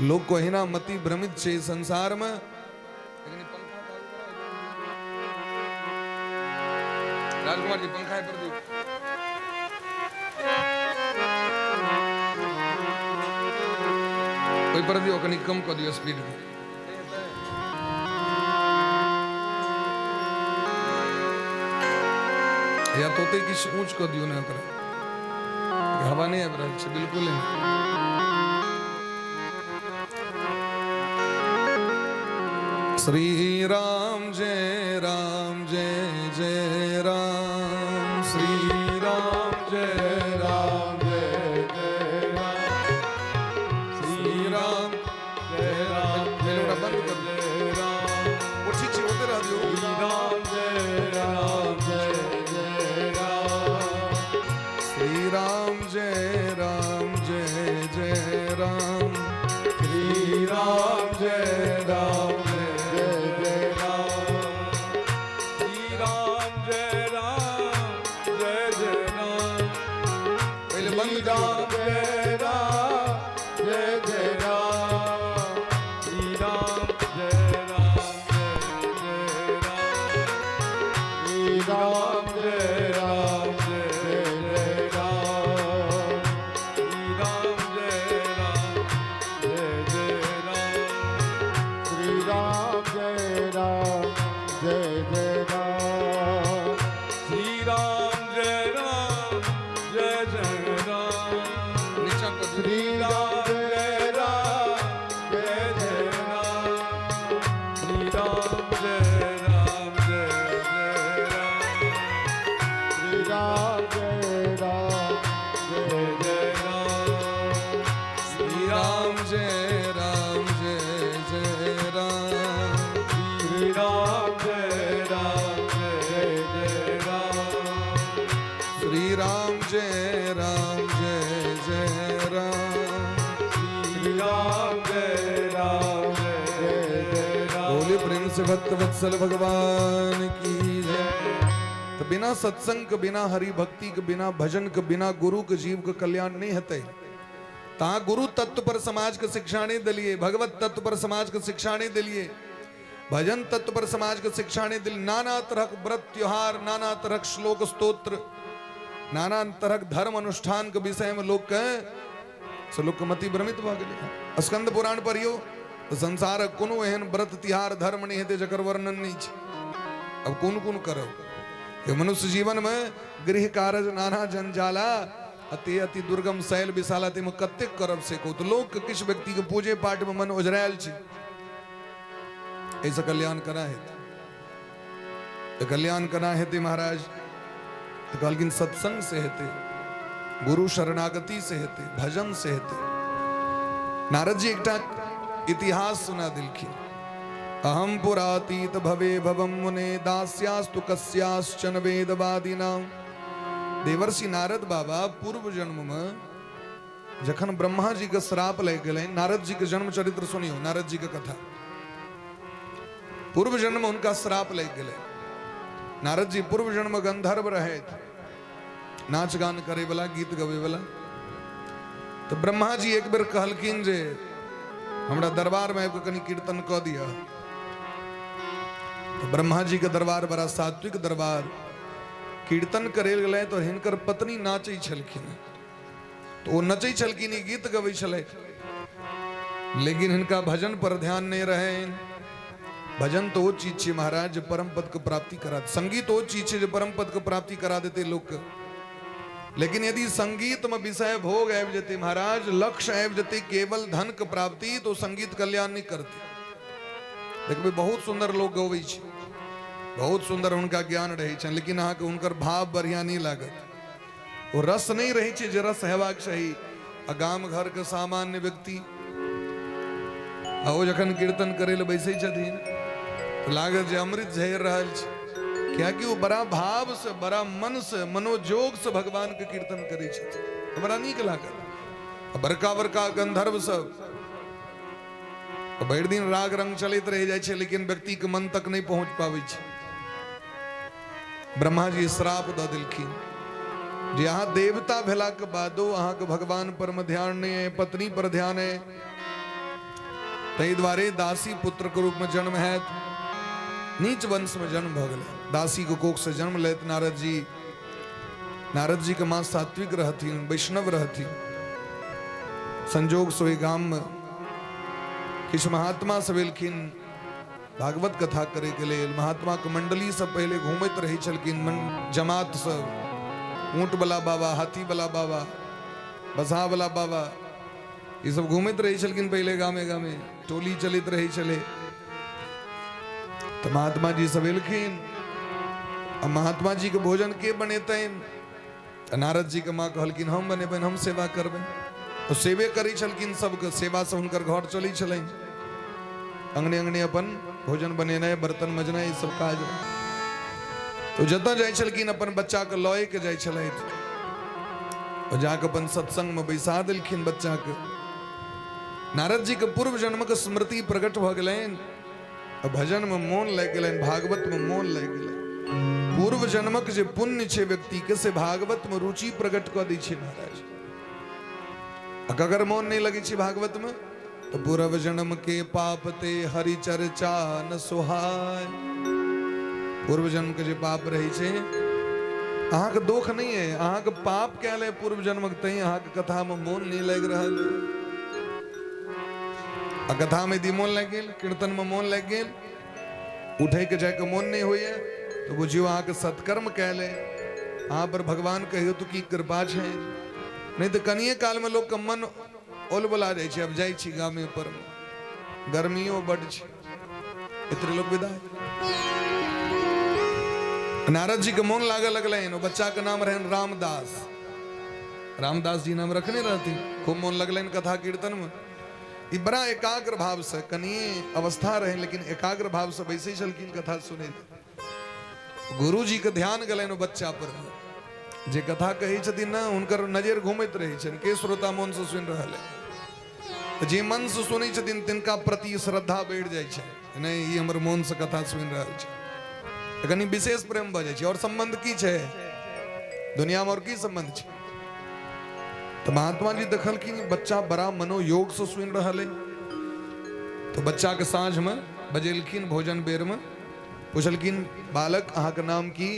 लोक को एहिना मति भ्रमित छै संसार में। राजकुमार जी पंखा पर दियौ। ओहि पर दियौ, कनि कम कऽ दियौ स्पीड। या तोते किछु ऊँच कऽ दियौ ने, ओकरा हवा नहि आबि रहल छै बिल्कुल नहि। श्री राम जय राम जय जय राम, श्री राम जय राम जय जय राम, श्री राम जय राम पहिले ओकरा बंद करू। जय राम, ओ ठीक छै, ओते रह दियौ। श्री राम जय राम जय जय राम, श्री राम जय राम जय जय राम, श्री राम जय राम जय जय राम, श्री राम जय राम जय जय राम, पहिले बंद श्री करू। राम जय राम जय जय राम, श्री राम जय राम जय जय राम, श्री राम जय राम जय जय जय राम, श्री राम जय राम जय जय राम, श्री राम जय राम जय जय राम, श्री राम जय राम जय जय राम, नीचा कऽ दियौ। श्री राम जय राम जय जय राम, श्री राम जय राम जय जय राम, श्री राम जय राम जय जय जय राम, श्री राम जय राम जय जय राम, श्री राम जय राम जय जय राम, श्री राम जय राम जय जय राम, श्री राम जय राम जय जय राम। बोले प्रेम से भक्त वत्सल भगवान की जय। तो बिना सत्संग के, बिना हरि भक्ति के, बिना भजन के, बिना गुरु के जीव के कल्याण नहीं हेतै। ता गुरु तत्व पर समाज के शिक्षा नहीं दिलिए, भगवत तत्व पर समाज के शिक्षा नहीं दिलिए, भजन तत्व पर समाज के शिक्षा नहीं दिलिए। नाना तरहक व्रत त्योहार, नाना तरहक श्लोक स्तोत्र, नाना तरहक धर्म अनुष्ठान के विषय में लोग के से लोग के मति भ्रमित भऽ गेलै। स्कंद पुराण पढ़ियौ तऽ संसारक कोनो एहन व्रत तिहार धर्म नहि हेतै जकर वर्णन नहि छै। अब कोन कोन करब? ये मनुष्य जीवन में गृह कारज नाना जंजाला, अति अति दुर्गम शैल विशाल ताहिमे कतेक करब से कहू। तऽ लोकके किछु व्यक्तिके पूजे पाठमे मन ओझरायल छै। एहिसँ कल्याण केना हेतै? तऽ कल्याण केना हेतै महाराज? तऽ कहलखिन सत्संग से हेतै, गुरु शरणागति से हेतै, भजन से हेतै। नारद जी एकटा इतिहास सुना देलखिन। अहम पुरातीत भवे भवम मुने दास्यास्तु कस्याश्चन वेदवादिनाम। देवर्षि नारद बाबा पूर्व जन्म में जखन ब्रह्मा जी के श्राप लागि गेलनि, नारद जी के जन्म चरित्र सुनियो, नारद जी के कथा। पूर्व जन्म हुनका श्राप लागि गेलै। नारद जी पूर्व जन्म गंधर्व रहथि, नाच गान करे वाला, गीत गवे वाला। तो ब्रह्मा जी एक बेर कहलखिन जे हमरा दरबार में आबि कऽ कनि कीर्तन कऽ दिअ। तो ब्रह्मा जी के दरबार बड़ा सात्विक दरबार, कीर्तन करे गेलै तो हिनकर पत्नी नाचै छलखिन। तो ओ नचै छलखिन, ई गीत गबै छलथि, लेकिन हिनका भजन पर ध्यान नहीं रहे। भजन तो वो चीज छै महाराज जे परम पद के प्राप्ति करा, संगीत वो चीज छै जे परम पद के प्राप्ति करा देते लोक के। लेकिन यदि संगीत में विषय भोग आबि जेतै महाराज, लक्ष्य आबि जेतै केवल धन के प्राप्ति, तो संगीत कल्याण नहीं करते। देखबै बहुत सुंदर लोग गबै छै, बहुत सुंदर हुनका ज्ञान रहै छनि, लेकिन अहाँके हुनकर भाव बढ़िया नहीं लागत, ओ रस नहीं रहै छै जे रस हेबाक चाही। आ गाम घर के सामान्य व्यक्ति आ ओ जखन कीर्तन करै लए बैसै छथिन तऽ लागत जे अमृत झरि रहल छै, कियाकि ओ बड़ा भाव से, बड़ा मन से, मनोजोग से भगवान के कीर्तन करै छथिन। हमरा नीक लागल। आ बड़का बड़का गंधर्व सब भरि दिन राग रंग चलैत रहि जाइ छै, लेकिन व्यक्ति के मन तक नहीं पहुंच पाबै छै। ब्रह्मा जी श्राप दऽ देलखिन जे अहाँ देवता भेलाके बादो अहाँके भगवान पर में ध्यान नहीं है, पत्नी पर ध्यान है, ताहि दुआरे दासी पुत्र के रूप में जन्म हैत, नीच वंश में जन्म भऽ गेलै। दासी के कोख से जन्म लेत नारद जी। नारद जी के माँ सात्विक रहथिन, वैष्णव रहथिन। संजोग से ओहि गाम में किछु महात्मा सब एलखिन भागवत कथा करे के लेल। महात्मा के मंडली सब पहले घूमैत रहै छलखिन, जमात सब, ऊँट वाला बाबा, हाथी वाला बाबा, बसहा वाला बाबा, ई सब घूमैत रहै छलखिन पहले गामे गामे, टोली चलैत रहै छलै। तऽ महात्मा जी सब एलखिन आ महात्मा जी के भोजन के बनेतनि? तऽ नारद जी के माँ कहलखिन हम बनेबनि, हम सेवा करबनि। ओ सेवे करै छलखिन सबके, सेवा से हुनकर घर चलै छलनि। अंगने अंगने अपन भोजन बनेनाइ, बर्तन मजनाइ, ई सब काज। तो जतऽ जाइ छलखिन अपन बच्चा के लए के जाइ छलथि। ओ जाके अपन सत्संग में बैसा देलखिन बच्चा के। नारद जी के पूर्व जन्म के स्मृति प्रकट भऽ गेलनि, भजन में मोन लागि गेलनि, भागवत में मोन लागि गेलनि। पूर्व जन्मक जे पुण्य छै व्यक्ति के, से भागवत में रुचि प्रकट कऽ दै छै महाराज। अगर मोन नहीं लगै छै भागवत में तो पूर्व जन्म के पाप ते हरि चर्चा न सुहाय। पूर्व जन्म के जे पाप रहै छै, अहाँके दोख नहीं है, अहाँके पाप कयल है पूर्व जन्मक, तैं अहाँके कथा में मोन नहीं लागि रहल है। आ कथा में यदि मोन लागि गेल, कीर्तन में मोन लागि गेल, उठे के जायके मोन नहीं होइए, तो बुझियौ अहाँके सत्कर्म कयल है, अहाँ पर भगवान कहियो तो की कृपा छै। नहीं तो कनिए काल में लोग के मन ओलबला जाइ छै, अब जाइ छी गामे पर, गर्मियो बड छै, इतने लोग विदा। नारद जी के मोन लागऽ लगलनि। ओ बच्चा के नाम रहनि रामदास, रामदास जी नाम रखने रहथिन। खूब मोन लगलनि कथा कीर्तन में। ई बड़ा एकाग्र भाव से, कनि अवस्था रहे लेकिन एकाग्र भाव से बैसै छलखिन कथा सुनै। गुरु जी के ध्यान गेलनि ओ बच्चा पर। जे कथा कहै छथिन ने, हुनकर नजर घूमैत रहै छनि, के श्रोता मन से सुनि रहल है। जे मन से सुनै छथिन तिनका प्रति श्रद्धा बढ़ि जाइ छै, नहि ई हमर मन से कथा सुनि रहल छै, तऽ कनि विशेष प्रेम भऽ जाइ छै। और सम्बन्ध की छै दुनिया में, और की सम्बन्ध छै? तऽ महात्मा जी देखलखिन बच्चा बड़ा मनोयोग से सुनि रहल है, तो बच्चा के साँझ में बजेलखिन भोजन बेर में, पुछलखिन बालक अहाँके नाम की?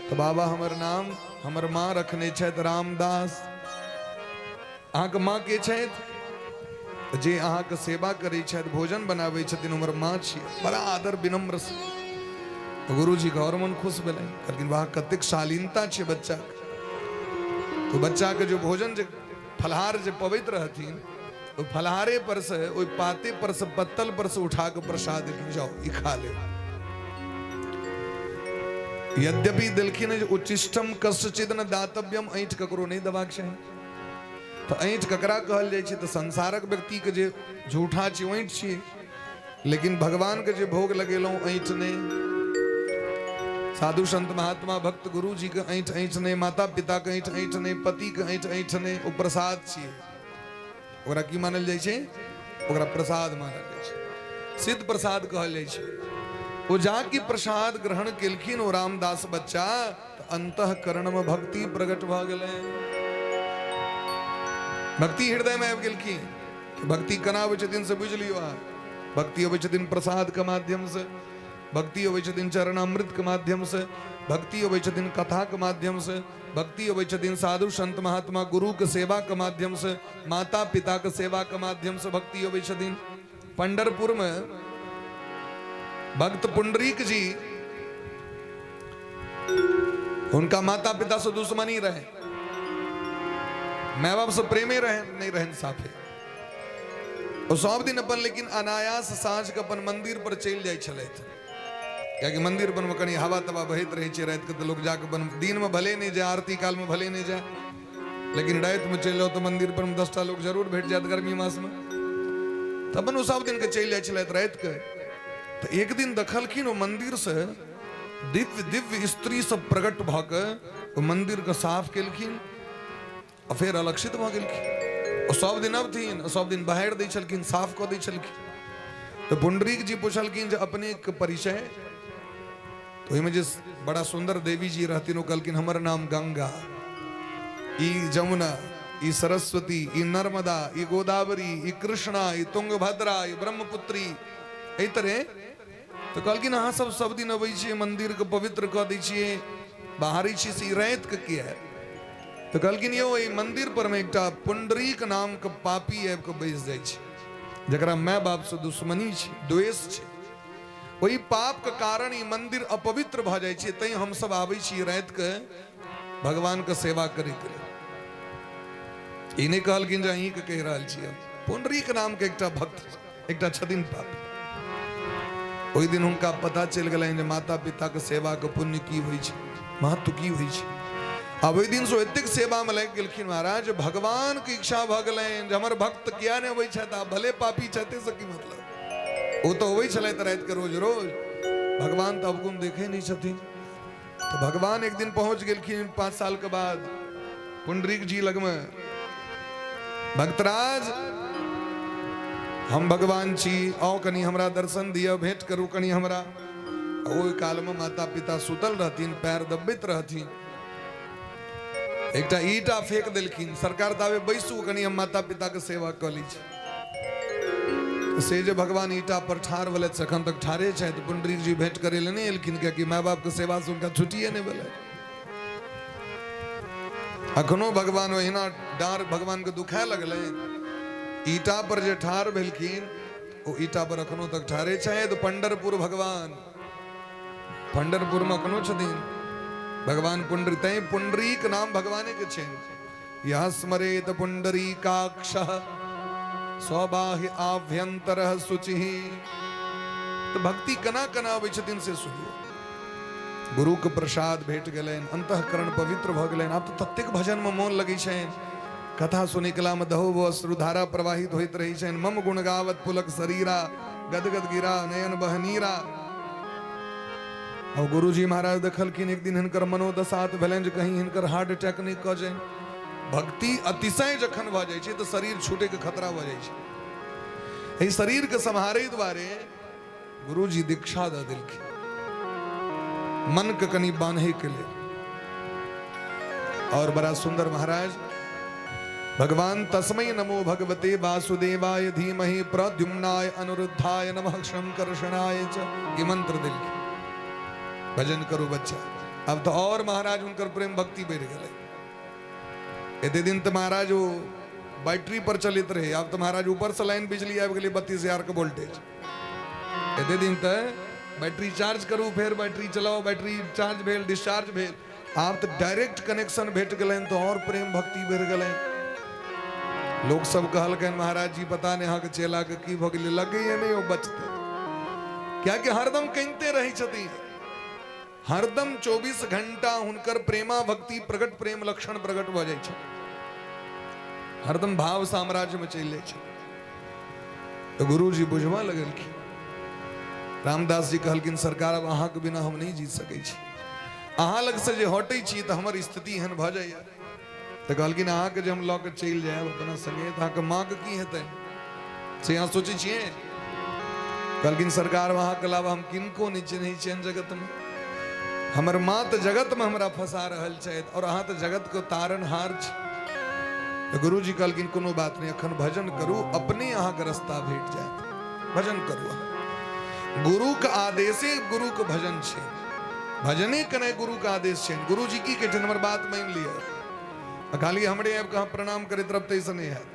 तऽ बाबा हमर नाम हमर माँ रखने छथि रामदास। अहाँके माँ के छथि? जे अहाँके सेवा करै छथि, भोजन बनाबै छथिन, हमर माँ छियै। बड़ा आदर विनम्र से। गुरुजी के और मन खुश भेलनि, कहलखिन वाह कतेक शालीनता छै बच्चा। तो बच्चाके जे भोजन जे फलहार जे पबैत रहथिन, ओ फलहारे पर से, ओहि पाते पर से, पत्तल पर से उठा के प्रसाद देलखिन, जाओ ई खा ले। यद्यपि देलखिन जे उच्चिष्टम कस्यचिद न दातव्यम, ऐंठ ककरो नहि देबाक चाही। तऽ ऐंठ ककरा कहल जाइ छै? तऽ संसारक व्यक्तिके जे झूठा छी ऐंठ छियै, लेकिन भगवान के जे भोग लगेलहुँ ऐंठ नहि, साधु संत महात्मा भक्त गुरु जी के ऐंठ ऐंठ नहि, माता पिता के ऐंठ ऐंठ नहि, पति के ऐंठ ऐंठ नहि, ओ प्रसाद छियै। ओकरा की मानल जाइ छै? ओकरा प्रसाद मानल जाइ छै, सिद्ध प्रसाद कहल जाइ छै। ओ जाकि प्रसाद ग्रहण केलखिन ओ रामदास बच्चा, तऽ अंतःकरण में भक्ति प्रकट भऽ गेलै, भक्ति हृदय में आबि गेलखिन। भक्ति केना अबै छथिन से बुझि लियौ अहाँ। भक्ति अबै छथिन प्रसाद के माध्यम से, भक्ति अबै छथिन चरणामृत के माध्यम से, भक्ति अबै छथिन कथा के माध्यम से, भक्ति अबै छथिन साधु संत महात्मा गुरु के सेवा के माध्यम से, माता पिता के सेवा के माध्यम से भक्ति अबै छथिन। पंडरपुर में भक्त पुंडरीक जी, उनका माता पिता से दुश्मनी रहे, माय बाप से प्रेमे रहे नहीं रहन साफे। ओ सब दिन अपन लेकिन अनायास साँझ के अपन मंदिर पर चलि जाइ छलथि, कियाकि मंदिर पर में कनि हवा तवा बहैत रहै छै राति के, तऽ लोक जाके अपन दिन में भले नहीं जाए, आरती काल में भले नहीं जाए, लेकिन राति में चलि जाओ तऽ मंदिर पर में 10टा लोक जरूर भेट जायत गर्मी मास में। तऽ अपन ओ सब दिन के चलि जाइ छलथि राति के। तऽ एक दिन देखलखिन ओ मंदिर से दिव्य दिव्य स्त्री सब प्रकट भऽ के ओ मंदिर के साफ केलखिन आ फेर अलक्षित भऽ गेलखिन। ओ सब दिन अबथिन, सब दिन बहारि दै छलखिन, साफ कऽ दै छलखिन। तऽ पुंडरीक जी पुछलखिन जे अपने के परिचय? तऽ ओहिमे जे बड़ा सुंदर देवी जी रहथिन, ओ कहलखिन हमर नाम गंगा, ई जमुना, ई सरस्वती, ई नर्मदा, ई गोदावरी, ई कृष्णा, ई तुंगभद्रा, ई ब्रह्मपुत्री, एहि तरह। तऽ कहलखिन अहाँ सब सब दिन अबै छियै, मंदिर के पवित्र कऽ दै छियै, बाहरी छी से ई राति के किया? तऽ कहलखिन यौ एहि मंदिर पर में एकटा पुंडरीक नाम के पापी आबि कऽ बैस जाइ छै, जकरा माय बाप से दुश्मनी छै, द्वेष छै, ओहि पाप के कारण ई मंदिर अपवित्र भऽ जाइ छै, तैं हमसब आबै छी राति के भगवान के सेवा करे के लेल। ई नहि कहलखिन जे अहीं के कहि रहल छी हम। पुंडरीक नाम के एकटा भक्त एकटा छथिन पापी। ओहि दिन हुनका पता चलि गेलनि जे माता पिता के सेवा के पुण्य की होइ छै, महत्व की होइ छै। आब ओहि दिन से एतेक सेवा में लागि गेलखिन महाराज, भगवान के इच्छा भऽ गेलनि जे हमर भक्त किया नहि अबै छथि, आब भले पापी छथि से की मतलब, ओ तऽ अबै छलथि राति के रोज रोज, भगवान तऽ अवगुण देखै नहि छथिन। तऽ भगवान एक दिन पहुंच गेलखिन 5 साल के बाद पुंडरीक जी लगमे, भक्तराज हम भगवान छी, आओ कनि हमरा दर्शन दिअ, भेंट करू कनि हमरा। ओहि काल में माता पिता सुतल रहथिन, पैर दबैत रहथिन, एकटा ईटा फेंक देलखिन, सरकार ताबे बैसू कनि हम माता पिता के सेवा कऽ लै छी। से जे भगवान ईटा पर ठाढ़ भेलथि, सखन तक ठाढ़े छथि, पुंडरीक जी भेंट करे लए नहि एलखिन, कियाकि माय बाप के सेवा से हुनका छुट्टिए नहि भेलै। अखनो भगवान ओहिना डार भगवान के दुखाए लगलै, ईटा पर जे ठाढ़ भेलखिन ओ ईटा पर अखनो तक ठाढ़े छथि। पंडरपुर भगवान पंडरपुर में अखनो छथिन भगवान पुंडरी, तैं पुंडरीक नाम भगवाने के छनि। यह स्मरेत पुंडरीकाक्ष सौबाह्य आभ्यंतर शुचि। तो भक्ति कना कना अबै छथिन से सुनियौ। गुरु के प्रसाद भेट गेलनि, अंतःकरण पवित्र भऽ गेलनि, आब तऽ ततेक भजन में मोन लगै छनि, कथा सुनै कला में दहो अश्रुधारा प्रवाहित होइत रहै छनि। मम गुण गावत पुलक शरीरा, गदगद गिरा नयन बहनीरा। और गुरुजी महाराज देखलखिन एक दिन हिनकर मनोदशा तऽ भेलनि जे कहीं हिनकर हार्ट अटैक नहि कऽ जाय। भक्ति अतिशय जखन भऽ जाइ छै तऽ शरीर छूटै के खतरा भऽ जाइ छै। एहि शरीर के सम्हारै दुआरे गुरुजी दीक्षा दऽ देलखिन मन के कनि बांधे के लेल। और बड़ा सुंदर महाराज भगवान तस्मै नमो भगवते वासुदेवाय धीमहि प्रद्युम्नाय अनिरुद्धाय नमः शंकर्षणाय च, ई मंत्र देलखिन, भजन करू बच्चा। अब तो और महाराज हुनकर प्रेम भक्ति बढ़ि गेलै। एते दिन तो महाराज वो बैटरी पर चलित रहे, अब तो महाराज ऊपर से लाइन बिजली आबि गेलै 32,000 के वोल्टेज। एते दिन तऽ बैटरी चार्ज करू, फेर बैटरी चलाओ, बैटरी चार्ज भेल, डिस्चार्ज भेल। आब तऽ डायरेक्ट कनेक्शन भेट गेलनि तऽ आओर प्रेम भक्ति बढ़ि गेलनि। लोक सब कहलकनि महाराज जी पता नहि अहाँके चेलाके की भऽ गेलै, लगैए नहि ओ बचतै, कियाकि हरदम कनिते रहै छथिन, हरदम 24 घंटा हुनकर प्रेमा भक्ति प्रकट प्रेम लक्षण प्रकट भऽ जाइ छै, हरदम भाव साम्राज्य में चलि जाइ छै। तऽ गुरुजी बुझबऽ लगलखिन। रामदास जी कहलखिन सरकार अब अहाँके बिना हम नहि जी सकै छी, अहाँ लगसँ जे हटै छी तऽ हमर स्थिति एहन भऽ जाइए। तऽ कहलखिन अहाँके जे हम लऽ कऽ चलि जायब अपना संगे तऽ अहाँके माँके की हेतै से अहाँ सोचै छियै? कहलखिन सरकार अहाँके अलावा हम किनको नहि चिन्है छियनि जगतमे, हमर माँ तऽ जगतमे हमरा फंसा रहल छथि और अहाँ तऽ जगतके तारणहार छी। तऽ गुरुजी कहलखिन कोनो बात नहि, अखन भजन करू, अपने अहाँके रास्ता भेट जायत, भजन करू अहाँ। गुरुके आदेशे गुरुके भजन छै, भजने केनाइ गुरुके आदेश छै। गुरुजी की कहै छथिन हमर बात मानि लिअ, आ खाली हमरे आबि कऽ अहाँ प्रणाम करैत रहब ताहिसँ नहि हैत।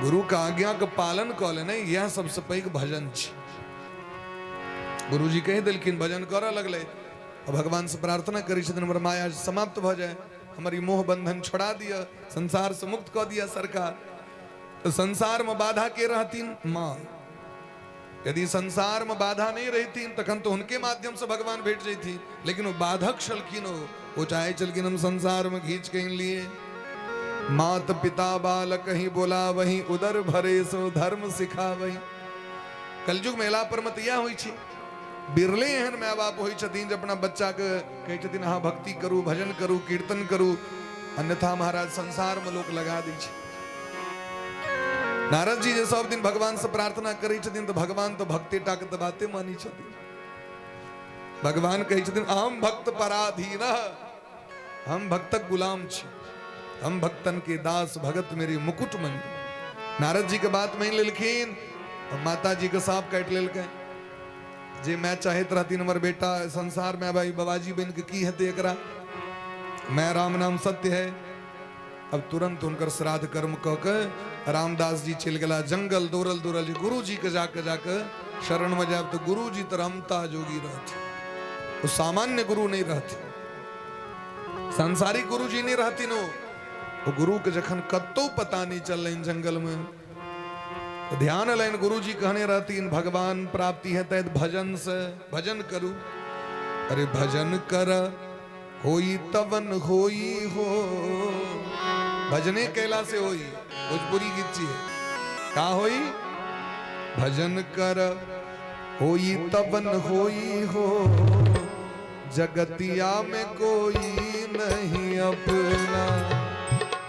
गुरुके आज्ञाके पालन कऽ लेनाइ इएह सबसँ पैघ भजन छै। गुरुजी कहि देलखिन, भजन करऽ लगलै आ भगवानसँ प्रार्थना करै छथिन हमर माया समाप्त भऽ जाय, हमर ई मोह बंधन छोड़ा दिअ, संसारसँ मुक्त कऽ दिअ सरकार। तऽ संसारमे बाधा के रहथिन? माँ। यदि संसार में बाधा नहीं रहथिन तखन तो उनके माध्यम से भगवान भेट जैथिन, लेकिन वो बाधक छलखिन, वो चाहे छलखिन हम संसार में घींच के लिए। मात पिता बालक ही बोला वही उदर भरे सो धर्म सिखा वही। कलयुग मेला पर मत यह होइ छै, बिरले एहन माय बाप होइ छथिन जे अपना बच्चा के कहै छथिन अहाँ भक्ति करू, भजन करू, कीर्तन करू, अन्यथा महाराज संसार में लोक लगा दै छै। नारद जी जे सब दिन भगवान से प्रार्थना करै छथिन तऽ भगवान तऽ भक्ति टा के तऽ बाते मानै छथिन। भगवान कहै छथिन अहम भक्त पराधीन, हम भक्तक गुलाम छी, हम भक्तन के दास, भगत मेरे मुकुट मणि। नारद जी के बात मान लेलखिन, माता जी के सांप काटि लेलकै। जे मैं चाहैत रहथिन हमर बेटा संसार में भाई बाबाजी बन के की हेतै एकरा, मैं राम नाम सत्य है। अब तुरंत हुनकर श्राद्ध कर्म कऽ के रामदास जी चलि गेला जंगल, दौड़ल दौड़ल जे गुरु जी के जाके जाके शरण में जायब तऽ गुरु जी तऽ रमता जोगी रहथिन, ओ सामान्य गुरु नहीं रहथिन, सांसारिक गुरु जी नहीं रहथिन। ओ गुरु के जखन कतौ पता नहीं चललनि जंगल में, तो ध्यान अयलनि गुरु जी कहने रहथिन भगवान प्राप्ति हेतै भजन से, भजन करू। अरे भजन कर होई तवन होई हो, भजने कैला से होई, भोजपुरी गीत छियै, का होई? भजन कर होई तवन होई हो, जगतिया में कोई नहीं अपना।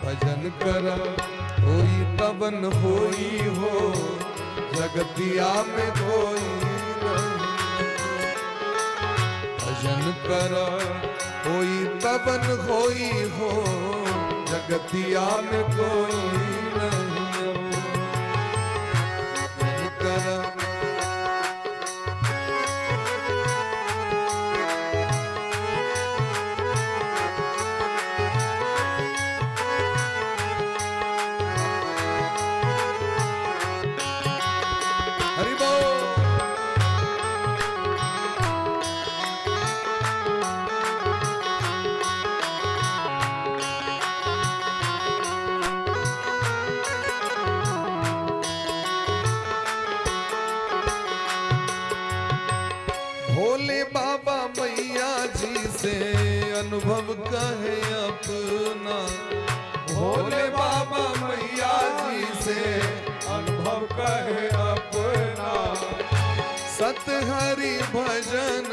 भजन कर होई तवन होई हो, जगतिया में कोई नहीं। भजन कर होई तवन होई हो, जगतिया में कोई नहीं। भजन कर हरि बोल। भोले बाबा मैया जी से अनुभव कहे अपना, भोले बाबा मैया जी से अनुभव कहे अपना। सत हरि भजन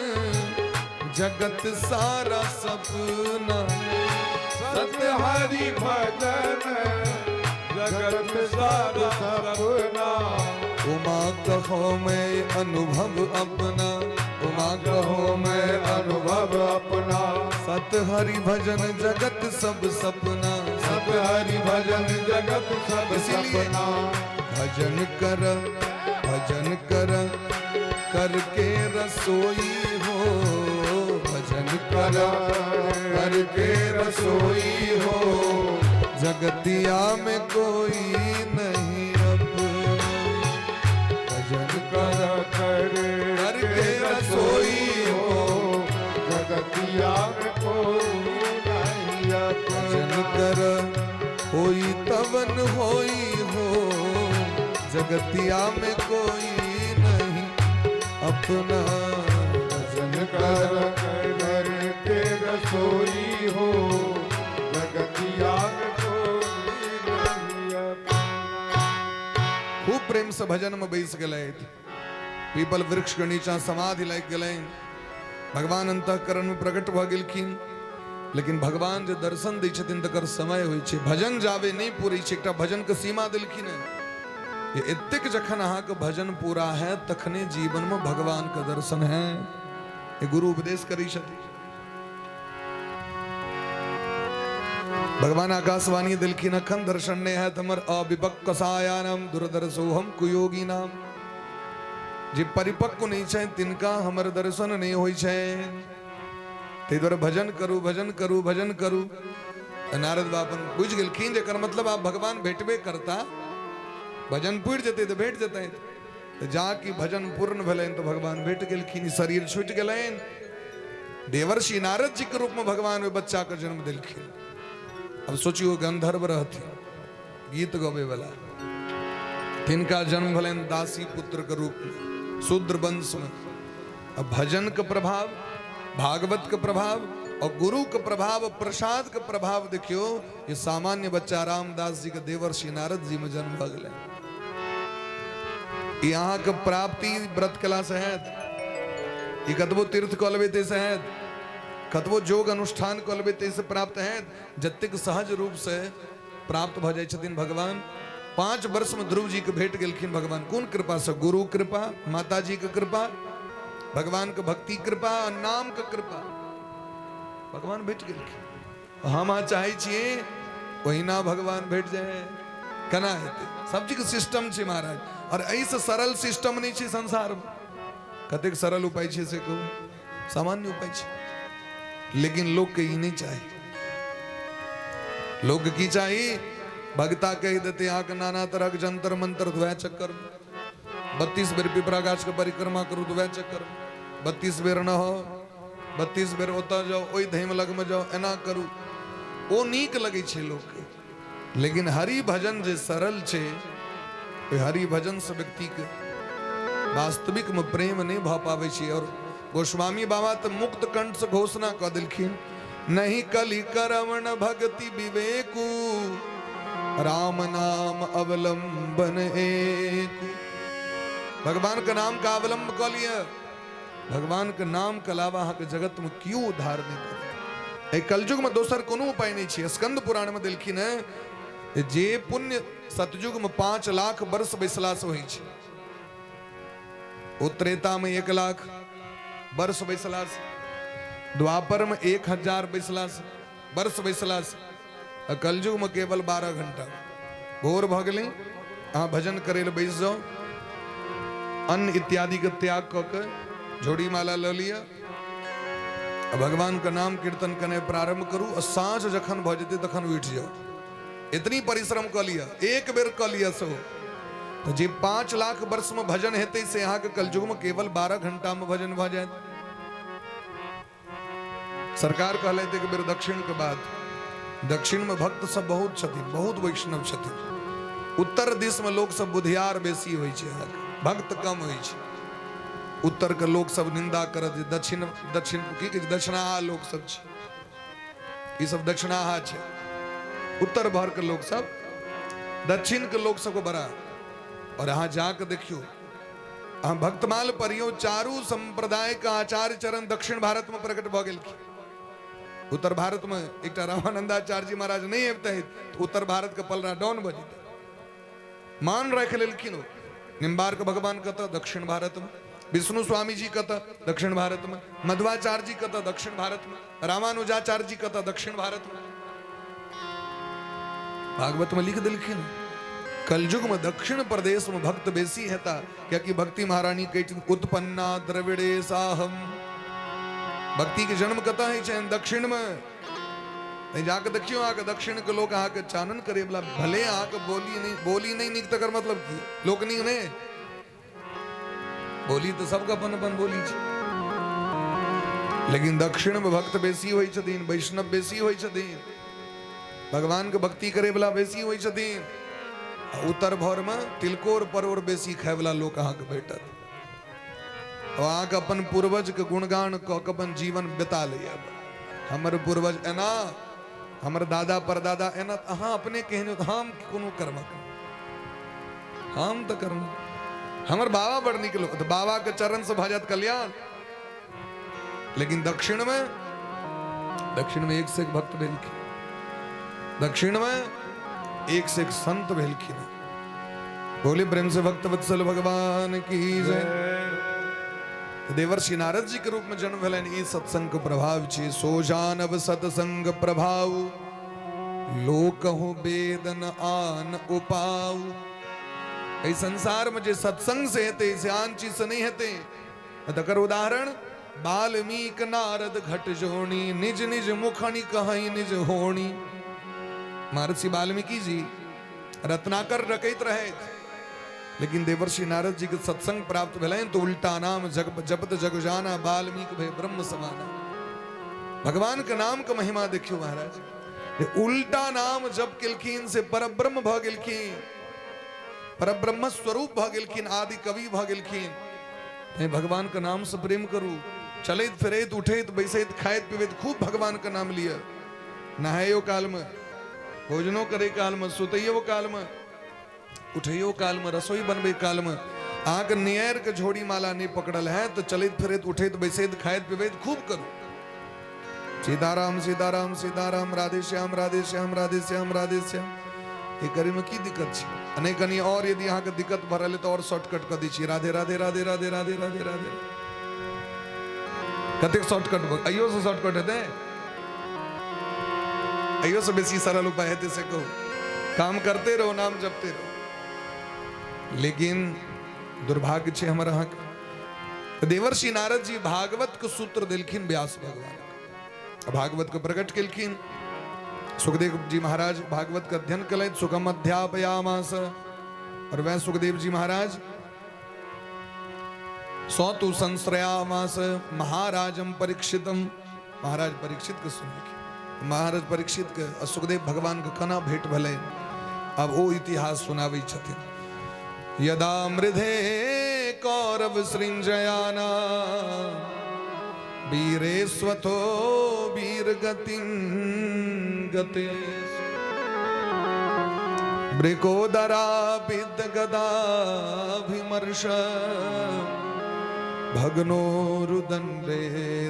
जगत सारा सपना, सत हरि भजन जगत सारा सपना। उमा कहो मैं अनुभव अपना, उमा कहो मैं अनुभव अपना। सत हरि भजन जगत सब सपना, सत हरि भजन जगत सब सपना। भजन कर भजन कर करके रसोई हो, भजन कर करके रसोई हो, जगतिया में कोई नहीं अपना। भजन कर करके रसोई हो, जगतिया में जगतिया में कोई नहीं अपना। भजन कर घर के रसोई हो, जगतिया में कोई नहीं अपना। खूब प्रेम से भजन में बैस गेलथि। पीपल वृक्ष के नीचा समाधि लागि गेलनि। भगवान अंतःकरण में प्रकट भऽ गेलखिन। लेकिन भगवान जे दर्शन दै छथिन तकर समय होइ छै। भजन जाबे नहि पूरै छै, एकटा भजन के सीमा देलखिन हेँ जे एतेक जखन अहाँके भजन पूरा हैत तखने जीवन में भगवान के दर्शन है। ये गुरु उपदेश करै छथिन। भगवान आकाशवाणी देलखिन, अखन दर्शन नहि हैत हमर। अविपक्वसायानम दुर्दर्शोहम कुयोगी नाम। जे परिपक्व नहि छै तिनका हमर दर्शन नहि होइ छै। ताहि दुआरे भजन करू, भजन करू, भजन करू। तऽ नारद बाबा अपन बुझि गेलखिन जे एकर मतलब आब भगवान भेटबे करता, भजन पुरि जेतै तऽ भेट जेतै। तऽ जा कि भजन पूर्ण भेलनि तऽ भगवान भेट गेलखिन, शरीर छूटि गेलनि। देवर्षि नारद जी के रूप में भगवान ओहि बच्चा के जन्म देलखिन। अब सोचियो, गंधर्व रहथिन गीत गबै वाला, तिनका जन्म भेलनि दासी पुत्र के रूप में, शूद्र वंश में। अब भजन के प्रभाव, भागवत के प्रभाव और गुरु के प्रभाव, प्रसाद के प्रभाव देखियो, ये सामान्य बच्चा रामदास जी के देवर्षि नारद जी में जन्म भऽ गेलै। ई अहाँके प्राप्ति व्रत कला से हैत, ई कतबो तीर्थ कऽ लेबै ताहिसँ हैत, कतबो योग अनुष्ठान कऽ लेबै ताहिसँ प्राप्त हैत? जतेक सहज रूप से प्राप्त भऽ जाइ छथिन भगवान। 5 वर्ष में ध्रुव जी के भेट गेलखिन भगवान। कोन कृपा से? गुरु कृपा, माता जी के कृपा, भगवान के भक्ति कृपा, नाम के कृपा, भगवान भेट गेलखिन। हम अहाँ चाहै छियै ओहिना भगवान भेट जाए, केना हेतै? सब चीज के सिस्टम छै महाराज, और एहिसँ सरल सिस्टम नहि छै संसारमे। कतेक सरल उपाय छै से कहू? सामान्य उपाय छै, लेकिन लोकके ई नहि चाही। लोक की चाही? भगता कहि देते अहाँके नाना तरहक जंतर मंतर, तऽ वएह चक्कर। 32 बेर पिपरा गाछ के परिक्रमा करू तऽ वएह चक्कर। 32 बेर नहाउ, 32 बेर ओतऽ जाउ, ओहि धैम लगमे जाउ, एना करू, ओ नीक लगै छै लोकके। लेकिन हरि भजन जे सरल छै, ओहि हरि भजन से व्यक्तिके वास्तविक में प्रेम नहीं भऽ पाबै छै। और गोस्वामी बाबा तऽ मुक्त कंठ से घोषणा कऽ देलखिन, नहीं कलि करवण भक्ति विवेकू, राम नाम अवलंबन एक। भगवान के नाम का अवलंब कऽ लिअ। भगवान के नाम के अलावा अहाँके जगत में क्यों उद्धार नहीं करत। एहि कलयुग में दोसर कोनो उपाय नहीं छै। स्कंद पुराण में देलखिन है, जे पुण्य सतयुग में 5 लाख वर्ष बैसला से होइ छै, ओ त्रेता में 1 लाख वर्ष बैसला से, द्वापर में 1000 बैसला से वर्ष बैसला से, आ कलयुग में केवल 12 घंटा। भोर भऽ गेलै, अहाँ भजन करै लए बैस जाउ, अन्न इत्यादि के त्याग कऽ के झोड़ी माला लऽ लिअ आ भगवान के नाम कीर्तन करनाइ प्रारंभ करू, आ साँझ जखन भऽ जेतै तखन उठि जाउ। इतनी परिश्रम कऽ लिअ, एक बेर कऽ लिअ सेहो, तऽ जे 5 लाख वर्ष में भजन हेतै से अहाँके कलयुग में केवल 12 घंटा में भजन भऽ जायत। सरकार कहलथि एक बेर दक्षिण के बाद, दक्षिण में भक्त सब बहुत छथिन, बहुत वैष्णव छथिन। उत्तर दिश में लोक सब बुधियार बेसी होइ छै अहाँके, भक्त कम होइ छै। उत्तर के लोक सब निंदा करत जे दक्षिण दक्षिण की कहै छै, दक्षिणाहा लोक सब छै, ई सब दक्षिणाहा छै। उत्तर भर के लोक सब दक्षिण के लोक सबके बड़ा। और अहाँ जाके देखियौ, अहाँ भक्तमाल पढ़ियौ, चारू संप्रदाय के आचार्य चरण दक्षिण भारत में प्रकट भऽ गेलखिन। उत्तर भारत में एकटा रामानंदाचार्य जी महाराज नहीं अबितै तऽ उत्तर भारत के पलड़ा डाउन भऽ जेतै। मान राखि लेलखिन ओ। निम्बार्क भगवान कतऽ? दक्षिण भारत में। विष्णु स्वामी जी कतऽ? दक्षिण भारत में। मध्वाचार्य जी कतऽ? दक्षिण भारत में। रामानुजाचार्य जी कतऽ? दक्षिण भारत में। भागवत में लिख देलखिन, कलयुग में दक्षिण प्रदेश में भक्त बेसी हेता, कियाकि भक्ति महारानी कहै छथिन, उत्पन्ना द्रविड़े साहम। भक्ति के जन्म कतऽ होइ छनि? दक्षिण में। नहीं जाके देखियो, अहाँके दक्षिण के लोक अहाँके चानन करे वाला। भले अहाँके बोली नहीं नीक, तकर मतलब की लोक नीक नहीं? बोली तऽ सबके अपन अपन बोली छै, लेकिन दक्षिण में भक्त बेसी होइ छथिन, वैष्णव बेसी होइ छथिन, भगवान के भक्ति करे वाला बेसी होइ छथिन। आ उत्तर भरमे तिलकोर परोर बेसी खायवला लोक अहाँके भेटत। अहाँके अपन पूर्वजके गुणगान कऽ के अपन जीवन बिता लैए। हमर पूर्वज एना, हमर दादा परदादा एना, तऽ अहाँ अपने केहन हो? हम कोनो कर्मक, हम तऽ कर्म, हमर बाबा बड़ नीक लोक, तऽ बाबाके चरणसँ भऽ जायत कल्याण। लेकिन दक्षिणमे, दक्षिणमे एक से एक भक्त भेलखिन, दक्षिणमे एक से एक संत भेलखिन। बोले प्रेम से भक्त वत्सल भगवान की जय। देवर्षि नारद जी के रूप में जन्म भेलनि। ई सत्संग के प्रभाव छी। सो जानब सत्संग प्रभाव, लोकहु वेदन आन उपाउ। एहि संसार में जे सत्संग से हेतै से आन चीज से नहीं हेतै। तकर उदाहरण वाल्मीक नारद घट जोणी, निज निज मुखनि कहई निज होणी। महर्षि वाल्मीकि जी रत्नाकर रकैत रहे, लेकिन देवर्षि नारद जी के सत्संग प्राप्त भेलनि तो उल्टा नाम जग जपत जग जाना, वाल्मीकि भय ब्रह्म समाना। भगवान के नाम के महिमा देखियो महाराज, उल्टा नाम जप केलखिन से परब्रह्म भ गेलखिन, परब्रह्म स्वरूप भ गेलखिन, आदि कवि भ गेलखिन। तैं भगवान के नाम से प्रेम करू, चलैत फिरैत उठैत बैसैत खाइत पीबैत खूब भगवान के नाम लिअ। नहाइयो काल में, भोजनो करे काल में, सुतैयो काल में, उठैयो काल में, रसोई बनबै काल में, अहाँके नियर के झोड़ी माला नहीं पकड़ल है तो चलैत फिरैत उठैत बैसैत खाइत पीबैत खूब करू। सीताराम सीताराम सीताराम, राधे श्याम राधे श्याम राधे श्याम राधे श्याम। ई करे में की दिक्कत छै? आ नहि कनि और यदि अहाँके दिक्कत भऽ रहल तऽ और शॉर्टकट कऽ दै छी, राधे राधे राधे राधे राधे राधे राधे। कतेक शॉर्टकट भऽ, अइयो से शॉर्टकट हेतै? अइयो से बेसी सरल उपाय हेतै से कहू। काम करते रहो, नाम जपते रहो। लेकिन दुर्भाग्य छै हमर अहाँके। देवर्षि नारद जी भागवत के सूत्र देलखिन व्यास भगवान, भागवत के प्रकट केलखिन। सुखदेव जी महाराज भागवत के अध्ययन कलथि, सुखम अध्यापयामास। और वह सुखदेव जी महाराज सौतु संश्रयामास महाराजम परीक्षितम। महाराज परीक्षित के सुनलखिन। महाराज परीक्षित के सुखदेव भगवान के केना भेंट भेलै, अब ओ इतिहास सुनाबै छथिन। यदा मृधे कौरव सृंजयाना, वीरे स्वथो वीर गतिं गते, वृकोदरा विद गदाभिमर्श, भग्नो रुदंडे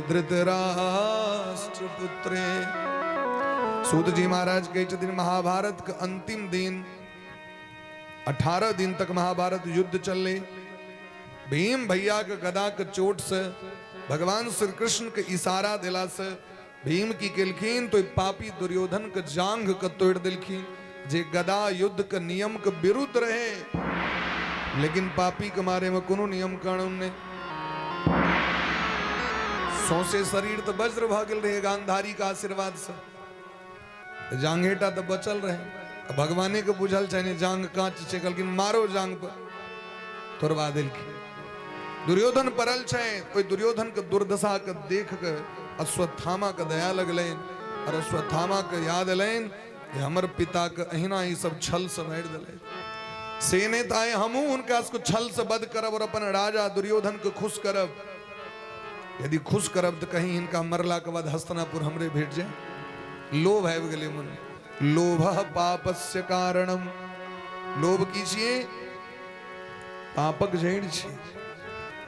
धृतराष्ट्रपुत्रे। सूत जी महाराज कहै छथिन महाभारत के अंतिम दिन 18 दिन तक महाभारत युद्ध चलले। भीम भैया के गदा के चोट से भगवान श्री कृष्ण के इशारा दिला से भीम की केलखिन तो पापी दुर्योधन के जांघ के तोड़ दिलखिन, जे गदा युद्ध के नियम के विरुद्ध रहे, लेकिन पापी के मारे में कोनो नियम कानून नहीं। सौसे शरीर तो वज्र भ गेल रहे गांधारी के आशीर्वाद से, जांघेटा तो बचल रहे। भगवाने के बुझल छै जांघ कांच छै, कहलखिन मारो जांघ पर, तोड़वा देलखिन। दुर्योधन पड़ल छै, ओहि दुर्योधन के दुर्दशा के देख के अश्वत्थामा के दया लगलनि और अश्वत्थामा के याद एलनि जे हमर पिता के अहिना ई सब छल से मारि देलथि, से नहि तऽ आइ हमहूँ हुनका सबके छल से वध करब और अपन राजा दुर्योधन के खुश करब। यदि खुश करब तऽ कहीं हिनका मरला के बाद हस्तिनापुर हमरे भेट जाए। लोभ आबि गेलै मन। लोभ पापस्य कारणम। लोभ की छियै? पापक जड़ छी।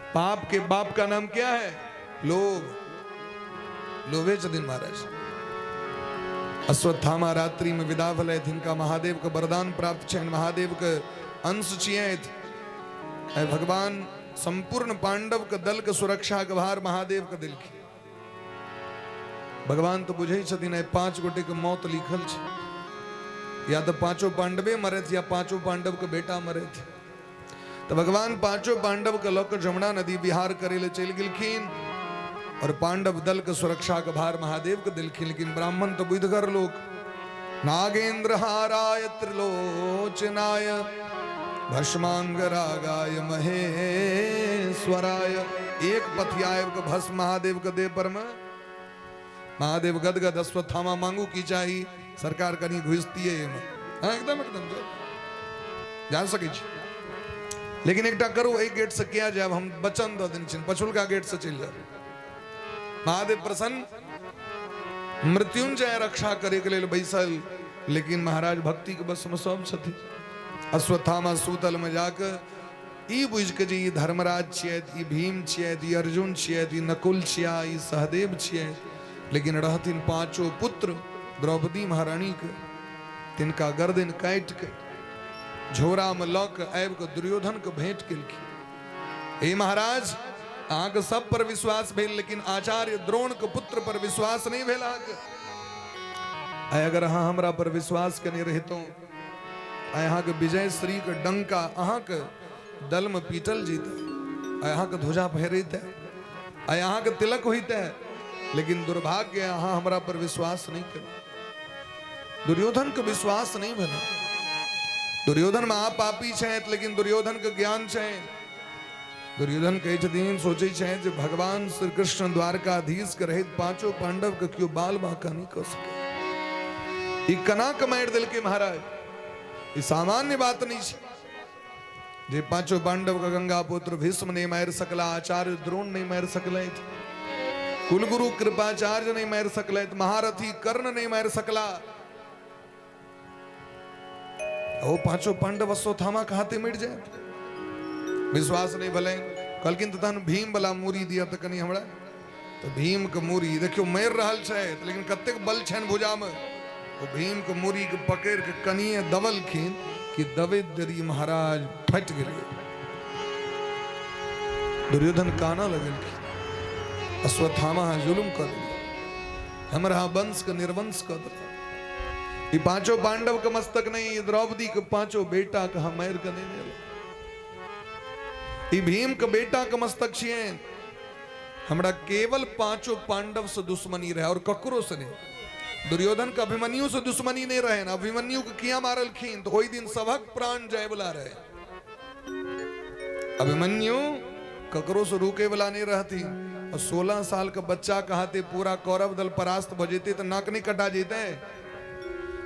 पाप के बाप का नाम क्या है? लोभ। लोभे छथिन महाराज। अश्वत्थामा रात्रि में विदा भेलथि। हिनका महादेव के वरदान प्राप्त छनि, महादेव के अंश छियथि। भगवान संपूर्ण पांडव के दल के सुरक्षा के भार महादेव के देलखिन। भगवान तो बुझै छथिन आइ 5 गोटे के मौत लिखल छै, या तो पांचों पांडवे मरत या पांचों पांडव के बेटा मरत। तो भगवान पांचों पांडव के लऽ के जमुना नदी विहार करे ले चलि गेलखिन और पांडव दल के सुरक्षा के भार महादेव के देलखिन। लेकिन ब्राह्मण तो बुद्धगर लोक, नागेंद्र हाराय त्रिलोचनाय भस्मांग रागाय महेश्वराय। एक पथिया आबि के भस्म महादेव के देह पर में, महादेव गदगद, अश्वत्थामा मांगू की चाही, सरकार कनी घुसती है। हाँ एकदम एकदम। जा सकै छी, लेकिन एकटा करू, एहि गेट से किया जायब, हम वचन दऽ देने छियनि, पछुलका गेट से चलि जायब। महादेव प्रसन्न, मृत्युंजय रक्षा करे के लेल बैसल, लेकिन महाराज भक्ति के बस में सब छथिन। अश्वत्थामा सूतल में जाके ई बुझि के जे ई धर्मराज छियथि, ई भीम छियथि, ई अर्जुन छियथि, ई नकुल छिया, ई सहदेव छियथि, लेकिन रहथिन पांचों पुत्र द्रौपदी महारानी के, तिनका गर्दन काटि के झोरा में लऽ के आबि के दुर्योधन के भेंट केलखिन। हे महाराज, अहाँके सब पर विश्वास भेल, लेकिन आचार्य द्रोण के पुत्र पर विश्वास नहीं भेल अहाँके। आइ अगर अहाँ हमरा पर विश्वास केने रहितहुँ, आइ अहाँके विजय श्री के डंका अहाँके दल में पीटल जीते, आइ अहाँके ध्वजा फहरैते, आइ अहाँके तिलक होइते, लेकिन दुर्भाग्य अहाँ हमरा पर विश्वास नहीं केलहुँ। दुर्योधन के विश्वास नहीं भेल। दुर्योधन महापापी छथि, लेकिन दुर्योधन के ज्ञान छै। दुर्योधन कहै छथिन, सोचै छथि जे भगवान श्री कृष्ण द्वारकाधीश के रहैत पांचों पांडव के केओ बाल बांका नहीं कऽ सकै। ई कना के मारि देलकै महाराज, ई सामान्य बात नहीं छै। जे पांचों पांडव के गंगा पुत्र भीष्म नहीं मारि सकला, आचार्य द्रोण नहीं मारि सकलथि, कुलगुरु कृपाचार्य नहीं मारि सकलथि, महारथी कर्ण नहीं मारि सकला, ओ पांचों पांडव अश्वत्थामा के हाथे मरि जाए। विश्वास नहीं भेलै, कहलखिन तऽ तहन भीम वाला मूड़ी दिअ तऽ कनि हमरा। तऽ भीम के मूड़ी देखियौ मरि रहल छै, लेकिन कतेक बल छनि भुजामे। ओ भीम के मूड़ी के पकड़ि के कनिए दबलखिन कि दबैत देरी महाराज फटि गेलै। दुर्योधन कानऽ लगलखिन, अश्वत्थामा जुलुम कऽ देलक, हमरा वंश के निर्वंश कऽ देलक। ई पांचों पांडव के मस्तक नहीं, ई द्रौपदी के पांचों बेटा के हम मारि के नहीं देलक। ई भीम के बेटा के मस्तक छियनि। हमरा केवल पांचों पांडव से दुश्मनी रहे और ककरो से नहीं। दुर्योधन के अभिमन्यु से दुश्मनी नहीं रहे। अभिमन्यु के किया मारलखिन तो ओहि दिन सबक प्राण जाय वाला रहे। अभिमन्यु ककरो से रुके वाला नहीं रहती। और 16 साल के बच्चा के हाथे पूरा कौरव दल परास्त भ जेते तो नाक नहीं कटा जेते।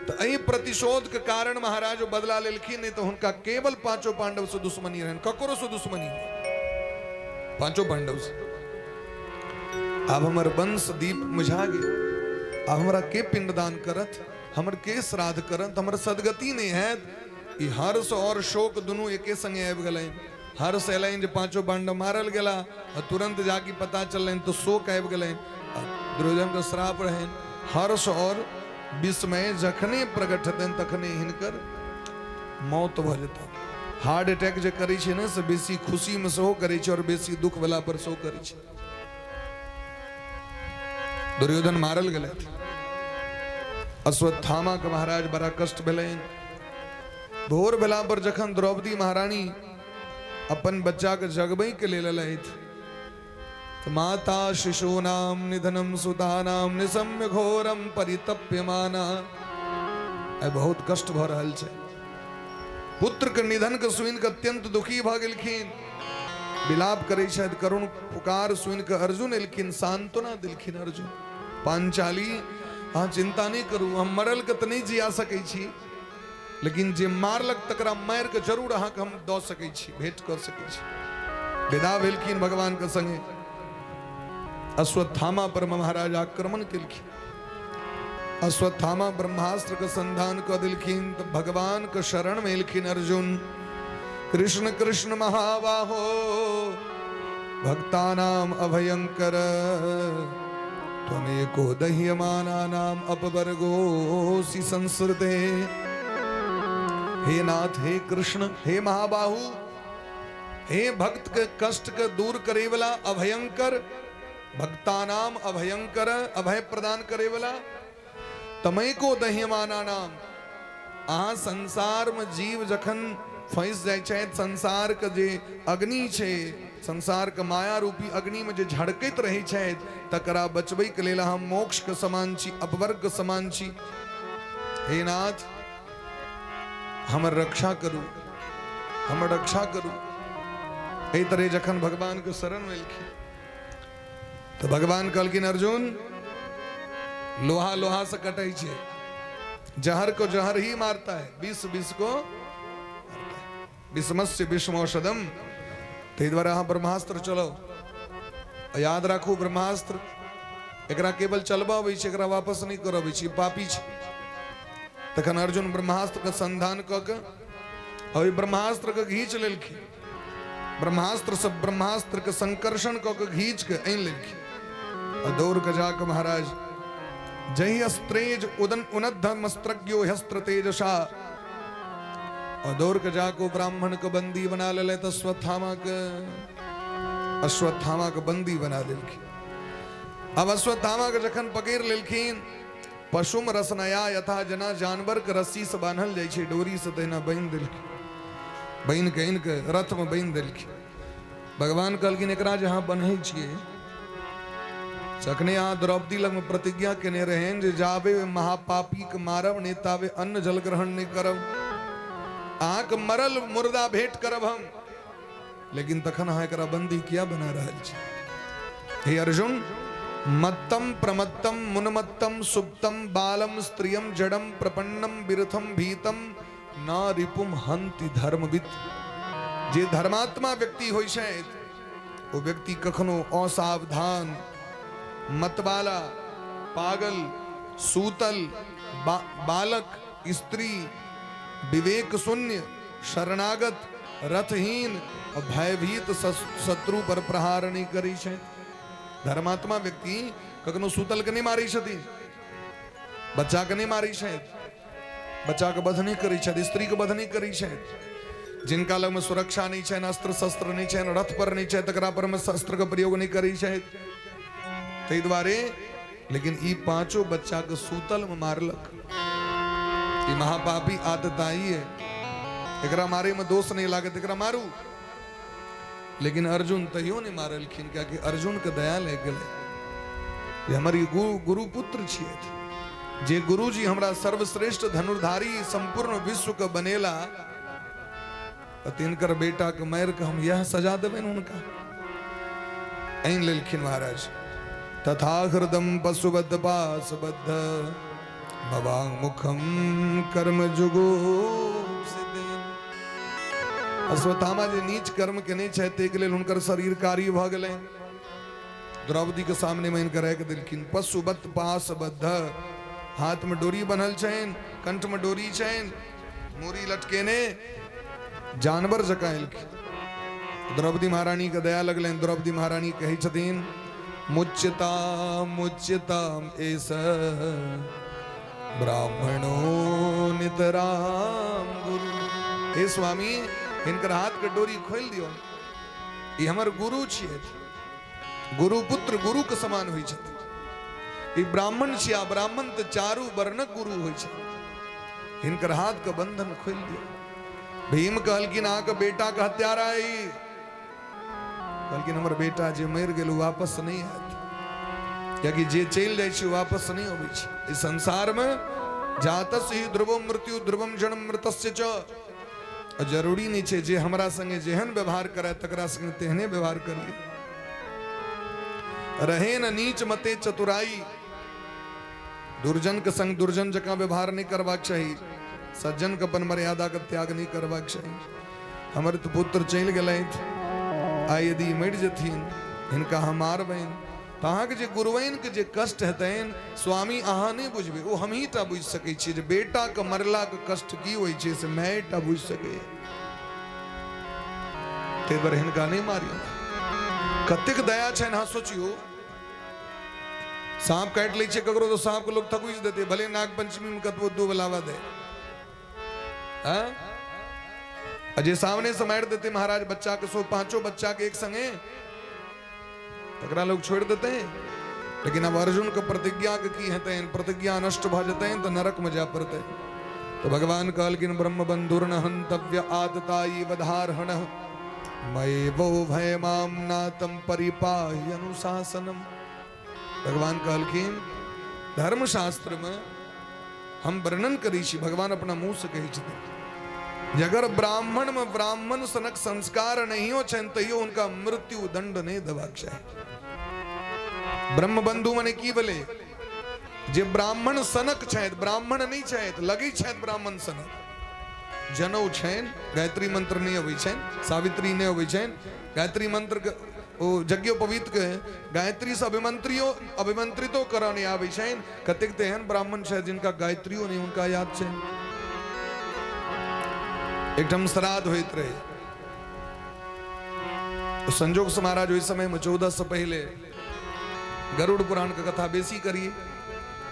तो एहि प्रतिशोध के कारण महाराज बदला लेलखिन, नहीं तो हुनका केवल पांचों पांडव से दुश्मनी रहन, ककरो से दुश्मनी नहीं, पांचों पांडव से। आब हमर वंश दीप मुझा गेल, आब हमरा के पिंडदान करत, हमर के श्राद्ध करत, हमर सदगति नहीं हैत। ई हर्ष और शोक दुनू एके संगे आबि गेलनि। हर्ष एलनि जे पांचों पांडव मारल गेला, और तुरंत जाके पता चललनि तो शोक आबि गेलनि। दुर्योधन के श्राप रहनि, हर्ष और विस्मय जखने प्रकट हेतनि तखने हिनकर मौत भऽ जेतनि। हार्ट अटैक जे करै छै ने, से बेसी खुशी में सेहो करै छै और बेसी दुख वाला पर सेहो करै छै। दुर्योधन मारल गेलथि। अश्वत्थामा के महाराज बड़ा कष्ट भेलनि। भोर भेला पर जखन द्रौपदी महारानी अपन बच्चा के जगबै के लेल एलथि तऽ माता शिशूनाम निधनम सुतानाम निशम्य घोरम परितप्यमाना। आइ बहुत कष्ट भऽ रहल छै। पुत्र के निधन के सुनि के अत्यंत दुखी भऽ गेलखिन, विलाप करै छथि। करुण पुकार सुनि के अर्जुन एलखिन, सांत्वना देलखिन अर्जुन, पांचाली अहाँ चिंता नहि करू, हम मरल के तऽ नहि जिया सकै छी, लेकिन जे मारलक तकरा मारि के जरूर अहाँके हम दऽ सकै छी, भेंट कऽ सकै छी। विदा भेलखिन भगवान के संगे। अश्वत्थामा पर महाराज आक्रमण केलखिन। अश्वत्थामा ब्रह्मास्त्र के संधान कऽ देलखिन तऽ भगवान के शरण में एलखिन अर्जुन। कृष्ण कृष्ण महाबाहो भक्तानाम अभयंकर त्वमेको दह्यमानानाम अपवर्गोसि संसृते। हे नाथ, हे कृष्ण, हे महाबाहु, हे भक्त के कष्ट के दूर करे वाला अभयंकर, भक्तानाम अभयंकर, अभय प्रदान करे वाला, तमेको दह्यमानानाम, अहाँ संसार में जीव जखन फंसि जाइ छथि, संसार के जे अग्नि छै, संसार के माया रूपी अग्नि में जे झड़कैत रहै छथि, तकरा बचबै के लेल अहाँ मोक्ष के समान छी, अपवर्ग के समान छी। हे नाथ, हमर रक्षा करू, हमर रक्षा करू। एहि तरह जखन भगवान के शरण में एलखिन तऽ भगवान कहलखिन अर्जुन, लोहा लोहा से कटै छै, जहर को जहर ही मारता है, विष विष को मारता है। विषमस्य विषम औषधम। ताहि दुआरे अहाँ ब्रह्मास्त्र चलाउ। याद राखू, ब्रह्मास्त्र एकरा केवल चलबऽ अबै छै, एकरा वापस नहि करऽ अबै छै, पापी छै। तखन अर्जुन ब्रह्मास्त्र के संधान कऽ के ओहि ब्रह्मास्त्र के घींच लेलखिन। ब्रह्मास्त्र से ब्रह्मास्त्र के संकर्षण कऽ के घींच के आनि लेलखिन आ दौड़ के जाके महाराज जहि अस्त्रेज उदन उनद्धम अस्त्रज्ञो ह्यस्त्र तेजसा, और दौड़ के जाके ब्राह्मण के बंदी बना लेले। तऽ अश्वत्थामा के, अश्वत्थामा के बंदी बना लेलखिन। अब अश्वत्थामा के जखन पकड़ लेलखिन, पशुम रसनया यथा, जेना जानवर के रस्सी से बान्हल जाइ छै डोरी से, तहिना बान्हि देलखिन। बान्हि के आनि के रथ में बान्हि देलखिन। भगवान कहलखिन एकरा जे अहाँ बन्है छियै, जखने अहाँ द्रौपदी लगमे प्रतिज्ञा केने रहनि जे जाबे महापापी के मारब नहि ताबे अन्न जल ग्रहण नहि करब, अहाँके मरल मुर्दा भेंट करब हम, लेकिन तखन अहाँ एकरा बंदी किया बना रहल छी? हे अर्जुन, मत्तम प्रमत्तम मुनमत्तम सुप्तम बालम स्त्रियम जड़म प्रपन्नम विरथम भीतम न रिपुम हंति धर्मविद। जे धर्मात्मा व्यक्ति होइ छथि ओ व्यक्ति कखनो असावधान, मतवाला, पागल, सूतल, बालक, स्त्री, विवेक शून्य, शरणागत, रथहीन और भयभीत शत्रु पर प्रहार नहीं करी छै। धर्मात्मा व्यक्ति कखनो सूतल के नहीं मारी छथिन, बच्चा के नहीं मारी छै, बच्चा के वध नहीं करी छै, स्त्री के वध नहीं करी छै। जिनका लग में सुरक्षा नहीं छै, अस्त्र शस्त्र नहीं छै, रथ पर नहीं छै, तकरा पर में शस्त्र के प्रयोग नहीं करी छै। ताहि दुआरे लेकिन ई पांचों बच्चा के सूतल में मारलक, ई महापापी आतताई है, एकरा मारे में दोष नहीं लागत, एकरा मारू। लेकिन अर्जुन तैयो नहीं मारलखिन, कियाकि अर्जुन के दया लागि गेलै जे हमर ई गुरु पुत्र छियै, जे गुरुजी हमरा सर्वश्रेष्ठ धनुर्धारी संपूर्ण विश्व के बनेला, तऽ तिनकर बेटा के मारि के हम यह सजा देबनि हुनका। आनि लेलखिन महाराज। तथा हृदम पशुवद पासबद्ध भवांग मुखम कर्म जुगो। अश्वत्थामा जे नीच कर्म केने छथि ताहिके लेल हुनकर शरीर कारी भऽ गेलनि। द्रौपदी के सामने में इनकर राखि देलखिन। पशुवत पासबद्ध, हाथ में डोरी बन्हल छनि, कंठ में डोरी छनि, मूड़ी लटकेने जानवर जकाँ एलखिन। द्रौपदी महारानी के दया लगलनि। द्रौपदी महारानी कहै छथिन, मुच्यताम मुच्यताम एस ब्राह्मणो नितराम गुरु। हे स्वामी, हिनकर हाथ के डोरी खोलि दियौ, ई हमर गुरु छियै। गुरु पुत्र गुरु के समान होइ छथिन। ई ब्राह्मण छियै, ब्राह्मण तऽ चारू वर्णक गुरु होइ छै। हिनकर हाथ के बंधन खोलि दियौ। भीम कहलखिन, अहाँके बेटा के हत्यारा ई। कहलखिन, हमर बेटा जे मरि गेल वापस नहि आयत, कियाकि जे चलि जाइ छै वापस नहि अबै छै एहि संसार में। जातस ही ध्रुवम मृत्यु ध्रुवम जन्म मृतस्य च। आ जरूरी नहि छै जे हमरा संगे जेहन व्यवहार करे तकरा संगे तेहने व्यवहार करिए। रहे न नीच मते चतुराई। दुर्जन के संग दुर्जन जकाँ व्यवहार नहि करबाक चाही, सज्जन के अपन मर्यादा के त्याग नहि करबाक चाही। हमर तऽ पुत्र चलि गेलथि, आइ यदि मरि जेथिन, हिनका हम मारबनि तऽ अहाँके जे गुरुवैनके जे कष्ट हेतनि स्वामी, अहाँ नहि बुझबै, ओ हमही टा बुझि सकै छियै। जे बेटाके मरलाके कष्ट की होइ छै से माय टा बुझि सकैए। ताहि दुआरे हिनका नहि मारियौ। कतेक दया छनि अहाँ सोचियौ। साँप काटि लै छै ककरो तऽ साँपके लोक थकुचि देतै, भले नाग पंचमी में कतबो दूब लावा दे। हाँ? आ जे सामने से मारि देते महाराज बच्चा के, सो पांचों बच्चा के एक संगे, तकरा लोग छोड़ देते। लेकिन अब अर्जुन के प्रतिज्ञा के की हेतै? प्रतिज्ञा नष्ट भऽ जेतै तऽ नरक में जाय पड़तै। तो भगवान कहलखिन, ब्रह्म बंधुर्न हंतव्य आतताई वधारहण मयेवो भय माम नातम परिपाह्य अनुशासनम। भगवान कहलखिन, धर्मशास्त्र में हम वर्णन करै छी, भगवान अपना मुंह से कहै छथिन जे अगर ब्राह्मण में ब्राह्मण सनक संस्कार नहियो छनि तैयो हुनका मृत्यु दंड नहि देबाक चाही। ब्रह्म बंधु मने की भेलै? जे ब्राह्मण सनक छथि, ब्राह्मण नहि छथि, लगै छथि ब्राह्मण सनक, जनौ छनि, गायत्री मंत्र नहि अबै छनि, सावित्री नहि अबै छनि, गायत्री मंत्र के ओ यज्ञोपवीत के गायत्री से अभिमंत्रियो अभिमंत्रितो करऽ नहि आबै छनि। कतेक तऽ एहन ब्राह्मण छथि जिनका गायत्रियो नहि हुनका याद छनि। एकठाम श्राद्ध होइत रहै, संजोग से महाराज ओहि समय में 14 से पहले गरुड़ पुराण के कथा बेसी करिए।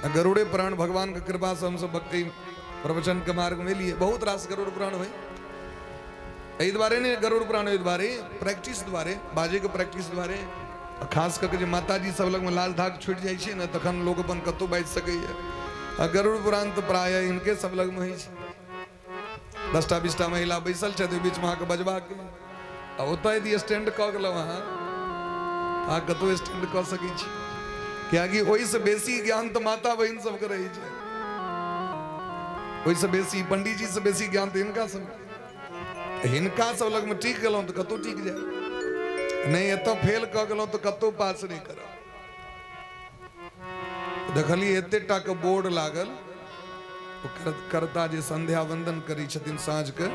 गरुड़े पुराण भगवान के कृपा से हमसब भक्ति प्रवचन के मार्ग में लिए। बहुत रास गरुड़ पुराण हुए, एहि दुआरे नहि गरुड़ पुराण ओहि दुआरे प्रैक्टिस दुआरे, बाजे के प्रैक्टिस दुआरे, खास करके जे माताजी सब लगमे लाल धाक छूटि जाइ छै ने तखन लोक अपन कतहु बाजि सकैए। आ गरुड़ पुराण तऽ प्रायः हिनके सब लगमे होइ छै। 10टा 20टा महिला बैसल छथि, ओहि बीचमे अहाँके बजबाक, आ ओतऽ यदि स्टैंड कऽ गेलहुँ अहाँ, अहाँ कतहु स्टैंड कऽ सकै छी, कियाकि ओहिसँ बेसी ज्ञान तऽ माता बहिन सबके रहै छै, ओहिसँ बेसी पंडीजी से बेसी ज्ञान तऽ हिनका सब, हिनका सब लगमे टिक गेलहुँ तऽ कतहु टिक जाय, नहि एतऽ फेल कऽ गेलहुँ तऽ कतहु पास नहि करब। देखलियै एते टा के बोर्ड लागल, ओ कर्ता जे संध्या वंदन करै छथिन साँझके,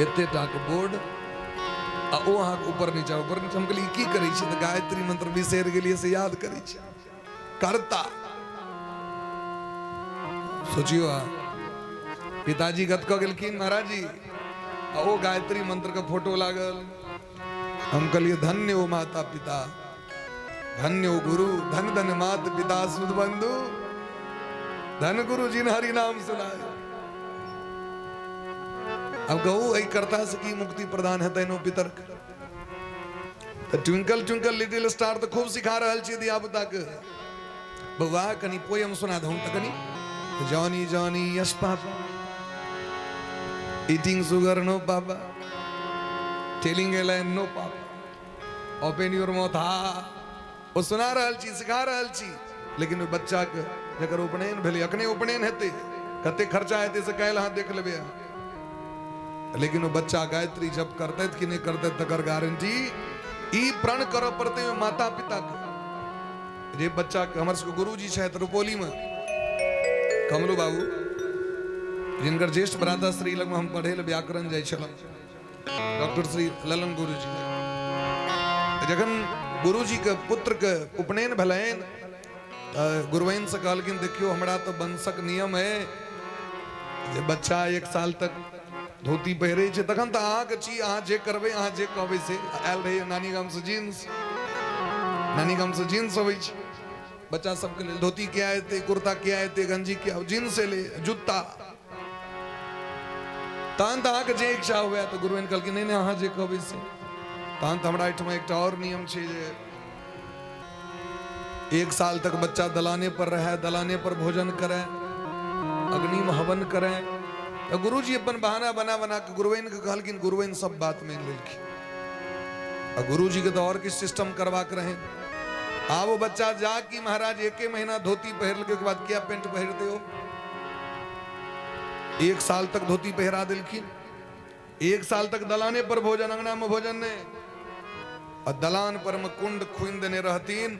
एते टा के बोर्ड, आ ओ अहाँके ऊपर नीचा ऊपर नीचा। हम कहलियै की करै छी? तऽ गायत्री मंत्र बिसरि गेलियै से याद करै छी कर्ता। सोचियो अहाँ, पिताजी गत कऽ गेलखिन महाराज जी, आ ओ गायत्री मंत्र के फोटो लागल। हम कहलियै धन्य ओ माता पिता, धन्य ओ गुरु, धन धन मात पिता सुध बंधु, धन गुरु जिन हरि नाम सुनाए। अब कहू एहि कर्ता से की मुक्ति प्रदान हेतै नो पितर? तऽ ट्विंकल ट्विंकल लिटिल स्टार तऽ खूब सिखा रहल छी धिया पुता के। बौआ कनि पोएम सुना दहूँ तऽ कनि, Johnny Johnny yes papa, eating sugar no papa, telling a lie no papa, open your mouth. हा ओ सुना रहल छी, सिखा रहल छी, लेकिन ओहि बच्चाके जकर उपनयन भेलै, अखने उपनयन हेतै, कते खर्चा हेतै से काल्हि अहाँ देख लेबै अहाँ, लेकिन ओ बच्चा गायत्री जप करतै कि नहि करतै तकर गारंटी ई प्रण करऽ पड़तै ओहि माता पिताके जे बच्चाके। हमर सबके गुरुजी छथि रुपौलीमे कमलू बाबू, जिनकर ज्येष्ठ भ्राता श्री लगमे हम पढ़ै लए व्याकरण जाइ छलहुँ, डॉक्टर श्री ललन गुरुजी। जखन गुरुजीके पुत्रके उपनयन भेलनि तऽ गुरुवैन से कहलखिन देखियौ हमरा तऽ वंशक नियम है जे बच्चा 1 साल तक धोती पहिरै छै, तखन तऽ अहाँके छी, अहाँ जे करबै, अहाँ जे कहबै से। आयल रहै नानी गामसँ जींस, नानी गामसँ जींस अबै छै बच्चा सबके लेल, धोती किया एतै, कुर्ता किया एतै, गंजी किया, जींस एलै, जुत्ता, तहन तऽ अहाँके जे इच्छा हुए। तऽ गुरुवैन कहलखिन नहि नहि, अहाँ जे कहबै से। तहन तऽ हमरा एहिठाम एकटा आओर नियम छै जे 1 साल तक बच्चा दलाने पर रहे, दलाने पर भोजन करे, अग्नि में हवन करे। तऽ गुरुजी अपन बहाना बना बना के गुरुवैन के कहलखिन, गुरुवैन सब बात मानि लेलखिन। आ गुरुजी के तऽ आओर किछु सिस्टम करबाक रहे। आब ओ बच्चा जा कि महाराज 1 महीना धोती पहिरलकै, ओहिके बाद किया पेंट पहिरते हो? 1 साल तक धोती पहिरा देलखिन, 1 साल तक दलाने पर भोजन, अंगना में भोजन नहीं, आ दलान पर में कुंड खुनि देने रहथिन।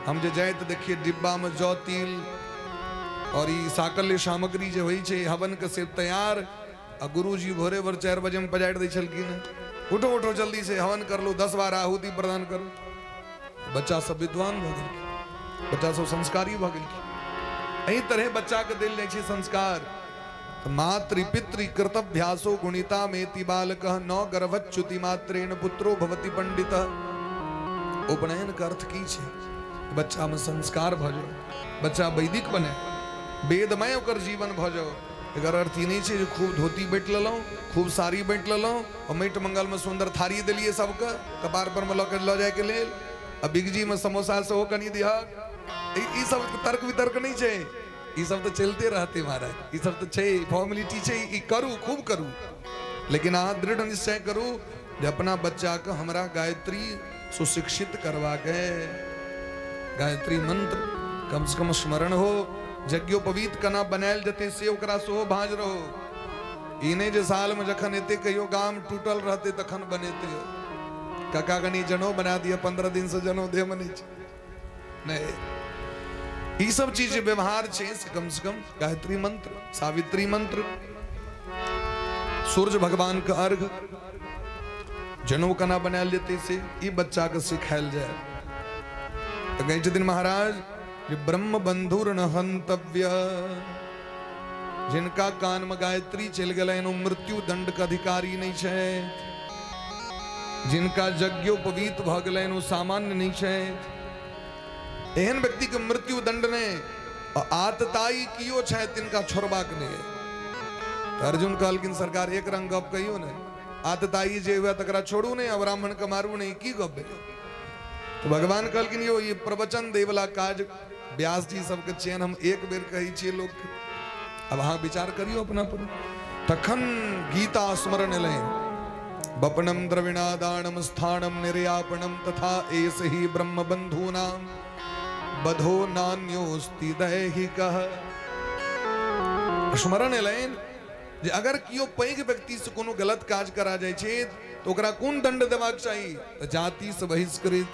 हम जे जाइत देखिए डिब्बा में जौ तिल और ई साकल्य सामग्री जे होइ छै हवन के से तैयार, आ गुरुजी भोरे भोर 4 बजे में पजारि दै छलखिन, उठो उठो जल्दी से हवन कर लो, 10 बार आहुति प्रदान करू। बच्चा सब विद्वान भऽ गेलखिन, बच्चा सब संस्कारी भऽ गेलखिन। एहि तरहे बच्चा के देल जाइ छै संस्कार। मातृ पितृ कृतभ्यासो गुणिता मेति बालक न गर्भच्युति मात्रेण पुत्रो भवति पंडित। उपनयन के अर्थ की छै? बच्चा में संस्कार भऽ जाओ, बच्चा वैदिक बने, वेदमय ओकर जीवन भऽ जाओ। एकर अर्थ ई नहि छै जे खूब धोती बाँटि लेलहुँ, खूब साड़ी बाँटि लेलहुँ, आ माटि मंगल में सुन्दर थारी देलियै सबके कपार पर में लऽ के लऽ जायके लेल, आ बिगजी में समोसा सेहो कनि दिहक। ई सब तर्क वितर्क नहि छै, ई सब तऽ चलते रहते महाराज, ई सब तऽ छै, फॉर्मेलिटी छै, ई करू, खूब करू, लेकिन अहाँ दृढ़ निश्चय करू जे अपना बच्चाके हमरा गायत्री सुशिक्षित करबाक है, गायत्री मंत्र कम से कम स्मरण हो, यज्ञोपवीत केना बनायल जेतै से ओकरा सेहो भाँज रहो। ई नहि जे सालमे जखन एते कहियो गाम टूटल रहतै तखन बनेतै, काका कनी जनेऊ बना दिअ, 15 दिन से जनेऊ देहमे नहि छै। नहि, ई सब चीज जे व्यवहार छै से कम से कम गायत्री मंत्र, सावित्री मंत्र। सूर्य भगवान के अर्घ, जनउ केना बनायल जेतै से ई बच्चा के सिखायल जाय। तऽ कहै छथिन महाराज जे ब्रह्म बंधुर न हंतव्य, जिनका कान में गायत्री चलि गेलनि ओ मृत्यु दंड के अधिकारी नहि छथि, जिनका यज्ञोपवीत भऽ गेलनि ओ सामान्य नहि छथि, एहन व्यक्ति के मृत्यु दंड नहि, आ आतताई कियो छथि तिनका छोड़बाक नहि। तऽ अर्जुन कहलखिन सरकार एक रंग गप कहियो ने, आतताई जे हुए तकरा छोड़ू नहि आ ब्राह्मण के मारू नहि, की गप भेलै? तऽ भगवान कहलखिन यौ ई प्रवचन दै वाला काज व्यास जी सबके चैन हम एक बेर कहै छियै लोकके, अब अहाँ विचार करियौ अपना पर। तखन गीता स्मरण एलनि, बपनम द्रविणादानम स्थानम निर्यापणम तथा एस ही ब्रह्म बंधूनाम बधो नान्योस्ति दैहिकः। स्मरण एलनि जे अगर केओ पैघ व्यक्ति से कोनो गलत काज करा जाइ छै तऽ ओकरा कोन दंड देबाक चाही? तऽ जाति से बहिष्कृत,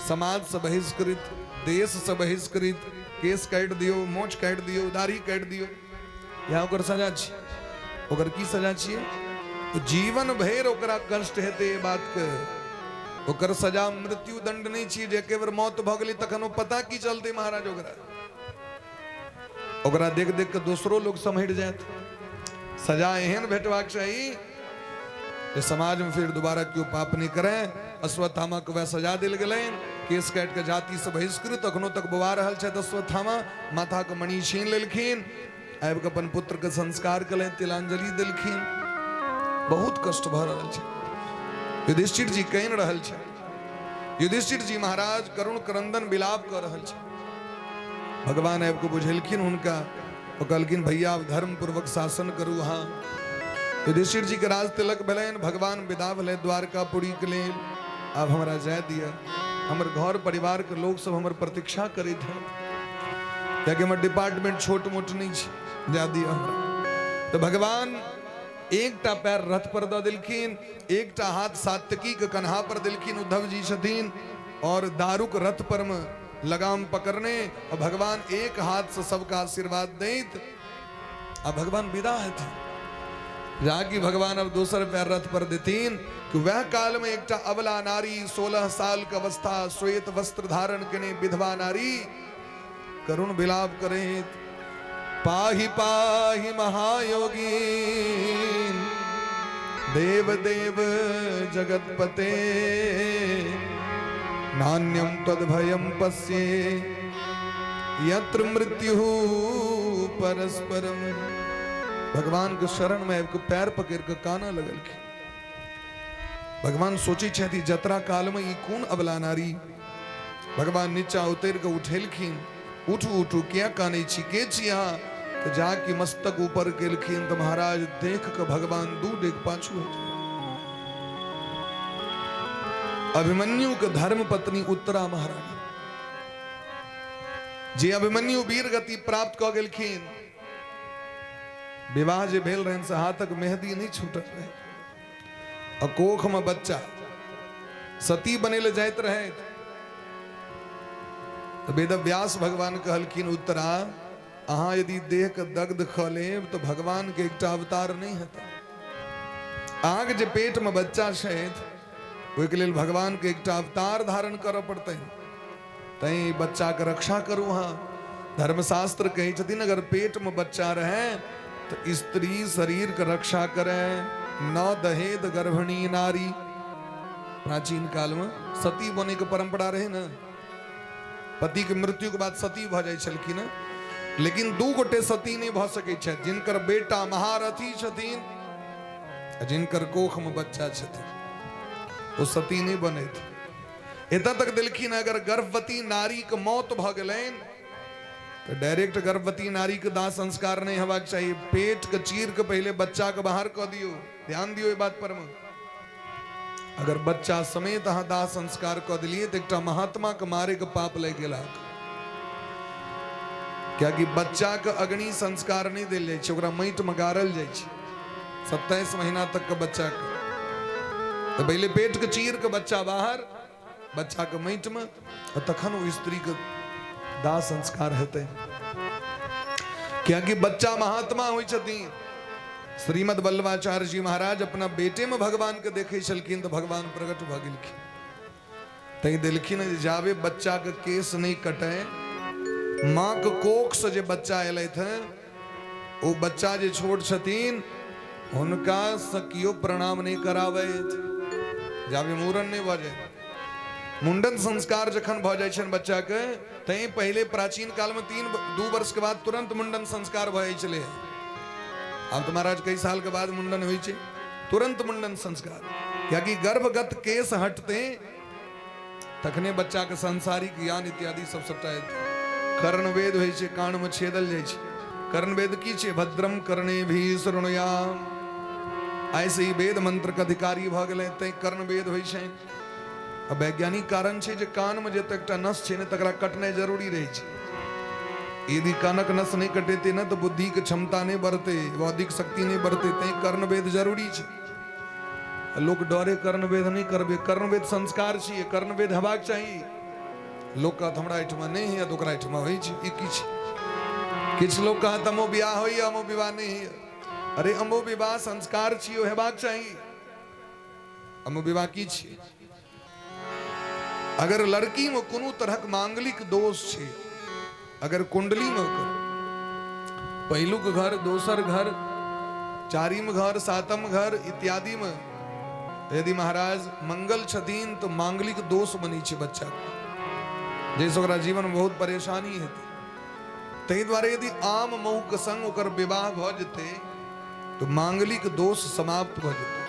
समाज से बहिष्कृत, देश से बहिष्कृत, केस काटि दियौ, मोछ काटि दियौ, दाढ़ी काटि दियौ, इएह ओकर सजा छी। ओकर की सजा छियै? तऽ जीवन भरि ओकरा कष्ट हेतै एहि बातके। ओकर सजा मृत्यु दंड नहि छियै जे एके बेर मौत भऽ गेलै तखन ओ पता की चलतै महाराज ओकरा। ओकरा देख देख के दोसरो लोग सम्हरि जायत। सजा एहन भेटबाक चाही जे समाज में फिर दोबारा केओ पाप नहीं करे। अश्वत्थामा के वह सजा दिल गेलनि, केस काटि के जाति से बहिष्कृत, अखनो तक बौआ रहल छथि अश्वत्थामा। माथा के मणि छीन लेलखिन, आबि के अपन पुत्र के संस्कार केलनि, तिलांजलि देलखिन। बहुत कष्ट भऽ रहल छै। युधिष्ठिर जी कहि रहल छै, युधिष्ठिर जी महाराज करुण क्रंदन विलाप कऽ रहल छै। भगवान आबि कऽ बुझेलखिन हुनका, ओ कहलखिन भैया आब धर्म पूर्वक शासन करू अहाँ। युधिष्ठिर जी के राज तिलक भेलनि, भगवान विदा भेलै द्वारकापुरी के लेल। आब हमरा जाय दिअ, हमर घर परिवार के लोग सब हमर प्रतीक्षा करैत है, कियाकि हमर डिपार्टमेंट छोट मोट नहीं छै, जाय दिअ हमरा। तो भगवान एकटा पैर रथ पर दऽ देलखिन, एकटा हाथ सात्यकी के कन्हा पर देलखिन, उद्धव जी छथिन, और दारुक रथ पर में लगाम पकड़ने, और भगवान एक हाथ से सबका आशीर्वाद दैत आ भगवान विदा हेथिन। जाकि भगवान अब दोसर पैर रथ पर देथिन कि वह काल में एकटा अबला नारी, 16 साल के अवस्था, श्वेत वस्त्र धारण केने विधवा नारी करुण विलाप करैत, पाहि पाहि महायोगी देव देव जगतपते, नान्यम तद्भयम पश्ये यत्र मृत्यु परस्परम। भगवान के शरण में आबि के पैर पकड़ के काना लगलखिन। भगवान सोचै छथि जतरा काल में ई कोन अबला नारी। भगवान नीचा उतर के उठेलखिन, उठू उठू किया कानै छी, के छी अहाँ? तऽ जाकि मस्तक ऊपर केलखिन तऽ महाराज देख के भगवान दू डेग पाछू हटि। अभिमन्यु के धर्म पत्नी उत्तरा महारानी, जे अभिमन्यु वीर गति प्राप्त कऽ गेलखिन, विवाह जे भेल रहनि से हाथक मेहदी नहि छूटल रहे, आ कोख में बच्चा, सती बने ले जाइत रहे। तऽ वेदव्यास भगवान कहलखिन उत्तरा अहाँ यदि देह के दग्ध खऽ लेब तऽ भगवान के एकटा अवतार नहि हेतै। अहाँके जे पेट में बच्चा छथि ओहिके लेल भगवान के एकटा अवतार धारण करऽ पड़तै, तैं बच्चा के रक्षा करू अहाँ। धर्मशास्त्र कहै छथिन अगर पेट में बच्चा रहे तऽ स्त्री शरीर के रक्षा करे, न दहेद गर्भिणी नारी। प्राचीन काल में सती बने के परंपरा रहे ने, पति के मृत्यु के बाद सती भऽ जाइ छलखिन। लेकिन दू गोटे सती नहीं भऽ सकै छथि, जिनकर बेटा महारथी छथिन आ जिनकर कोख में बच्चा छथिन, ओ सती नहीं बनैत। एतऽ तक देलखिन अगर गर्भवती नारी के मौत भऽ गेलनि तऽ डायरेक्ट गर्भवती नारी के दाह संस्कार नहीं हेबाक चाही, पेट के चीर के पहले बच्चा के बाहर कऽ दियौ। ध्यान दियौ एहि बात पर में। अगर बच्चा समेत अहाँ दाह संस्कार कऽ दिलियै तऽ एकटा महात्मा के मारे के पाप लागि गेल अहाँके, कियाकि बच्चा के अग्नि संस्कार नहीं देल जाइ छै, ओकरा माटि में गाड़ल जाइ छै 27 महीना तक के बच्चा के। तऽ पहिले पेट के चीर के बच्चा बाहर, बच्चा के माटि में, आ तखन ओ स्त्री के दाह संस्कार हेतै, कियाकि बच्चा महात्मा होइ छथिन। श्रीमद वल्लभाचार्य जी महाराज अपना बेटे में भगवान के देखे छलखिन तऽ भगवान प्रकट भऽ गेलखिन। तैं देलखिन जे जाबे बच्चा के केस नहीं कटे, माँ के कोख से जे बच्चा एलथि हैं, ओ बच्चा जे छोट छथिन हुनका से केओ प्रणाम नहीं कराबैत जाबे मूड़न नहीं भऽ जाए। मुंडन संस्कार जखन भऽ जाइ छनि बच्चा के, तैं पहिले प्राचीन काल में 3-2 वर्ष के बाद तुरंत मुंडन संस्कार भऽ जाइ छलै। आब तऽ महाराज कई साल के बाद मुंडन होइ छै, तुरंत मुंडन संस्कार, कियाकि गर्भगत केस हटते तखने बच्चा के सांसारिक ज्ञान इत्यादि सब सबटा एतै। कर्णवेद होइ छै, कान में छेदल जाइ छै। कर्णवेद की छै? भद्रम कर्णे भी शृणुयाम। ऐसे ही वेद मंत्र के अधिकारी भऽ गेलै, तैं कर्णवेद होइ छै। आ वैज्ञानिक कारण छै जे कान में जते एकटा नस छै ने, तकरा कटनाइ जरूरी रहै छै। यदि कानक नस नहीं कटेते ना तो बुद्धि के क्षमता नहीं बढ़ते, बौद्धिक शक्ति नहीं बढ़ते, तैं कर्णवेद जरूरी छै। लोक डरे कर्णवेद नहीं करबे। कर्णवेद संस्कार छियै, कर्णवेद हेबाक चाही। लोक कहत हमरा एहिठमा नहि होइए तऽ ओकरा एहिठमा होइ छै, ई की छै? किछु लोक कहत अमो बियाह होइए, अमो विवाह नहि होइए। अरे अमो विवाह संस्कार छियै, हेबाक चाही। अमो विवाह की छियै? अगर लड़की में कोनो तरहक मांगलिक दोष छै, अगर कुंडली में ओकर पहिलुक घर, दोसर घर, चारिम घर, सातम घर इत्यादि में यदि महाराज मंगल छथिन तो मांगलिक दोष बनै छै बच्चा के, जाहिसँ ओकरा जीवन में बहुत परेशानी हेतै। ताहि दुआरे यदि आम मऊक संग ओकर विवाह भऽ जेतै तो मांगलिक दोष समाप्त भऽ जेतै।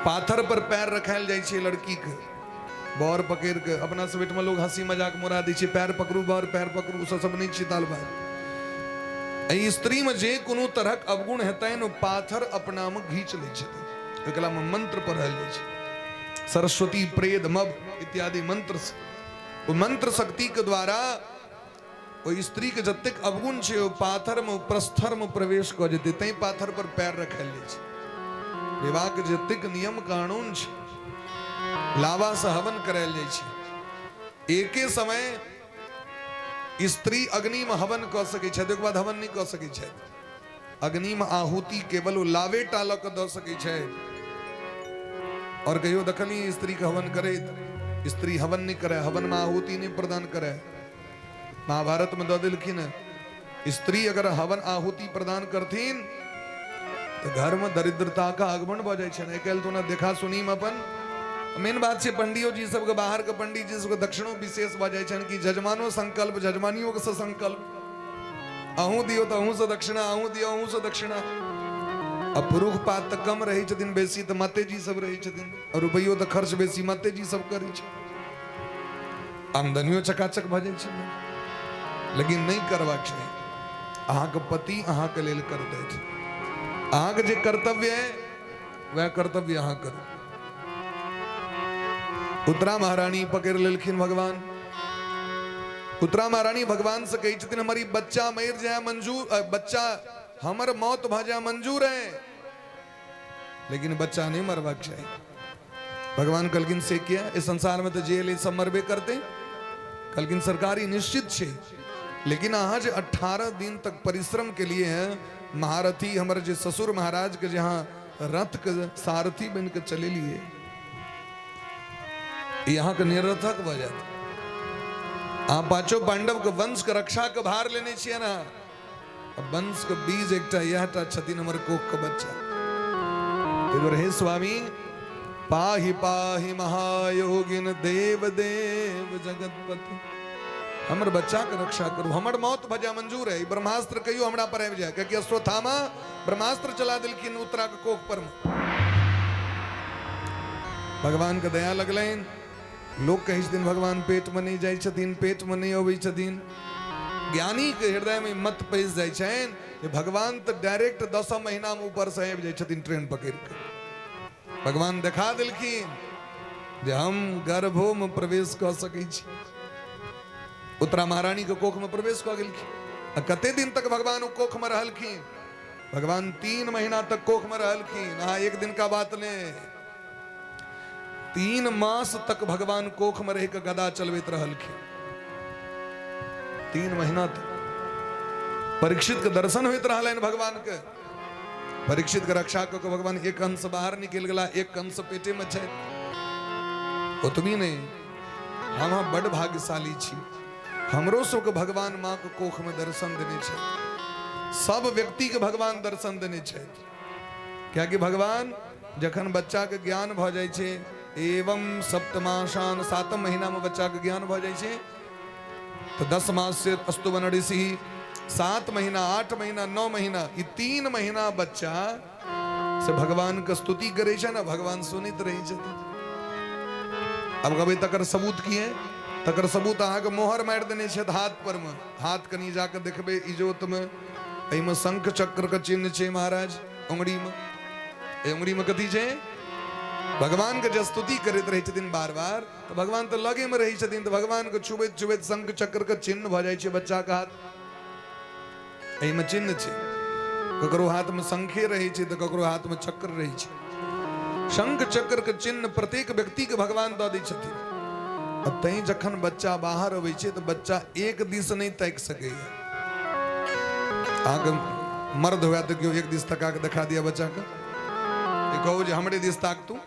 पाथर पर पैर रखायल जाइ छै लड़की के, बर पकड़ के। अपना सब एहिठमा लोग हंसी मजाक मोरा दै छै, पैर पकड़ू बर, पैर पकड़ू, सब सब नहि छै ताल भाई। एहि स्त्री में जे कोनो तरहक अवगुण हेतनि ओ पाथर अपना में घींच लै छथिन। एकरा में मंत्र पढ़ल जाइ छै, सरस्वती प्रेद मब इत्यादि मंत्र से। ओ मंत्र शक्ति के द्वारा ओ स्त्री के जतेक अवगुण छै ओ पाथर में, प्रस्थर में प्रवेश कऽ जेतै, तैं पाथर पर पैर रखल जाइ छै। विवाह के जतेक नियम कानून छै, लावा से हवन करायल जाइ छै। एके समय स्त्री अग्नि में हवन कऽ सकै छथि, ओकर बाद हवन नहि कऽ सकै छथि। अग्नि में आहुति केवल ओ लावे टा लऽ कऽ दऽ सकै छथि। और कहियो देखलियै स्त्री के हवन करैत? स्त्री हवन नहि करे, हवन में आहुति नहि प्रदान करे। महाभारत में दऽ देलखिन, स्त्री अगर हवन आहुति प्रदान करथिन तऽ घर में दरिद्रता का आगमन भऽ जाइ छै। आइ काल्हि तऽ ओना देखा सुनी में अपन मेन बात छै, पंडियो जी सबके, बाहर के पंडित जी सबके दक्षिणो विशेष भऽ जाइ छनि कि जजमानो संकल्प, जजमानियो के संकल्प, अहूँ दियौ तऽ अहूँ से दक्षिणा, अहूँ दियौ अहूँ से दक्षिणा। आ पुरुष पात तऽ कम रहै छथिन, बेसी तऽ माते जी सब रहै छथिन, और रुपैयो तऽ खर्च बेसी माते जी सब करै छै, आमदनियो चकाचक भऽ जाइ छै। लेकिन नहि करबाक चाही। अहाँके पति अहाँके लेल करतथि, अहाँके जे कर्तव्य है वएह कर्तव्य अहाँ करू। उत्तरा महारानी पकड़ लेलखिन भगवान। उत्तरा महारानी भगवान से कहै छथिन, हमर ई बच्चा मरि जाय मंजूर, बच्चा हमर मौत भऽ जाय मंजूर है, लेकिन बच्चा नहीं मरबाक चाही। भगवान कहलखिन से किया? इस संसार में तो जे एलै सब मरबे करते। कहलखिन सरकारी निश्चित छै, लेकिन अहाँ जे 18 दिन तक परिश्रम के लिए हैं, महारथी हमर जे ससुर महाराज के जहाँ रथ के सारथी बन के चले लिए, यहाँ के निरर्थक भऽ जायत। अहाँ पांचों पांडव के वंश के रक्षा के भार लेने छियै ना, वंश के बीज एकटा इएह टा छथिन हमर कोख के बच्चा। ताहि दुआरे हे स्वामी, पाहि पाहि महायोगिन देव देव जगतपति, हमर बच्चा के रक्षा करू, हमर मौत भऽ जाय मंजूर है, ब्रह्मास्त्र कहियो हमरा पर आबि जाय, कियाकि अश्वत्थामा ब्रह्मास्त्र चला देलखिन उत्तरा के कोख पर में। भगवान के दया लगलनि। लोक कहै छथिन भगवान पेट में नहीं जाइ छथिन, पेट में नहीं अबै छथिन। ज्ञानी के हृदय में मत पैस जाइ छनि जे भगवान तऽ डायरेक्ट 10 महीना में ऊपर से आबि जाइ छथिन ट्रेन पकड़ के। भगवान देखा देलखिन जे हम गर्भो में प्रवेश कऽ सकै छी। उत्तरा महारानी के कोख में प्रवेश कऽ गेलखिन। आ कते दिन तक भगवान ओ कोख में रहलखिन? भगवान 3 महीना तक कोख में रहलखिन। अहाँ एक दिन का बात ने, 3 मास तक भगवान कोख में रह के गदा चलबैत रहलखिन। 3 महीना तक परीक्षित के दर्शन होइत रहलनि भगवान के। परीक्षित के रक्षा कऽ के भगवान एक अंश बाहर निकलि गेला, एक अंश पेटे में छथि। ओतबी नहि, हम बड भाग्यशाली छी, हमरो सबके भगवान माँ के कोख में दर्शन देने छथि। सब व्यक्ति के भगवान दर्शन देने छथि, कियाकि भगवान जखन बच्चा के ज्ञान भऽ जाइ छै, एवं सप्तमासान, सातम महीना में बच्चा के ज्ञान भऽ जाइ छै, तऽ 10 मास से अस्तुवन ऋषि, 7 महीना, 8 महीना, 9 महीना, ई 3 महीना बच्चा से भगवान के स्तुति करै छै ने, भगवान सुनैत रहै छथिन। अब कहबै तकर सबूत की है? तकर सबूत अहाँके मोहर मारि देने छथि हाथ पर में। हाथ कनि जाके देखबै इजोत में, एहिमे शंख चक्र के चिन्ह छै महाराज, उंगरी में। एहि उंगरी में कथी छै? भगवान के जे स्तुति करैत रहै छथिन बार बार, तऽ भगवान तऽ लगे में रहै छथिन, तऽ भगवान के छुबैत छुबैत शंख चक्र के चिन्ह भऽ जाइ छै बच्चा के हाथ। एहिमे चिन्ह छै, ककरो हाथ में शंखे रहै छै तऽ ककरो हाथ में चक्र रहै छै। शंख चक्र के चिन्ह प्रत्येक व्यक्ति के भगवान दऽ दै छथिन। आ तैं जखन बच्चा बाहर अबै छै तऽ बच्चा एक दिस नहि ताकि सकैया। अहाँके मर्द हुए तऽ केओ एक दिस तका के देखा दिया बच्चाके, कहू जे हमरे दिस ताक तू।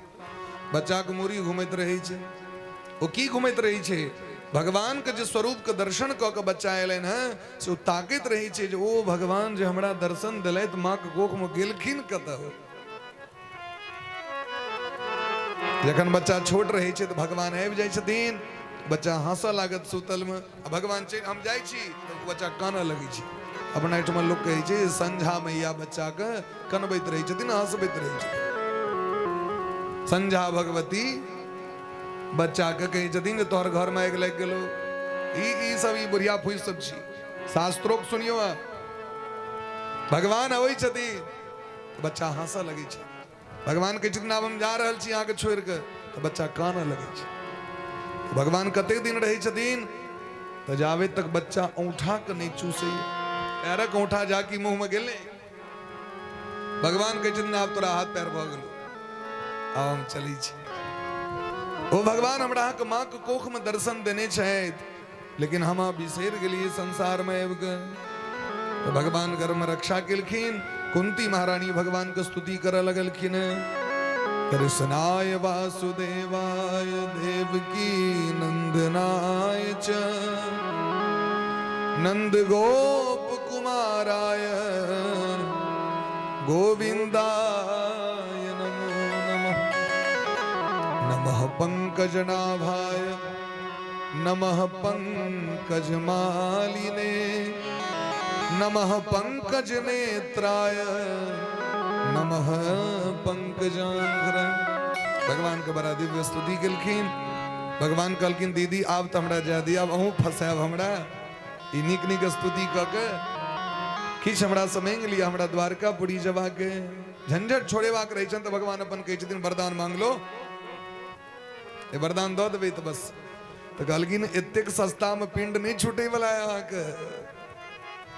बच्चाके मूड़ी घुमैत रहै छै। ओ की घुमैत रहै छै? भगवान के जे स्वरूप के दर्शन कऽ के बच्चा एलनि हेँ से ओ ताकैत रहै छै जे ओ भगवान जे हमरा दर्शन देलथि माँ के कोख में गेलखिन कतऽ। जखन बच्चा छोट रहै छै तऽ भगवान आबि जाइ छथिन, बच्चा हंसऽ लागत सुतल में, आ भगवान चलि हम जाइ छी तऽ बच्चा कानऽ लगै छै। अपना एहिठमा लोक कहै छै संझा मैया बच्चाके कनबैत रहै छथिन, हंसबैत रहै छथिन। संझा भगवती बच्चाके कहै छथिन जे तोहर घरमे आगि लागि गेलौ। ई ई सब ई बुढ़िया फूसि सब छी। शास्त्रोक सुनियौ, भगवान अबै छथिन बच्चा हंसऽ लगै छै। भगवान कहै छथिन आब हम जा रहल छी अहाँके छोड़ि कऽ, तऽ बच्चा कानऽ लगै छै। भगवान कतेक दिन रहै छथिन? तऽ जाबे तक बच्चा औंठा के नहि चूसैए, पैरक औंठा जाकि मुँहमे गेलै, भगवान कहै छथिन आब तोरा हाथ पैर भऽ गेलौ, आब हम चलै छी। ओ भगवान हमरा अहाँके माँ के कोखमे दर्शन देने छथि, लेकिन हम अहाँ बिसरि गेलियै संसारमे आबि कऽ। तऽ भगवान गर्भमे रक्षा केलखिन। कुंती महारानी भगवान के स्तुति करऽ लगलखिन। कृष्णाय वासुदेवाय देवकी नंदनाय च नंद गोप कुमाराय गोविंदाय नमो नमः। नमः पंकजनाभाय नमः पंकजमालिने नमः पंकजनेत्राय नमः पंकजांघ्र। भगवान के बड़ा दिव्य स्तुति केलखिन। भगवान कहलखिन दीदी आब तऽ हमरा जाय दिअ, आब अहूँ फंसायब हमरा, ई नीक नीक स्तुति कऽ के किछु हमरा से मांगि लिअ, हमरा द्वारकापुरी जेबाक, झंझट छोड़ेबाक रहै छनि तऽ भगवान अपन कहै छथिन वरदान मांगलो, ए वरदान दऽ देबै तऽ बस। तऽ कहलखिन एतेक सस्तामे पिंड नहि छूटै वाला है अहाँके,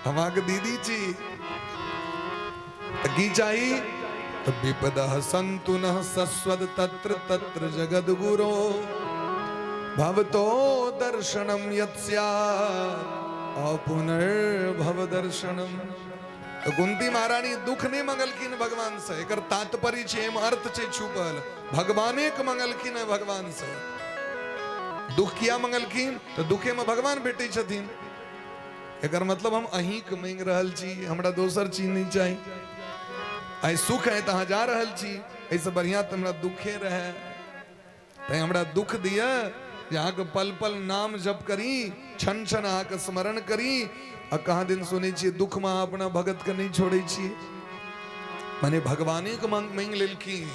हम अहाँके दीदी छी, तऽ की चाही? तऽ विपदः सन्तु नः सस्वद तत्र तत्र जगद्गुरो भवतो दर्शनम यत् स्यात् अपुनर्भव दर्शनम। तऽ कुंती महारानी दुख नहि मंगलखिन भगवान से, एकर तात्पर्य छै, एहिमे अर्थ छै छुपल, भगवाने के मंगलखिन है भगवान से। दुख किया मंगलखिन? तऽ दुखे में भगवान भेटै छथिन। एकर मतलब हम अहीं के मांगि रहल छी, हमरा दोसर चीज नहीं चाही। आइ सुख है तऽ अहाँ जा रहल छी, एहिसँ बढ़िया तऽ हमरा दुखे रहै, तैं हमरा दुख दिअ जे अहाँके पल पल नाम जप करी, क्षण क्षण अहाँके स्मरण करी। आ कहाँ दिन सुनै छियै दुखमे अहाँ अपना भगतके नहि छोड़ै छियै, माने भगवाने के मांगि लेलखिन,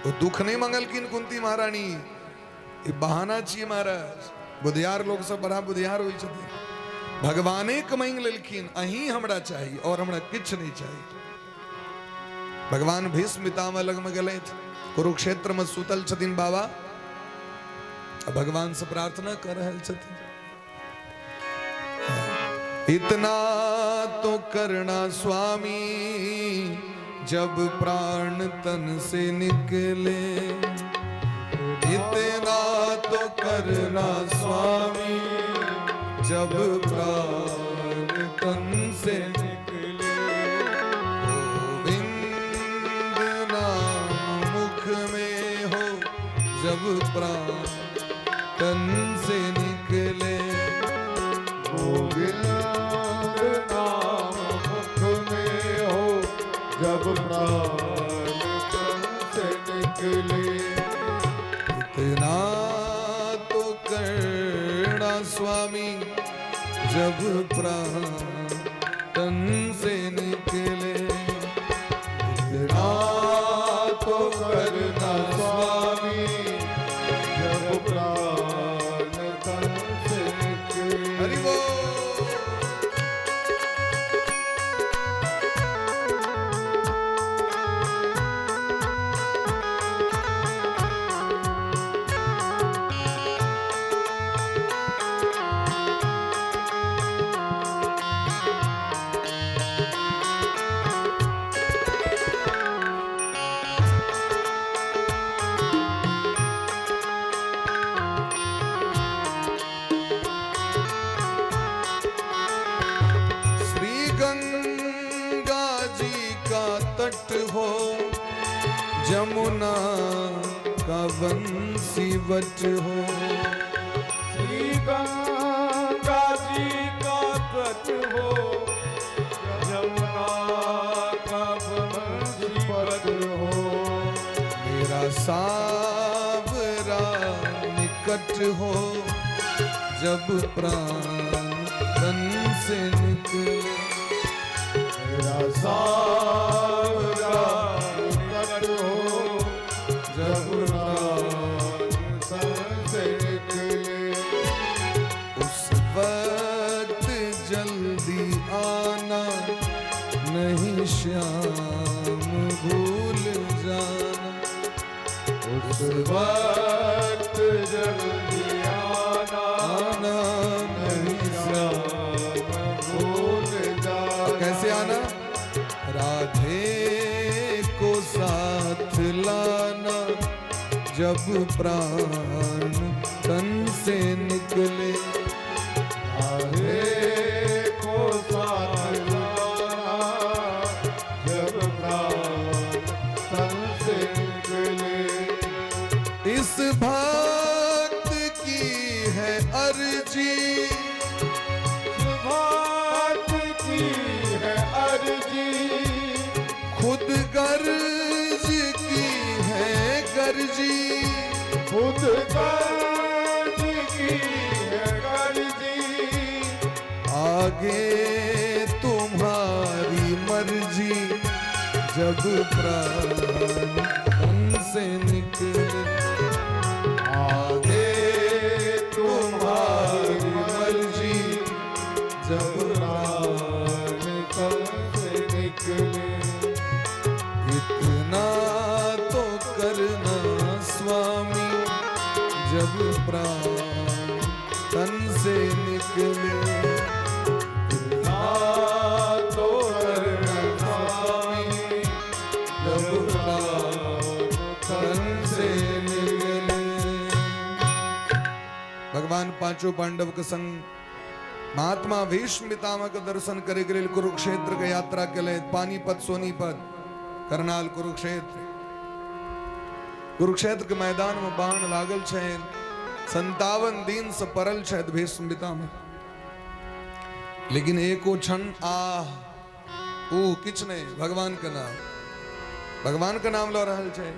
ओ दुख नहि मंगलखिन कुंती महारानी। ई बहाना छियै महाराज, बुधियार लोक सब बड़ा बुधियार होइ छथिन। भगवाने के मांगि लेलखिन अहीं हमरा चाही और हमरा किछु नहि चाही। भगवान भीष्म पितामह लगमे गेलथि, कुरुक्षेत्र में सुतल छथिन बाबा, आ भगवान से प्रार्थना कर रहल छथिन, इतना तो करना स्वामी जब प्राण तन से निकले, इतना तो करना स्वामी जब प्राण तन से निकले, गोविंद प्राण तन से निकले। गोविंद नाम मुख में हो, जब प्राण तन से निकले। इतना तो करना स्वामी, जब प्राण तन से निकले। इतना तो करना स्वामी, जब प्राण तन से निकले। हरि बोल। श्री गंगा जी का तट हो, जमुना का बंसीवट हो। श्री गंगा जी का तट हो, जमुना का बंसीवट हो। मेरा सावरा निकट हो, जब प्राण तन से निकले। मेरा सावरा निकट हो, जब प्राण तन से निकले। उस वक्त जल्दी आना, नहीं श्याम भूल जाना। उस वक्त जल्दी आना, आना नहीं श्याम भूल जाना। कैसे आना? राधे को साथ लाना, जब प्राण तन से निकले। राधे को साथ लाना, जब प्राण तन से निकले। इस भक्त की है अर्जी, भक्त की है अर्जी, खुद गर्ज की है गर्जी। खुद गर्ज की है गर्जी। आगे तुम्हारी मर्जी, जब प्राण तन से निकले। आगे तुम्हारी मर्जी, जब प्राण तन से निकले। इतना तो करना स्वामी, जब प्राण तन से निकले। इतना तो करना स्वामी, जब प्राण तन से निकले। भगवान पांचों पांडव के संग महात्मा भीष्म पितामह के दर्शन करे के लेल कुरुक्षेत्र के यात्रा के लिए पानीपत सोनीपत करनाल कुरुक्षेत्र। कुरुक्षेत्र के मैदान में बाण लागल छै, 57 दिन से परल छै भीष्म पितामह, लेकिन एको क्षण आह ऊ किछ नहीं, भगवान के नाम, भगवान के नाम ल रहल छै।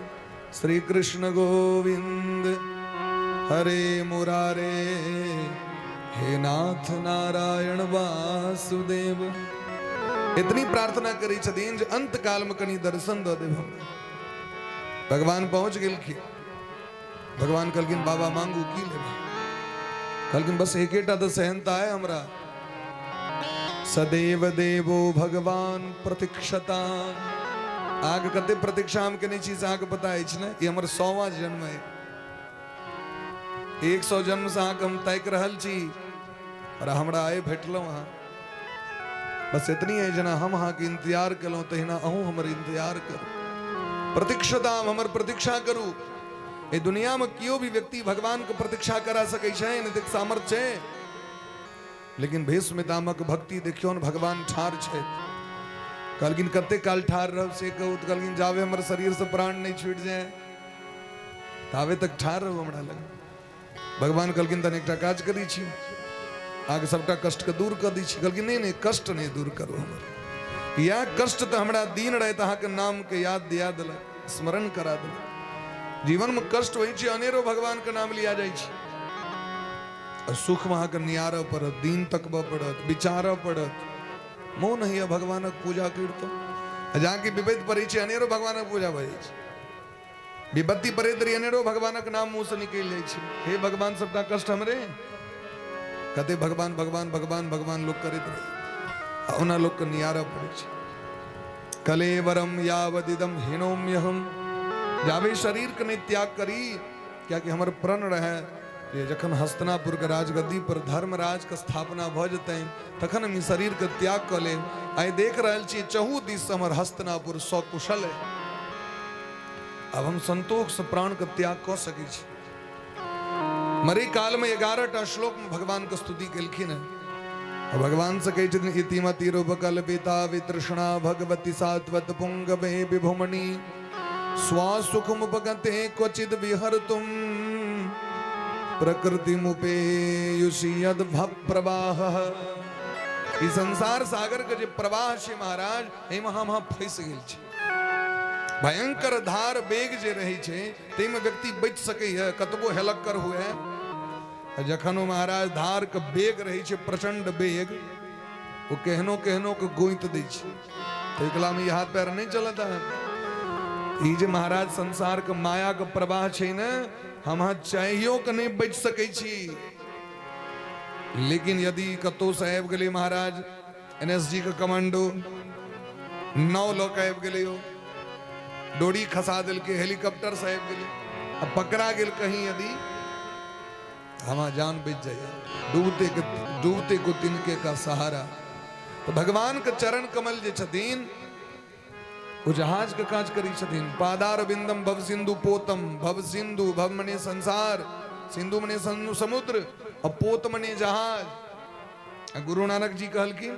श्री कृष्ण गोविंद हरे मुरारे, हे नाथ नारायण वासुदेव। इतनी प्रार्थना करी छथिन जे अंत काल में कनी दर्शन दऽ देब हमरा। भगवान पहुंच गेलखिन। भगवान कहलखिन बाबा मांगू की लेबै? कहलखिन बस एकेटा तऽ सेहनता है हमरा। सदैव देवो भगवान प्रतीक्षता। आग कते प्रतीक्षा हम केने छी से अहाँके पता अछि ने? ई हमर 100वां जन्म है। 100 जन्म से अहाँके हम ताकि रहल छी और हमरा आइ भेटलहुँ अहाँ। बस इतनी है, जेना हम अहाँके इंतजार केलहुँ तहिना अहूँ हमर इंतजार करू। प्रतीक्षता, हमर प्रतीक्षा करू। एहि दुनिया में केओ भी व्यक्ति भगवान के प्रतीक्षा करा सकै छै, एतेक सामर्थ्य छै। लेकिन भीष्म पितामह के भक्ति देखियौ ने, भगवान ठाढ़ छथि। कहलखिन कते काल ठाढ़ रहब से कहू? तऽ कहलखिन जाबे हमर शरीर से प्राण नहीं छूटि जाए ताबे तक ठाढ़ रहू हमरा लग। भगवान कहलखिन तहन एकटा काज करै छी, अहाँके सबटा कष्टके दूर कऽ दै छी। कहलखिन नहि नहि, कष्ट नहि दूर करू हमर, इएह कष्ट तऽ हमरा दिन राति अहाँके नामके याद दिया देलक, स्मरण करा देलक। जीवनमे कष्ट होइ छै, अनेरो भगवानके नाम लिया जाइ छै। आ सुखमे अहाँके नियारऽ पड़त, दिन तकबऽ पड़त, विचारऽ पड़त। मोन होइए भगवानक पूजा करितहुँ, आ जहाँ कि विपत्ति पड़ै छै अनेरो भगवानक पूजा भऽ जाइ छै। विपत्ति पड़ैत रही अनेरो भगवानक नाम मुँहसँ निकलि जाइ छै। हे भगवान सबटा कष्ट हमरे, कते भगवान भगवान भगवान भगवान लोक करैत रहै, आ ओना लोकके नियारऽ पड़ै छै। कलेवरम यावदिदम हिनोम्यहम, जाबे शरीरके नहि त्याग करी, कियाकि हमर प्रण रहै जे जखन हस्तिनापुरके राजगद्दी पर धर्मराजके स्थापना भऽ जेतै तखन हम ई शरीरके त्याग कऽ लेब। आइ देख रहल छी चहु दिस हमर हस्तिनापुर सकुशल है, आब हम संतोषसँ प्राणके त्याग कऽ सकै छी। मरे कालमे 11टा श्लोकमे भगवानके स्तुति केलखिन हेँ। भगवान से कहै छथिन इति मति रूपकल्पिता वितृष्णा भगवती सात्वत पुंगवे विभुमणि स्वसुखमुपगते क्वचिद विहर्तुम प्रकृतिमुपेयुषि यद्भप्रवाह। ई संसार सागर के जे प्रवाह छै महाराज, एहिमे हम अहाँ फंसि गेल छी। भयंकर धार वेग जे रहै छै ताहिमे व्यक्ति बचि सकैए कतबो हेलक्कर हुए। जखन ओ महाराज धार के वेग रहै छै, प्रचंड वेग, ओ केहनो केहनो के गोइत दै छै। तऽ एकला में ई हाथ पैर नहि चलत अहाँ। ई जे महाराज संसार के माया के प्रवाह छै ने, हम अहाँ चाहियो के नहि बचि सकै छी। लेकिन यदि कतौ से आबि गेलै महाराज एनएसजी के कमांडो, नाव लऽ के आबि गेलै, ओ डोरी खसा देलकै, हेलीकॉप्टर से आबि गेलै आ पकड़ा गेल कहीं यदि, हमार जान बच जाइए। डूबते के डूबते को तिनके का सहारा। तो भगवान के चरण कमल जे छथिन ओ जहाज के काज करै छथिन। पादार बिंदम भव सिंधु पोतम, भव सिंधु भव मने संसार, सिंधु मने समुद्र और पोत मने जहाज। आ गुरु नानक जी कहलखिन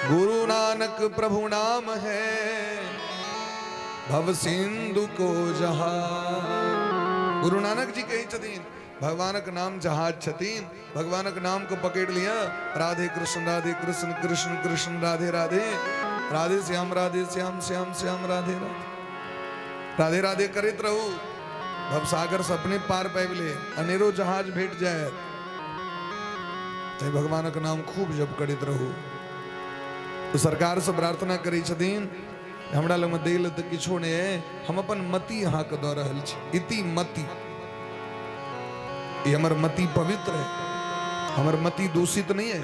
गुरु नानक प्रभु नाम है भव सिंधु को जहाज। गुरु नानक जी कहै छथिन भगवानक नाम जहाज छथिन, भगवानक नाम को पकड़ लिया, राधे कृष्ण राधे कृष्ण कृष्ण कृष्ण राधे राधे, राधे श्याम राधे श्याम श्याम श्याम राधे राधे, राधे राधे करैत रहू, भवसागर से अपने पार पाबि ले, अनेरो जहाज भेट जायत। तैं भगवानक नाम खूब जप करैत रहू। तो सरकार से प्रार्थना करै छथिन हमरा लगमे दै लए तऽ किछो नहि अइ, हम अपन मति अहाँके दऽ रहल छी। इति मति, ई हमर मति पवित्र है, हमर मति दूषित नहीं है।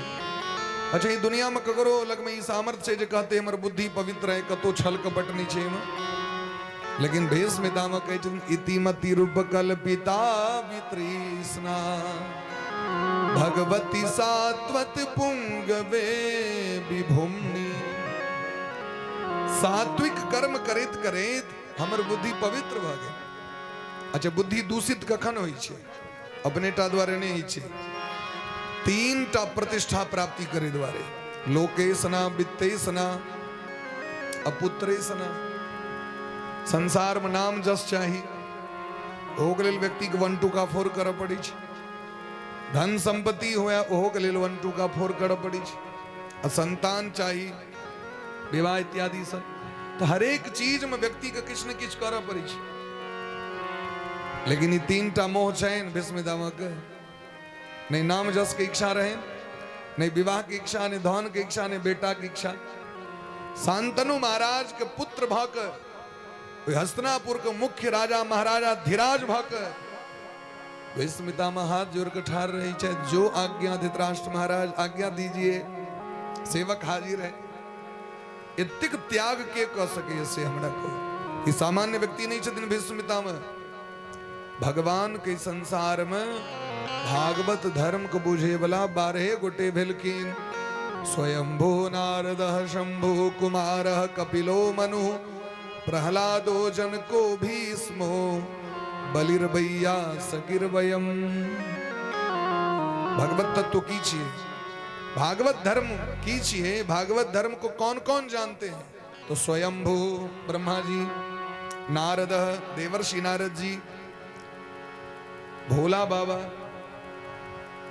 अच्छा, ई दुनिया में ककरो लगमे ई सामर्थ्य छै जे कहते हमर बुद्धि पवित्र है, कतौ छल कपट नहीं छै एहिमे? लेकिन भीष्म पितामह कहै छथिन इति मति रूप कल्पिता वितृष्णा भगवती सात्वत पुंगवे विभुमनि। सात्विक कर्म करैत करैत हमर बुद्धि पवित्र भऽ गेल। अच्छा, बुद्धि दूषित कखन होइ छै? अपने टा द्वारे नहि होइ छै, तीन टा प्रतिष्ठा प्राप्ति करे द्वारे, लोकेशना वित्तेशना अपुत्रेशना। संसार में नाम जस चाही, ओहो के लेल व्यक्ति के 1 2 का 4 करऽ पड़ै छै। धन संपत्ति हुए ओहो के लेल 1 2 का 4 करऽ पड़ै छै। आ संतान चाही, विवाह इत्यादि सब, तो हरेक चीज में व्यक्ति के किछु ने किछु करऽ पड़ै छै। लेकिन ई तीन टा मोह छनि भीष्म पितामह के, नहीं नाम जस के इच्छा रहे, नहीं विवाह के इच्छा, नहीं धन के इच्छा, नहीं बेटा के इच्छा। शांतनु महाराज के पुत्र भऽ के हस्तिनापुर के मुख्य राजा महाराजा धीराज भऽ के भीष्म पितामह हाथ जोड़ के ठाढ़ रहे छै, जो आज्ञा धृतराष्ट्र महाराज आज्ञा दीजिए, सेवक हाजिर है। एतेक त्याग के कऽ सकैए से हमरा कहू। ई सामान्य व्यक्ति नहीं छथिन भीष्म पितामह। भगवान के संसार में भागवत धर्म के बुझे वाला 12 गोटे भेलखिन। स्वयंभू नारद शंभु कुमार कपिलो मनु प्रहलादो जनको भीष्मो बलिर्बैया सकिर्वयम। भगवत तत्व की छिए, भागवत धर्म की छिए, भागवत धर्म को कौन कौन जानते हैं? तो स्वयंभू ब्रह्मा जी, नारद, देवर्षि नारद जी, भोला बाबा,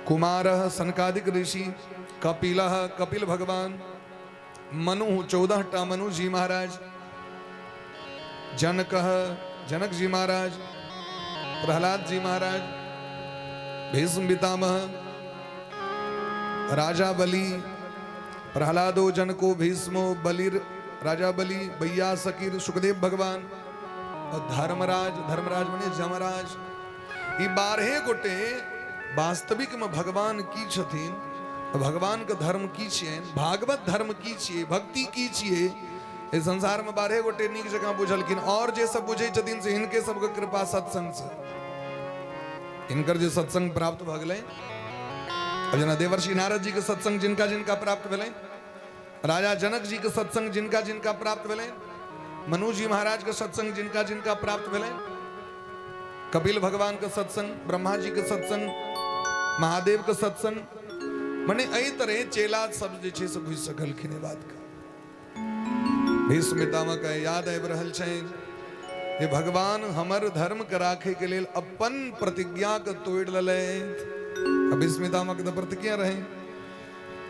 कुमार, सनकादिक ऋषि, कपिल, कपिल भगवान, मनु, 14 टा मनु जी महाराज, जनक, जनक जी महाराज, प्रहलाद जी महाराज, भीष्म पितामह, राजा बलि, प्रहलादो जनको भीष्मो बलिर राजा बलि, भैया सकीर, सुखदेव भगवान और धर्मराज, धर्मराज मने जमराज। ई 12 गोटे वास्तविक में भगवान की छथिन, भगवान के धर्म की छियनि, भागवत धर्म की छियै, भक्ति की छियै, एहि संसार में 12 गोटे नीक जकाँ बुझलखिन। और जे सब बुझै छथिन से हिनके सबके कृपा सत्संग से हिनकर जे सत्संग प्राप्त भऽ गेलै। अब जेना देवर्षि नारद जी के सत्संग जिनका जिनका प्राप्त भेलै, राजा जनक जी के सत्संग जिनका जिनका प्राप्त भेलै, मनु जी महाराज के सत्संग जिनका जिनका प्राप्त भेलै, कपिल भगवान के सत्संग, ब्रह्मा जी के सत्संग, महादेव के सत्संग, मने एहि तरह चेला सब जे छै से बुझि सकलखिन एहि बात के। भीष्म पितामह के याद आबि रहल छनि जे भगवान हमर धर्म के राखे के लेल अपन प्रतिज्ञा के तोड़ि लेलथि। आ भीष्म पितामह के तऽ प्रतिज्ञा रहे,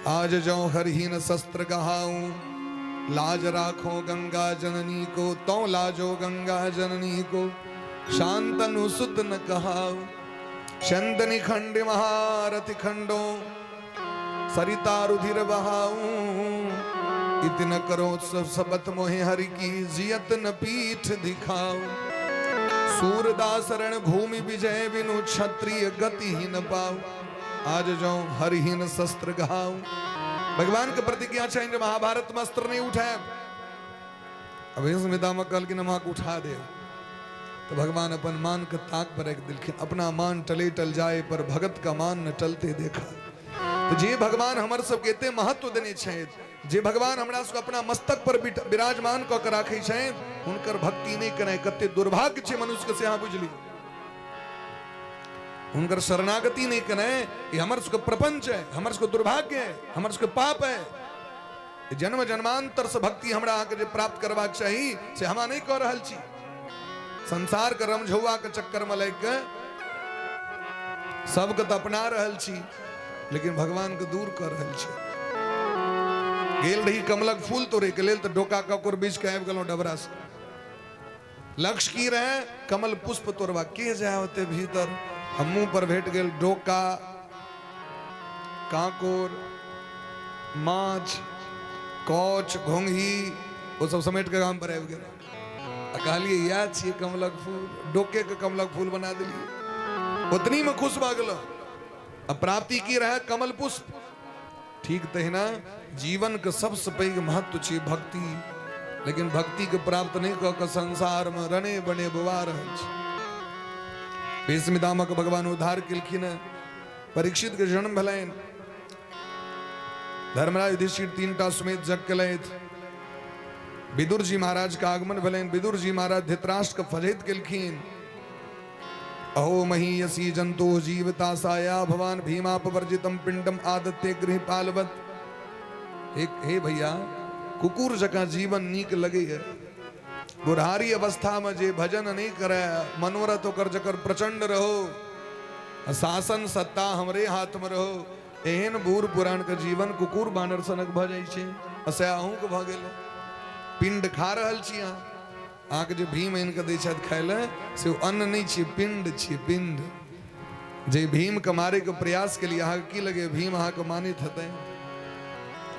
आज जौ हरहीन शस्त्र गहाऊं, लाज राखो गंगा जननी को, तो लाजो गंगा जननी को, शांतनु सुत न कहाऊ, चंदनी खंड महारथी खंडो, सरिता रुधिर बहाऊं, इतन करो सब सबत मोहे हरि की, जियत न पीठ दिखाऊं, सूरदास रण भूमि विजय बिनु क्षत्रिय गति ही न पाऊं, आज जाऊं हरिहीन शस्त्र घाऊं। भगवान के प्रतिज्ञा छनि जे महाभारत में अस्त्र नहीं उठायब। अब भीष्म पितामह कहलखिन हम अहाँके उठा देब, तो भगवान अपन मान के ताक पर रखि देलखिन। अपना मान टले टल जाए पर भगत का मान न टलते देखा। तो जे भगवान हमर सबके एते महत्व देने छथि, जे भगवान हमरा सबके अपना मस्तक पर विराजमान कऽ के राखै छथि, हुनकर भक्ति नहि केनाइ कते दुर्भाग्य छै मनुष्य के, से अहाँ बुझि लियौ। हुनकर शरणागति नहि केनाइ ई हमर सबके प्रपंच है, हमर सबके दुर्भाग्य है, हमर सबके पाप है। जन्म जन्मांतर से भक्ति हमरा अहाँके जे प्राप्त करबाक चाही से हम नहि कऽ रहल छी। संसार के रमझौआ के चक्कर में लागि के सबके तऽ अपना रहल छी, लेकिन भगवान के दूर कऽ रहल छी। गेल रही कमलक फूल तोड़े के लेल तऽ डोका ककोर बीछ के आबि गेलहुँ डबरा से। लक्ष्य की रहे कमल पुष्प तोड़बा, के जाय ओते भीतर, हम मुंह पर भेट गेल डोका, कांकोर, माछ, कौच, घोंघी, ओ सब समेट के गाम पर आबि गेल। आ कहलियै इएह छियै कमलक फूल, डोके के कमलक फूल बना देलियै, ओतनी में खुश भऽ गेलहुँ। आ प्राप्ति की रहे कमल पुष्प। ठीक तहिना जीवन के सबसे पैघ महत्व छै भक्ति, लेकिन भक्ति के प्राप्त नहीं कऽ के संसार में रने बने बौआ रहल छै। भीष्म पितामह के भगवान उद्धार केलखिन हँ, परीक्षित के जन्म भेलनि, धर्मराज युधिष्ठिर 3 टा सुमेध यज्ञ केलथि, विदुर जी महाराज के आगमन भेलनि, विदुर जी महाराज धृतराष्ट्र के फजैत केलखिन। अहो महीयसी जंतु जीवता साया भवान भीमापवर्जितम पिंडम आदत्ते गृह पालवत। एक हे भैया, कुकुर जकाँ जीवन नीक लगैए, बुढ़ारी अवस्था में जे भजन नहीं करे, मनोरथ ओकर जकर प्रचंड रहो, शासन सत्ता हमरे हाथ में रहो, एहन बूढ़ पुरान के जीवन कुकुर बानर सनक भऽ जाइ छै। आ सएह अहूँके भऽ गेल। पिंड खा रहल छी अहाँ, अहाँके जे भीम आनि कऽ दै छथि खाय लए से ओ अन्न नहि छियै, पिंड छियै, पिंड। जे भीमके मारैके प्रयास केलियै, अहाँके की लगैए भीम अहाँके मानैत हेतै?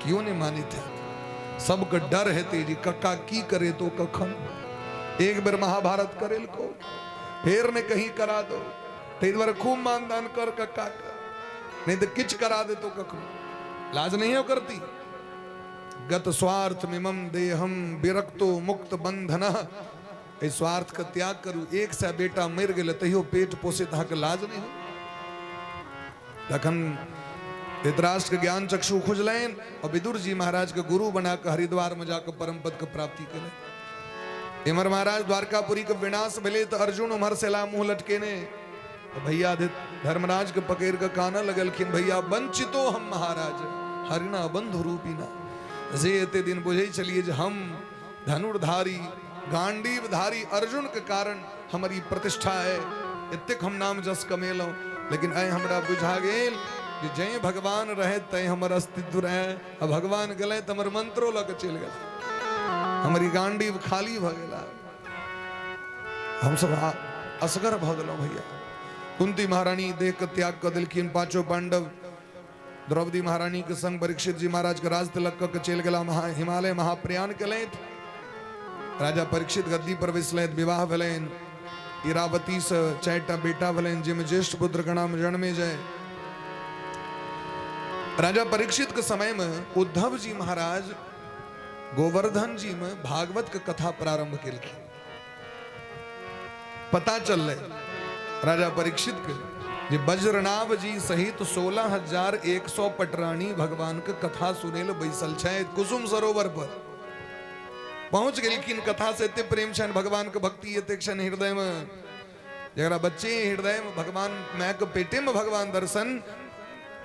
केओ नहि मानैत हैत। सबके डर हेतै जे कक्का की करे तो कखन, एक बेर महाभारत करेलको फेर ने कहीं करा दो, ताहि दुआरे खूब मानदान कर कक्का के, नहीं तो किछु करा देतो कखनो, लाज नहीं करती। गत स्वार्थ मिमम देहम विरक्तो मुक्त बंधन, एहि स्वार्थ के त्याग करू। 100 बेटा मरि गेलै तैयो पेट पोसैत अहाँके लाज नहीं हो। तखन धृतराष्ट्र के ज्ञान चक्षु खुजलनि और विदुर जी महाराज के गुरु बना के हरिद्वार में जाकर परम पद के प्राप्ति केलनि। इम्हर महाराज द्वारकापुरी के विनाश भेलै तऽ अर्जुन उम्हर से ला मुँह लटकेने भैया धर्मराज के पकड़ के कानऽ लगलखिन, भैया वंचितो हम महाराज हरिणा बंधु रूपिना। जे एते दिन बुझै छलियै जे हम धनुर्धारी गांडीवधारी अर्जुन के कारण हमर ई प्रतिष्ठा है, एतेक हम नाम जस कमेलहुँ। लेकिन आइ हमरा बुझा गेल जे जै भगवान रहे तै हमर अस्तित्व रहे, आ भगवान गेलै तऽ हमर मंत्रो लऽ के चलि गेल, हमर ई गांडीव खाली भऽ गेला, हमसब असगर भऽ गेलहुँ भैया। कुंती महारानी देख के त्याग कऽ देलखिन। पांचों पांडव द्रौपदी महारानी के संग परीक्षित जी महाराज के राज तिलक कऽ के चलि गेला, हिमालय महाप्रयाण केलथि। राजा परीक्षित गद्दी पर बैसलथि, विवाह भेलनि। इरावती से 4टा बेटा भेलनि, जाहिमे ज्येष्ठ पुत्र के नाम जन्मे जाय। राजा परीक्षित के समय में उद्धव जी महाराज गोवर्धन जी में भागवत के कथा प्रारंभ केलखिन। पता चललै राजा परीक्षित के जे वज्रनाभ जी सहित 16,100 पटरानी भगवान के कथा सुनै लए बैसल छथि कुसुम सरोवर पर। पहुंच गेलखिन, कथा से एते प्रेम छनि, भगवान के भक्ति एते छनि हृदय में, जकरा बच्चे हृदय में भगवान, माय के पेटे में भगवान दर्शन,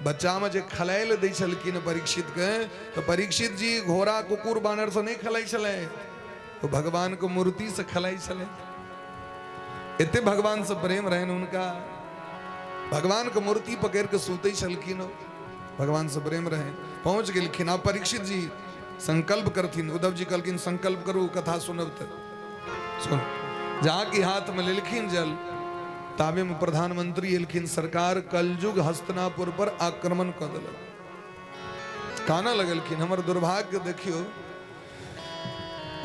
बच्चा में जे खलाय लए दै छलखिन परीक्षित के, तो परीक्षित जी घोड़ा कुकुर बानर से नहीं खलाइ छलै, तो भगवान के मूर्ति से खलाइ छलै। एते भगवान से प्रेम रहनि हुनका, भगवान के मूर्ति पकड़ के सुतै छलखिन, भगवान से प्रेम रहनि। पहुंच गेलखिन। आब परीक्षित जी संकल्प करथिन। उद्धव जी कहलखिन संकल्प करू कथा सुनब तऽ सुन। जाके हाथ में लेलखिन जल, ताबे में प्रधानमंत्री एलखिन, सरकार कलयुग हस्तिनापुर पर आक्रमण कऽ देलक। काना लगलखिन, हमर दुर्भाग्य देखियो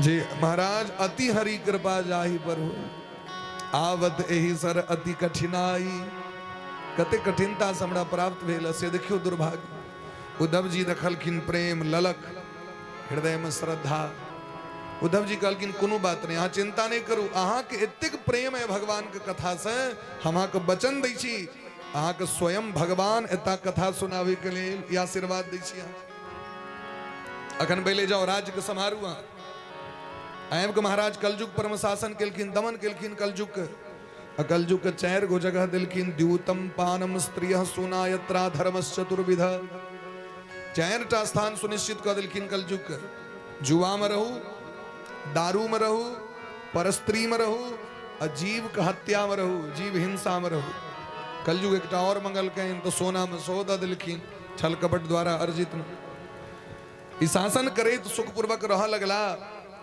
जे महाराज अति हरि कृपा जाहि पर हो, आवत एहि सर अति कठिनाई। कते कठिनता से हमरा प्राप्त भेल से देखियो दुर्भाग्य। उद्धव जी देखलखिन प्रेम ललक, हृदय में श्रद्धा। उद्धव जी कहलखिन कोनो बात नहीं, अहाँ चिंता नहीं करू, अहाँके एतेक प्रेम है भगवान के कथा से, हम अहाँके वचन दै छी, अहाँके स्वयं भगवान एता कथा सुनाबै के लेल ई आशीर्वाद दै छी। अहाँ अखन पहिले जाओ राज्य के सम्हारू। अहाँ आबि के महाराज कलयुग पर में शासन केलखिन, दमन केलखिन कलयुग के। आ कलयुग के 4 गो जगह देलखिन, द्यूतम पानम स्त्रिय सुना यत्रा धर्मश्चतुर्विध। 4टा स्थान सुनिश्चित कऽ देलखिन कलयुग के। जुआ में रहू, दारू में रहू, परस्त्री में रहू, आ जीव के हत्या में रहू, जीव हिंसा में रहू। कलयुग एकटा और मंगलकनि तऽ सोना में सो दऽ देलखिन, छल कपट द्वारा अर्जित में। ई शासन करैत सुखपूर्वक रह लगला।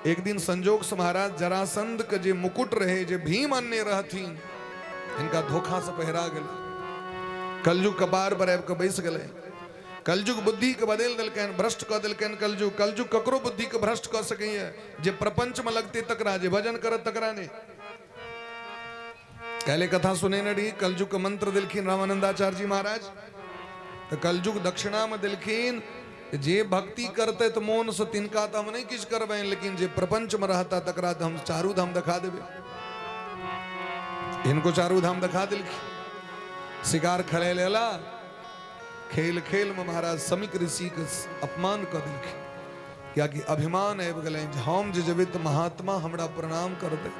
एक दिन संजोग से महाराज जरासंध के जे मुकुट रहे, जे भीम अनने रहथिन, हिनका धोखा से पहिरा गेल। कलयुग कपार पर आबि के बैस गेलै। कलयुग बुद्धि के बदलि देलकनि, भ्रष्ट कऽ देलकनि कलयुग। कलयुग ककरो बुद्धि के भ्रष्ट कऽ सकैए, जे प्रपंच में लगते तकरा, जे भजन करत तकरा नहि। काल्हि कथा सुनेने रही, कलयुग के मंत्र देलखिन रामानंदाचार्य जी महाराज। तऽ कलयुग दक्षिणा में देलखिन जे भक्ति करते तऽ मोन से तिनका तऽ हम नहि किछु करबनि, लेकिन जे प्रपंच में रहता तकरा तऽ हम चारू धाम देखा देबै। हिनको चारू धाम देखा देलखिन। शिकार खेलै लेला, खेल खेल में महाराज समीक ऋषि के अपमान कऽ देलखिन, कियाकि अभिमान आबि गेलनि जे हम जे जेबै तऽ महात्मा हमरा प्रणाम करतै।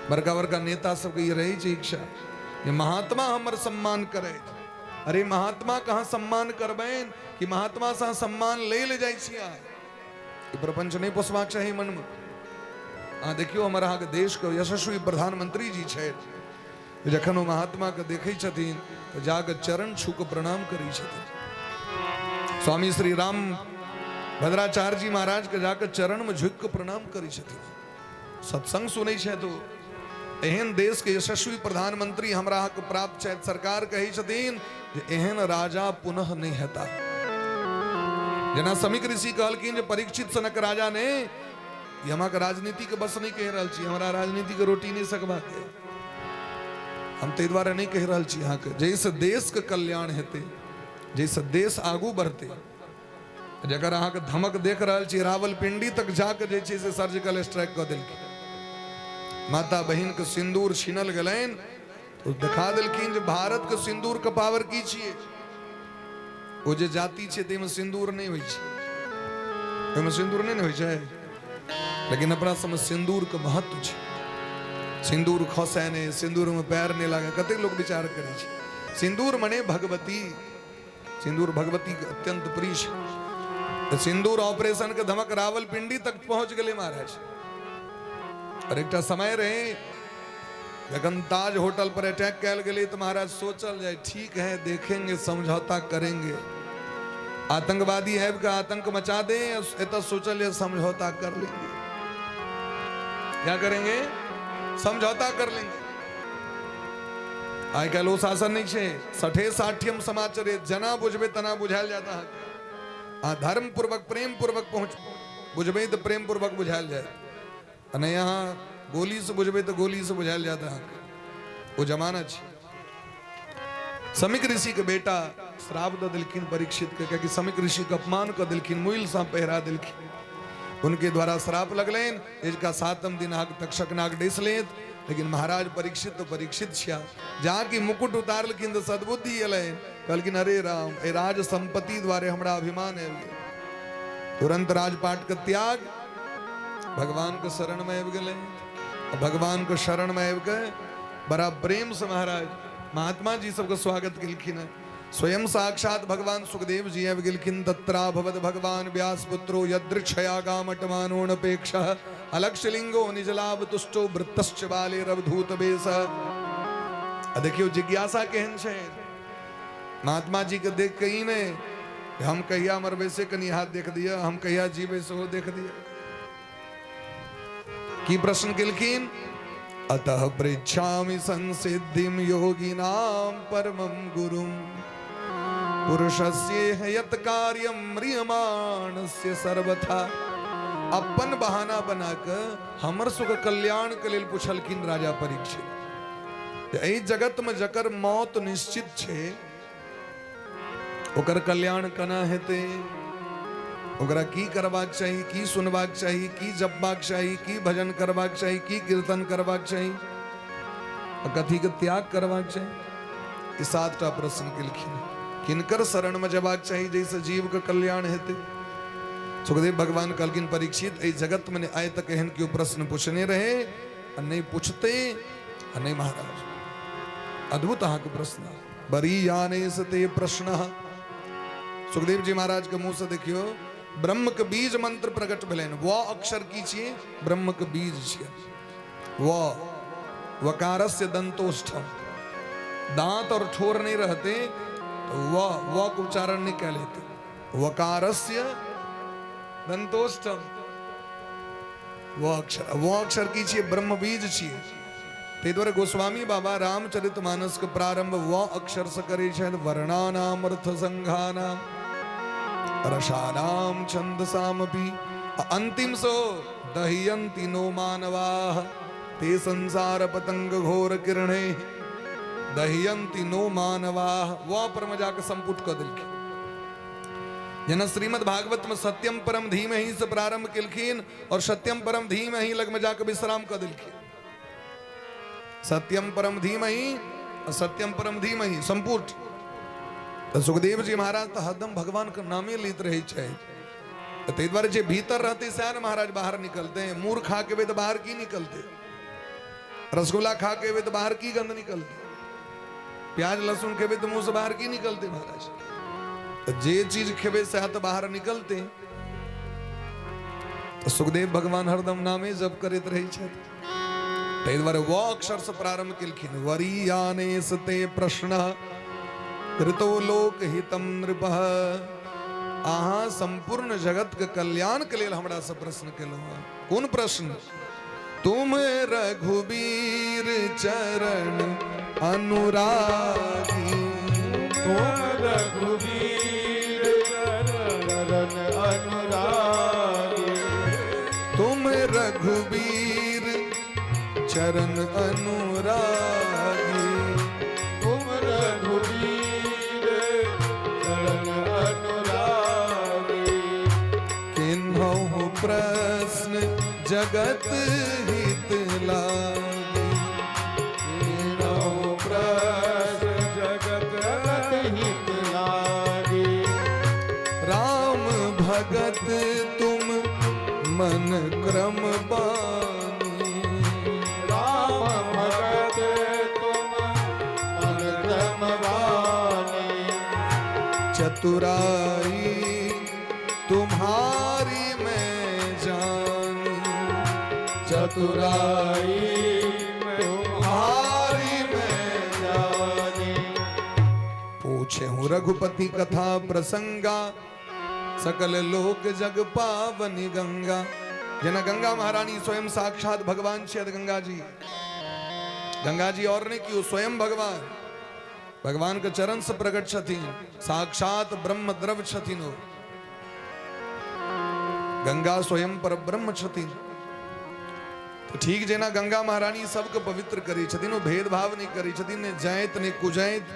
बड़का बड़का नेता सबके ई रहै छै इच्छा जे महात्मा हमर सम्मान करैत। अरे महात्मा कहाँ सम्मान करबनि कि महात्मा से अहाँ सम्मान लै ले जाइ छी। अहाँ ई प्रपंच नहि पोसबाक चाही मनमे। अहाँ देखियौ हमर अहाँके देशके यशस्वी प्रधानमंत्री जी छथि, जखन ओ महात्माके देखै छथिन तऽ जाके चरण छू कऽ प्रणाम करै छथिन। स्वामी श्री राम भद्राचार्य जी महाराज के जाके चरण में झुकि कऽ प्रणाम करै छथिन। सत्संग सुनै छथि ओ। एहन देश के यशस्वी प्रधानमंत्री हमरा अहाँके प्राप्त छथि। सरकार कहै छथिन जे एहन राजा पुनः नहि हेता। जेना समीक ऋषि कहलखिन जे परीक्षित सनक राजा ने, ई हम अहाँके राजनीति के बस नहि कहि रहल छी, हमरा राजनीति के रोटी नहि सकबाक अइ, हम ताहि दुआरे नहि कहि रहल छी अहाँके। जाहिसँ देशके कल्याण हेतै, जाहिसँ देश आगू बढ़तै, जकर अहाँके धमक देख रहल छी, रावलपिंडी तक जाके जे छै से सर्जिकल स्ट्राइक कऽ देलखिन। माता बहिन के सिंदूर छीनल गेलनि तो देखा देलखिन जे भारत के सिंदूर के पावर की छियै। ओ जे जाति छै ताहिमे सिंदूर नहि होइ छै, ओहिमे सिंदूर नहि ने होइ छै, लेकिन अपना सबमे सिंदूर के महत्व छै। सिंदूर खसै नहि, सिंदूर में पैर नहि लागे, कतेक लोक विचार करै छै। सिंदूर मने भगवती, सिंदूर भगवती के अत्यंत प्रिय छै। तऽ सिंदूर ऑपरेशन के धमक रावलपिंडी तक पहुंच गेलै महाराज। और एकटा समय रहे जखन ताज होटल पर अटैक कयल गेलै तऽ महाराज सोचल जाय, ठीक है, देखेंगे, समझौता करेंगे। आतंकवादी आबि कऽ आतंक मचा दे, एतऽ सोचल जाय समझौता कर लेंगे। क्या करेंगे? समझौता कर लेंगे। आइ काल्हि ओ शासन नहि छै। सठे साठ्यम समाचरे, जना बुझबै तना बुझायल जायत अहाँके। अहाँ धर्म पूर्वक, प्रेम पूर्वक पहुँच बुझबै तऽ प्रेम पूर्वक बुझायल जायत, आ नहि अहाँ गोलीसँ बुझबै तऽ गोलीसँ बुझायल जायत अहाँके। ओ जमाना छै। समीक ऋषि के बेटा श्राप दऽ देलखिन परीक्षित के, कियाकि समीक ऋषि के अपमान कऽ देलखिन, मुइल सांप पहिरा देलखिन। उनके द्वारा श्राप लगलनि, इसका सातम दिन अहाँके तक्षक नाग डसि लेत। लेकिन महाराज परीक्षित तो परीक्षित छिया, जहाँ की मुकुट उतारलखिन तऽ सद्बुद्धि एलनि, कहलखिन अरे राम, ए राज संपत्ति द्वारे हमरा अभिमान आबि गेल। तुरंत राजपाट के त्याग भगवान के शरण में आबि गेलै। भगवान के शरण में आबि के बड़ा प्रेम से महाराज महात्मा जी सबके स्वागत केलखिन हैं। स्वयं साक्षात भगवान सुखदेव जी आबि गेलखिन। तत्रा भवद भगवान व्यास पुत्रो यदृक्षयागामटमानोनपेक्ष अलक्षलिंगो निजलाभ तुष्टो वृत्तश्च बाले रवधूत बेस। आ देखियो जिज्ञासा केहन छै महात्मा जी के देख के ई नहि हम कहिया मरबै से कनि हाथ देख दिअ, हम कहिया जीबै सेहो देख दिअ। की प्रश्न केलखिन? अतः पृच्छामि संसिद्धिम योगिनाम परमं गुरुम पुरुषस्य यत कार्यम म्रियमाणस्य सर्वथा। अपन बहाना बना के हमर सुख कल्याण के लेल पुछलखिन राजा परीक्षित। एहि जगत में जकर मौत निश्चित छै ओकर कल्याण केना हेतै, ओकरा की करबाक चाही, की सुनबाक चाही, की जपबाक चाही, की भजन करबाक चाही, की कीर्तन करबाक चाही, आ कथीके त्याग करबाक चाही। ई सातटा प्रश्न केलखिन। किनकर शरणमे जेबाक चाही जाहिसँ जीवके कल्याण हेतै? सुखदेव भगवान कहलखिन परीक्षित, एहि जगतमे ने आइ तक एहन केओ प्रश्न पूछने रहे आ नहि पूछते आ नहि। महाराज अद्भुत अहाँके प्रश्न, बरीयाने ते प्रश्न। सुखदेव जी महाराज के मुंह से देखियो ब्रह्म के बीज मंत्र प्रकट भेलनि। व अक्षर की छियै? ब्रह्म के बीज छियै। व वकारस्य दंतोष्ठम, दांत और ठोर नहीं रहते तो व व के उच्चारण नहीं कह लेते। वकारस्य दंतोष्ठम व अक्षर, व अक्षर की छियै? ब्रह्म बीज छियै। ताहि दुआरे गोस्वामी बाबा रामचरित मानस के प्रारंभ व अक्षर से करै छथि। वर्णानाम अर्थ संघानाम रसानाम छंदसामपि, अंतिम सो दह्यन्ति नो मानवाः ते संसार पतंग घोर किरणे दह्यन्ति नो मानवाः। व पर में जाके संपुट कऽ देलखिन। जेना श्रीमद् भागवत में सत्यम परम धीमहि से प्रारंभ केलखिन और सत्यम परम धीमहि लग में जाके विश्राम कऽ देलखिन। सत्यम परम धीमहि और सत्यम परम धीमहि संपुट। तऽ सुखदेव जी महाराज तऽ हरदम भगवान के नामे लैत रहै छै। ताहि दुआरे जे भीतर रहते सएह ने महाराज बाहर निकलते हैं। मूर खा के तऽ बाहर की निकलते, रसगुल्ला खा के तऽ बाहर की गंध निकलते, प्याज लहसुन खेबै तऽ मुंह से बाहर की निकलते महाराज? तऽ जे चीज खेबै सएह तऽ बाहर निकलते। तऽ सुखदेव भगवान हरदम नामे जप करैत रहै छथि। ताहि दुआरे व अक्षर से प्रारंभ केलखिन। वरीयाने ते प्रश्न कृतो लोक हितम नृप। अहाँ संपूर्ण जगत के कल्याण के लेल हमरा से प्रश्न केलहुँ हँ। कोन प्रश्न? तुम रघुबीर चरण अनुरागी, तुम रघुबीर चरण अनुरागी, तुम रघुबीर चरण अनुरागी, तुम रघुबीर चरण अनुरागी, किन्हु प्रश्न जगत हित लागी, किन्हु प्रश्न जगत हित लागी, राम भगत तुम मन क्रम बानी, राम भगत तुम मन क्रम बानी, चतुराई तुम्हारी मैं जानी, चतुराई चतुराई तुम्हारी मैं जानी। पूछे हूँ रघुपति कथा प्रसंगा, सकल लोक जग पावनी गंगा। जेना गंगा महारानी स्वयं साक्षात भगवान छियथ गंगा जी। गंगा जी और नहीं क्यों, स्वयं भगवान, भगवान के चरण से प्रकट छथिन, साक्षात ब्रह्म द्रव छथिन ओ। गंगा स्वयं पर ब्रह्म छथिन। तो ठीक जेना गंगा महारानी सबके पवित्र करै छथिन, ओ भेदभाव नहीं करै छथिन, ने जाइत ने कुजाइत,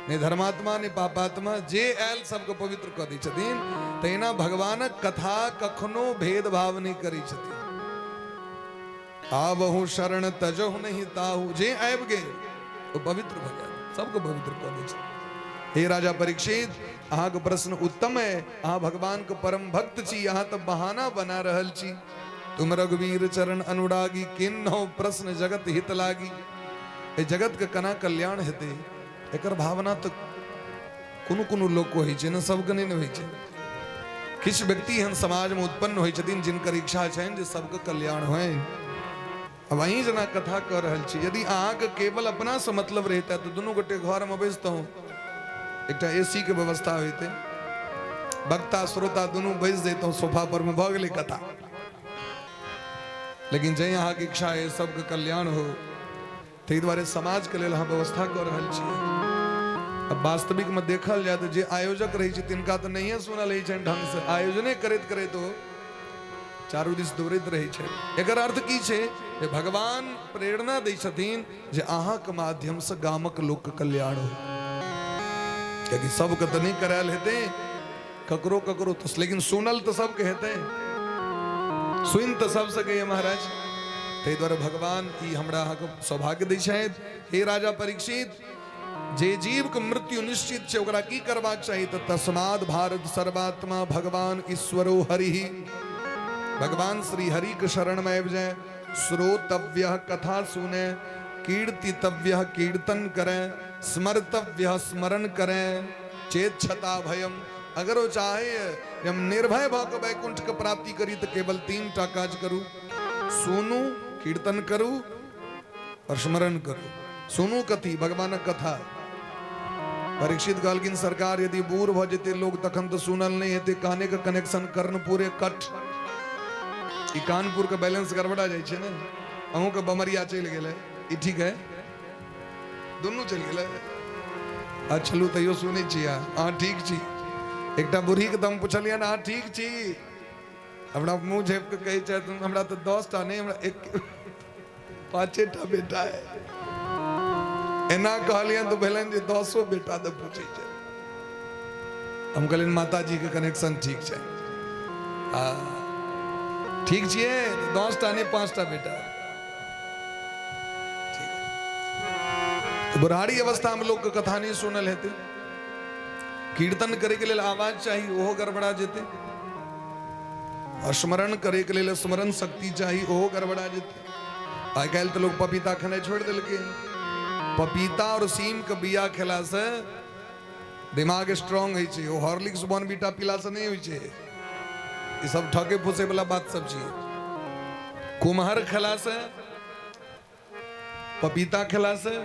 ने धर्मात्मा ने पापात्मा, जे आयल सबके पवित्र कऽ दै छथिन। तहिना भगवानक कथा कखनो भेदभाव नहीं करै छथिन। आवहु शरण तजहु नहीं ताहु, जे आबि गेल ओ पवित्र भऽ जायत, सबके पवित्र कऽ दै छथिन। हे राजा परीक्षित, अहाँके प्रश्न उत्तम है। अहाँ भगवान के परम भक्त छी, अहाँ तऽ बहाना बना रहल छी। तुम रघुवीर चरण अनुरागी, किन्नो प्रश्न जगत हित लागी। एहि जगत के केना कल्याण हेतै, एकर भावना तऽ कोनो कोनो लोक होइ छै ने, सबके नहि ने होइ छै। किछु व्यक्ति एहन समाजमे उत्पन्न होइ छथिन जिनकर इच्छा छनि जे सबके कल्याण होइ। अब अहीं जेना कथा कऽ रहल छी, यदि अहाँके केवल अपनासँ मतलब रहितै तऽ दुनू गोटे घरमे बैसतहुँ, एकटा ए सी के व्यवस्था होइतै, वक्ता श्रोता दुनू बैस जैतहुँ सोफा पर मे, भऽ गेलै कथा। लेकिन जै अहाँके इच्छा है सबके कल्याण हो, ताहि दुआरे समाजके लेल अहाँ व्यवस्था कऽ रहल छियै। अब वास्तविकमे देखल जाय तऽ जे आयोजक रहै छै तिनका तऽ नहिए सुनल होइ छनि ढङ्गसँ, आयोजने करैत करैत ओ चारू दिस दौड़ैत रहै छै। एकर अर्थ की छै जे भगवान प्रेरणा दै छथिन जे अहाँके माध्यमसँ गामक लोकके कल्याण हो। कियाकि सबके तऽ नहि करायल हेतै, ककरो ककरो तऽ, लेकिन सुनल तऽ सबके हेतै, सुनि तऽ सब सकैए महाराज। ताहि दुआरे भगवान ई हमरा अहाँके सौभाग्य दै छथि। हे राजा परीक्षित, जे जीव के मृत्यु निश्चित छै ओकरा की करबाक चाही? तऽ तस्माद भारत सर्वात्मा भगवान ईश्वरो हरि, भगवान श्री हरि के शरण में आबि जाए, श्रोतव्य कथा सुने, कीर्तितव्य कीर्तन करें, स्मर्तव्य स्मरण करें, चेत छता भयम। अगर वो चाहे जे हम निर्भय भऽ कऽ वैकुंठ के प्राप्ति करी तऽ केवल 3 टा काज करू, सुनू, कीर्तन करू और स्मरण करू। सुनू कथी? भगवानक कथा। परीक्षित कहलखिन सरकार यदि बूढ़ भऽ जेतै लोग तखन तऽ सुनल नहि हेतै, काने के कनेक्शन कर्णपुरे कट, ई कानपुर के बैलेंस गड़बड़ा जाइ छै ने। अहूँ के बमरिया चलि गेलै, ई ठीक है, दुनू चलि गेलै। आ चलू तैयो सुनै छी अहाँ ठीक छी। एकटा बूढ़ीके तऽ हम पुछलियनि अहाँ ठीक छी? हमरा मुँह झाँपि कऽ कहै छथि हमरा तऽ 10 टा नहि, हमरा एक 5 टा बेटा है। एना कहलियनि तऽ भेलनि जे 10 बेटा तऽ पूछै छै। हम कहलियनि माताजीके कनेक्शन ठीक छै, आ ठीक छियै, 10 टा नहि 5 टा बेटा। ठीक। बुढ़ारी अवस्थामे लोकके कथा नहि सुनल हेतै, कीर्तन करैके लेल आवाज चाही, ओहो गड़बड़ा जेतै, और स्मरण करैके लेल स्मरण शक्ति चाही, ओहो गड़बड़ा जेतै। आइ काल्हि तऽ लोक पपीता खेनाइ छोड़ि देलकै। पपीता और सीम के बिया खेलासँ दिमाग स्ट्रांग होइ छै, ओ हॉर्लिक्स बॉर्नवीटा पीलासँ नहि होइ छै। ई सब ठके फुसे वाला बात सब छियै। कुम्हर खेलासँ, पपीता खेलासँ,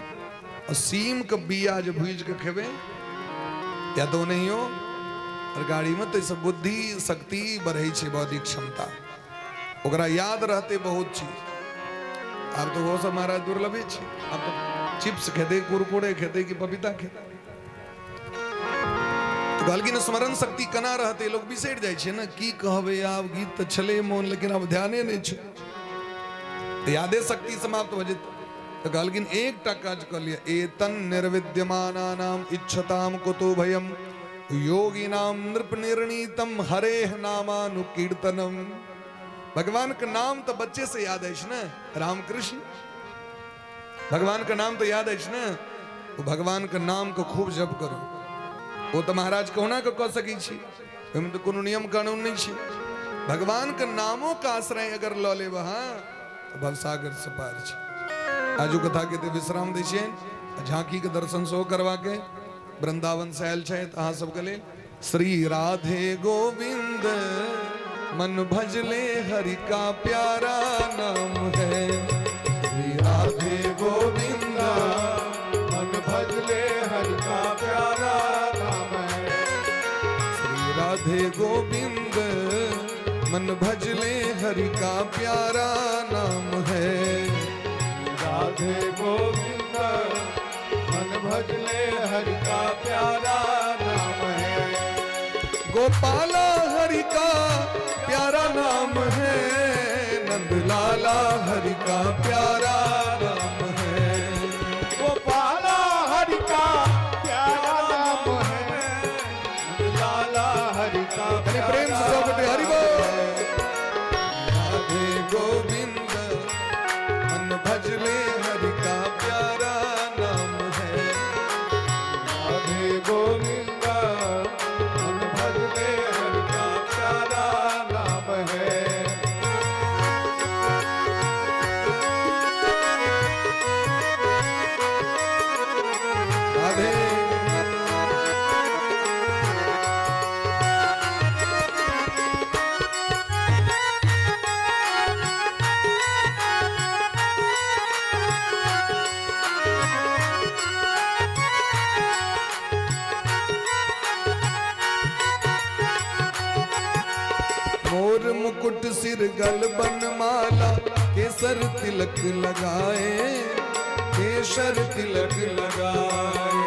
और सीम के बिया जे भूजि के खेबै या तऽ ओनाहियो और गाड़ी में, तऽ एहिसँ बुद्धि शक्ति बढ़ै छै, बौद्धिक क्षमता, ओकरा याद रहतै बहुत चीज। आब तऽ ओहो सब महाराज दुर्लभे छै। आब तऽ चिप्स खेतै, कुरकुरे खेतै कि पपीता खेतै? तऽ कहलखिन स्मरण शक्ति केना रहतै? लोक बिसरि जाइ छै ने, की कहबै आब, गीत तऽ छलै मोन लेकिन आब ध्याने नहि छै, तऽ यादे शक्ति समाप्त भऽ जेतै। तऽ कहलखिन एकटा काज कऽ लिअ, एतन निर्विद्यमानानाम इच्छताम कुतो भयम योगिनाम नृप निर्णीतम हरेह नामानुकीर्तनम। भगवान के नाम तऽ बच्चे से याद अछि ने, रामकृष्ण भगवान के नाम तऽ याद अछि ने, ओ भगवान के नाम के खूब जप करू। ओ तऽ महाराज कहुना के कऽ सकै छी, ओहिमे तऽ कोनो नियम कानून नहि छै। भगवान के नामो के आश्रय अगर लऽ लेब अहाँ तऽ भवसागर से पार छै। आजू कथा के तऽ विश्राम दै छियनि, झांकी के दर्शन सेहो करबाके वृंदावन से आयल छथि अहाँ सबके लेल। श्री राधे गोविंद मन भजले हरि का प्यारा नाम है। श्री राधे गोविंदा मन भजले हरि का प्यारा नाम है। श्री राधे गोविंद मन भजले हरि का प्यारा नाम है। राधे गोविंद मन भजले हरि का प्यारा नाम है। गोपाला हरि का प्यारा नाम है, नंदलाला हरि का प्यारा नाम है। गोपाला हरि का प्यारा नाम है, लाला हरि का यानी प्रेम से सब गोटे हरि बोल। राधे गोविंद मन भजले हरि का प्यारा नाम है। राधे गोविंद मन भजले हरि का प्यारा नाम है। राधे मोर मुकुट सिर गल बनमाला, केसर तिलक लगाए, केसर तिलक लगाए।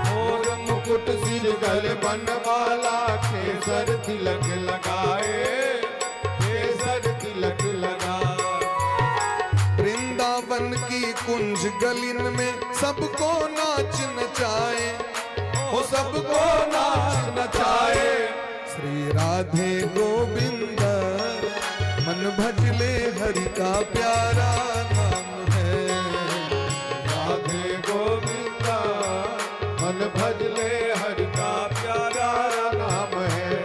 मोर मुकुट सिर गल बनमाला, केसर तिलक लगाए, केसर तिलक लगाए। वृंदावन की कुंज गलिन में सबको नाच नचाए, हो सबको नाच नचाए। श्री राधे गोविंद मन भजले हरि का प्यारा नाम है। राधे गोविंद मन भजले हरि का प्यारा नाम है।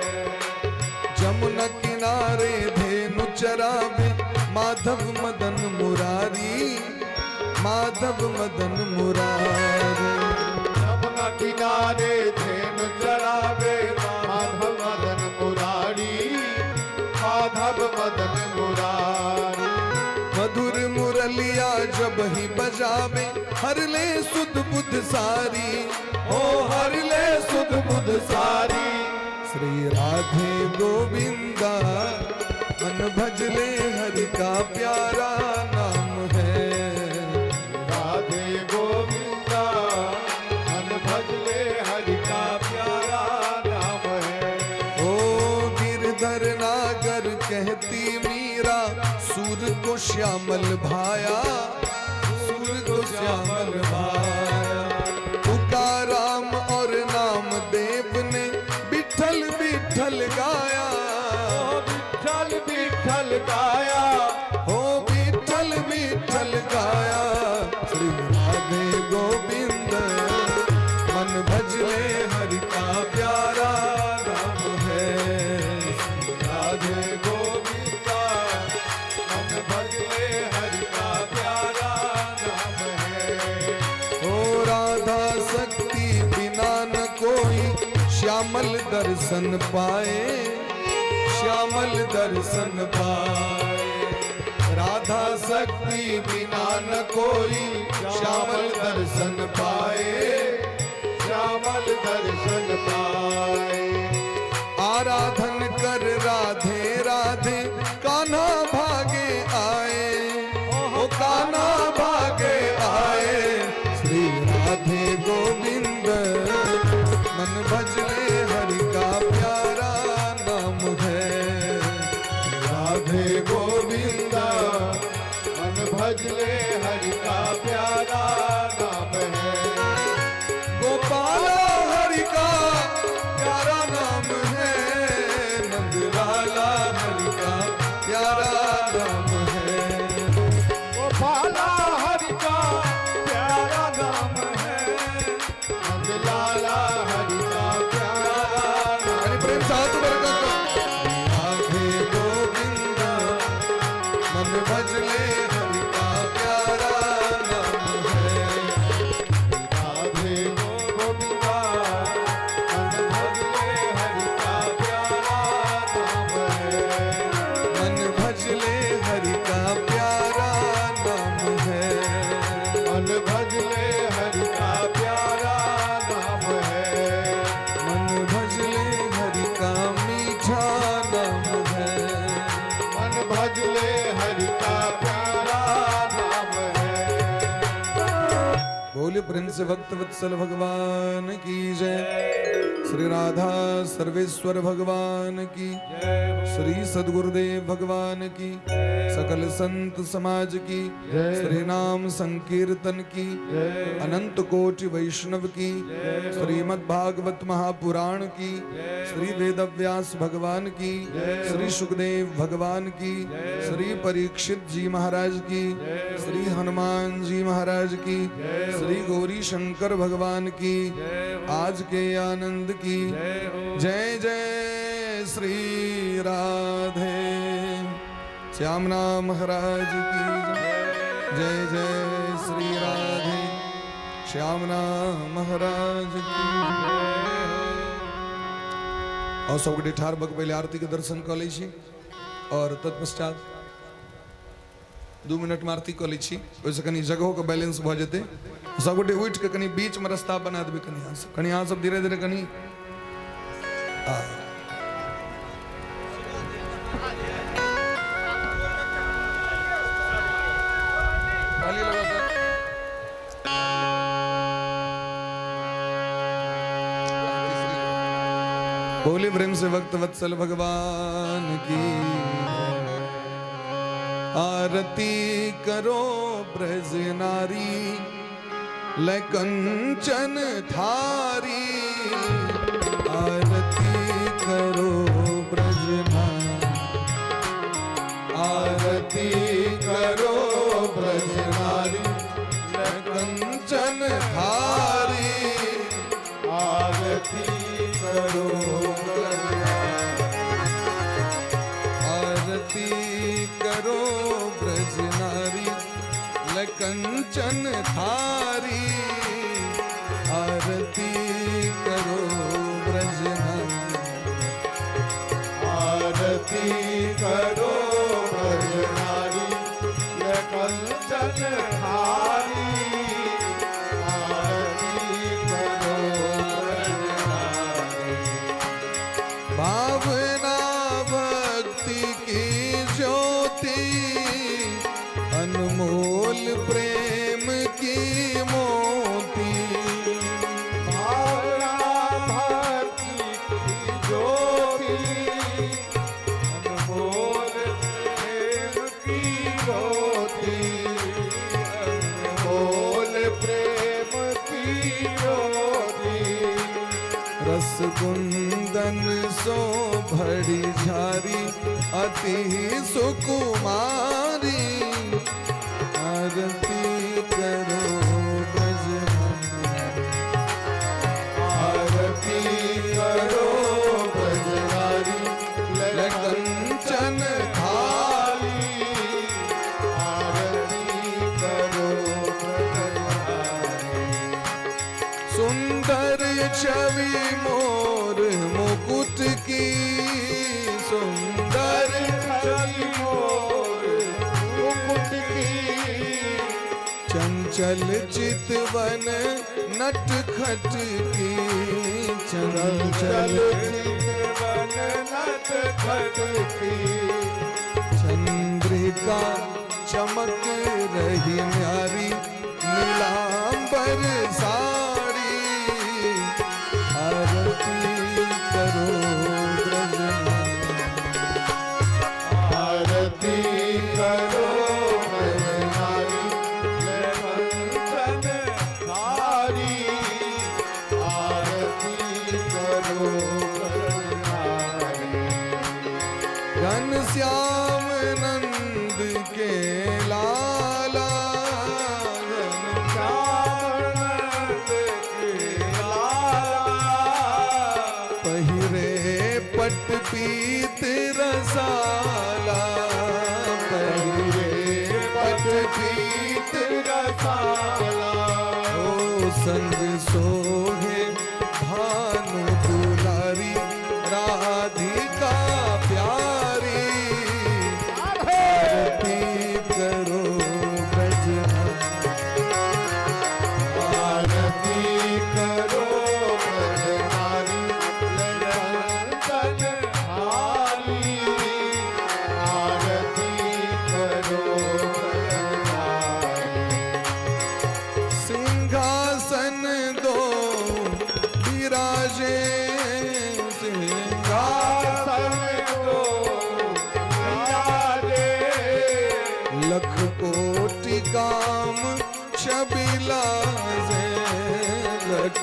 जमुना किनारे धेनु चरावे, माधव मदन मुरारी, माधव मदन मुरारी। यमुना किनारे धेनु चरावे, माधव मदन मुरारी, माधव मदन मुरारी। मधुर मुरलिया जब ही बजावे, हर ले सुध बुध सारी, ओ हर ले सुध बुध सारी। श्री राधे गोविंदा मन भजले हरि का प्यारा नाम है। राधे गोविंदा मन भजले हरि का प्यारा नाम है। ओ गिरधर नागर कहती मीरा, सूर को श्यामल भाया, सूर को श्यामल भाया। तुकाराम और नाम देव ने विठल विठल गाया, विठल विठल गाया, हो विठल विठल गाया। श्री राधे गोविंद मन भजले हरि का प्यारा नाम है। राधे गोविंदा मन भजले हरि का प्यारा नाम है। ओ राधा शक्ति बिना न कोई श्यामल दर्शन पाए, श्यामल दर्शन पाए। राधा शक्ति बिना न कोई श्यामल दर्शन पाए, श्यामल दर्शन पाए। आराधन कर राधे राधे कान्हा भागे आए, ओ कान्हा भागे आए। श्री राधे गोविंद मन भजले हरि का प्यारा नाम है। राधे गोविंदा मन भजले हरि का प्यारा नाम है। गोपाला हरि का प्यारा नाम है, नंदलाला हरि का प्यारा नाम है। गोपाला हरि का प्यारा नाम है, नंदलाला हरि का प्यारा नाम। यानी प्रेम से हाथ ऊपर कर। राधे गोविंद मन भजले हरि का प्यारा नाम है। राधे गोविंदा मन भजले हरि का प्यारा नाम है। भजले हरि का प्यारा नाम है। बोले प्रेम से भक्त वत्सल भगवान की जय। श्री राधा सर्वेश्वर भगवान की, श्री सद्गुरुदेव भगवान की, सकल संत समाज की, श्री नाम संकीर्तन की, अनंत कोटि वैष्णव की, श्रीमद् भागवत महापुराण की, श्री वेदव्यास भगवान की, श्री सुखदेव भगवान की, श्री परीक्षित जी महाराज की, श्री हनुमान जी महाराज की, श्री गौरी शंकर भगवान की, आज के आनंद की जय जय श्री राधे। श्याम नाम महाराज की जय जय श्री राधे। श्याम नाम महाराज की। और सब गोटे ठाढ़ भऽ पहिले आरती के दर्शन कऽ लै छी और तत्पश्चात 2 मिनट में आरती कऽ लै छी। ओहिसँ कनि जगहोके बैलेंस भऽ जेतै। सब गोटे उठि कऽ कनि बीचमे रास्ता बना देबै। कनि अहाँ सब, कनि अहाँ सब धीरे धीरे कनि आ ताली लगा सर। बोले प्रेम से भक्त वत्सल भगवान की। आरती करो ब्रज नारी ले कंचन थारी। आरती करो ब्रज नारी। आरती करो ब्रज नारी ले कंचन थारी। आरती करो ब्रज नारी। आरती करो ब्रज नारी ले कंचन थारी। आरती करो ब्रज नारी। आरती करो ब्रज नारी ले कंचन थारी। आरती करो ब्रज नारी। भावना भक्ति की ज्योति, अनमोल प्रेम की मोती। भावना भक्ति की ज्योति, अनमोल प्रेम की ज्योति, अनमोल प्रेम की ज्योति। रस कुंदन सो भरी झारी, अति सुकुमारी। आरती करो ब्रज नारी। आरती करो ब्रज नारी ले कंचन थाली। आरती करो ब्रज नारी। सुंदर छवि मोर मुकुट की, सुंदर छवि मोर मुकुट की, चंचल चितवन नट खट की, चंचल चल चितवन नट खट की, चंद्रिका चमक रही न्यारी नीलांबर साड़ी। आरती करो ब्रज नारी। आरती करो ब्रज नारी ले कंचन थारी। आरती करो ब्रज नारी। घन श्याम नंद के लाला, घन श्याम के लाला, पहिरे पट पीत रसाला, पहिरे पट पीत रसाला, ओ संग सोहे भानु दुलारी राधिका प्यारी। आरती करो ब्रज नारी। आरती करो ब्रज नारी ले कंचन थाली। आरती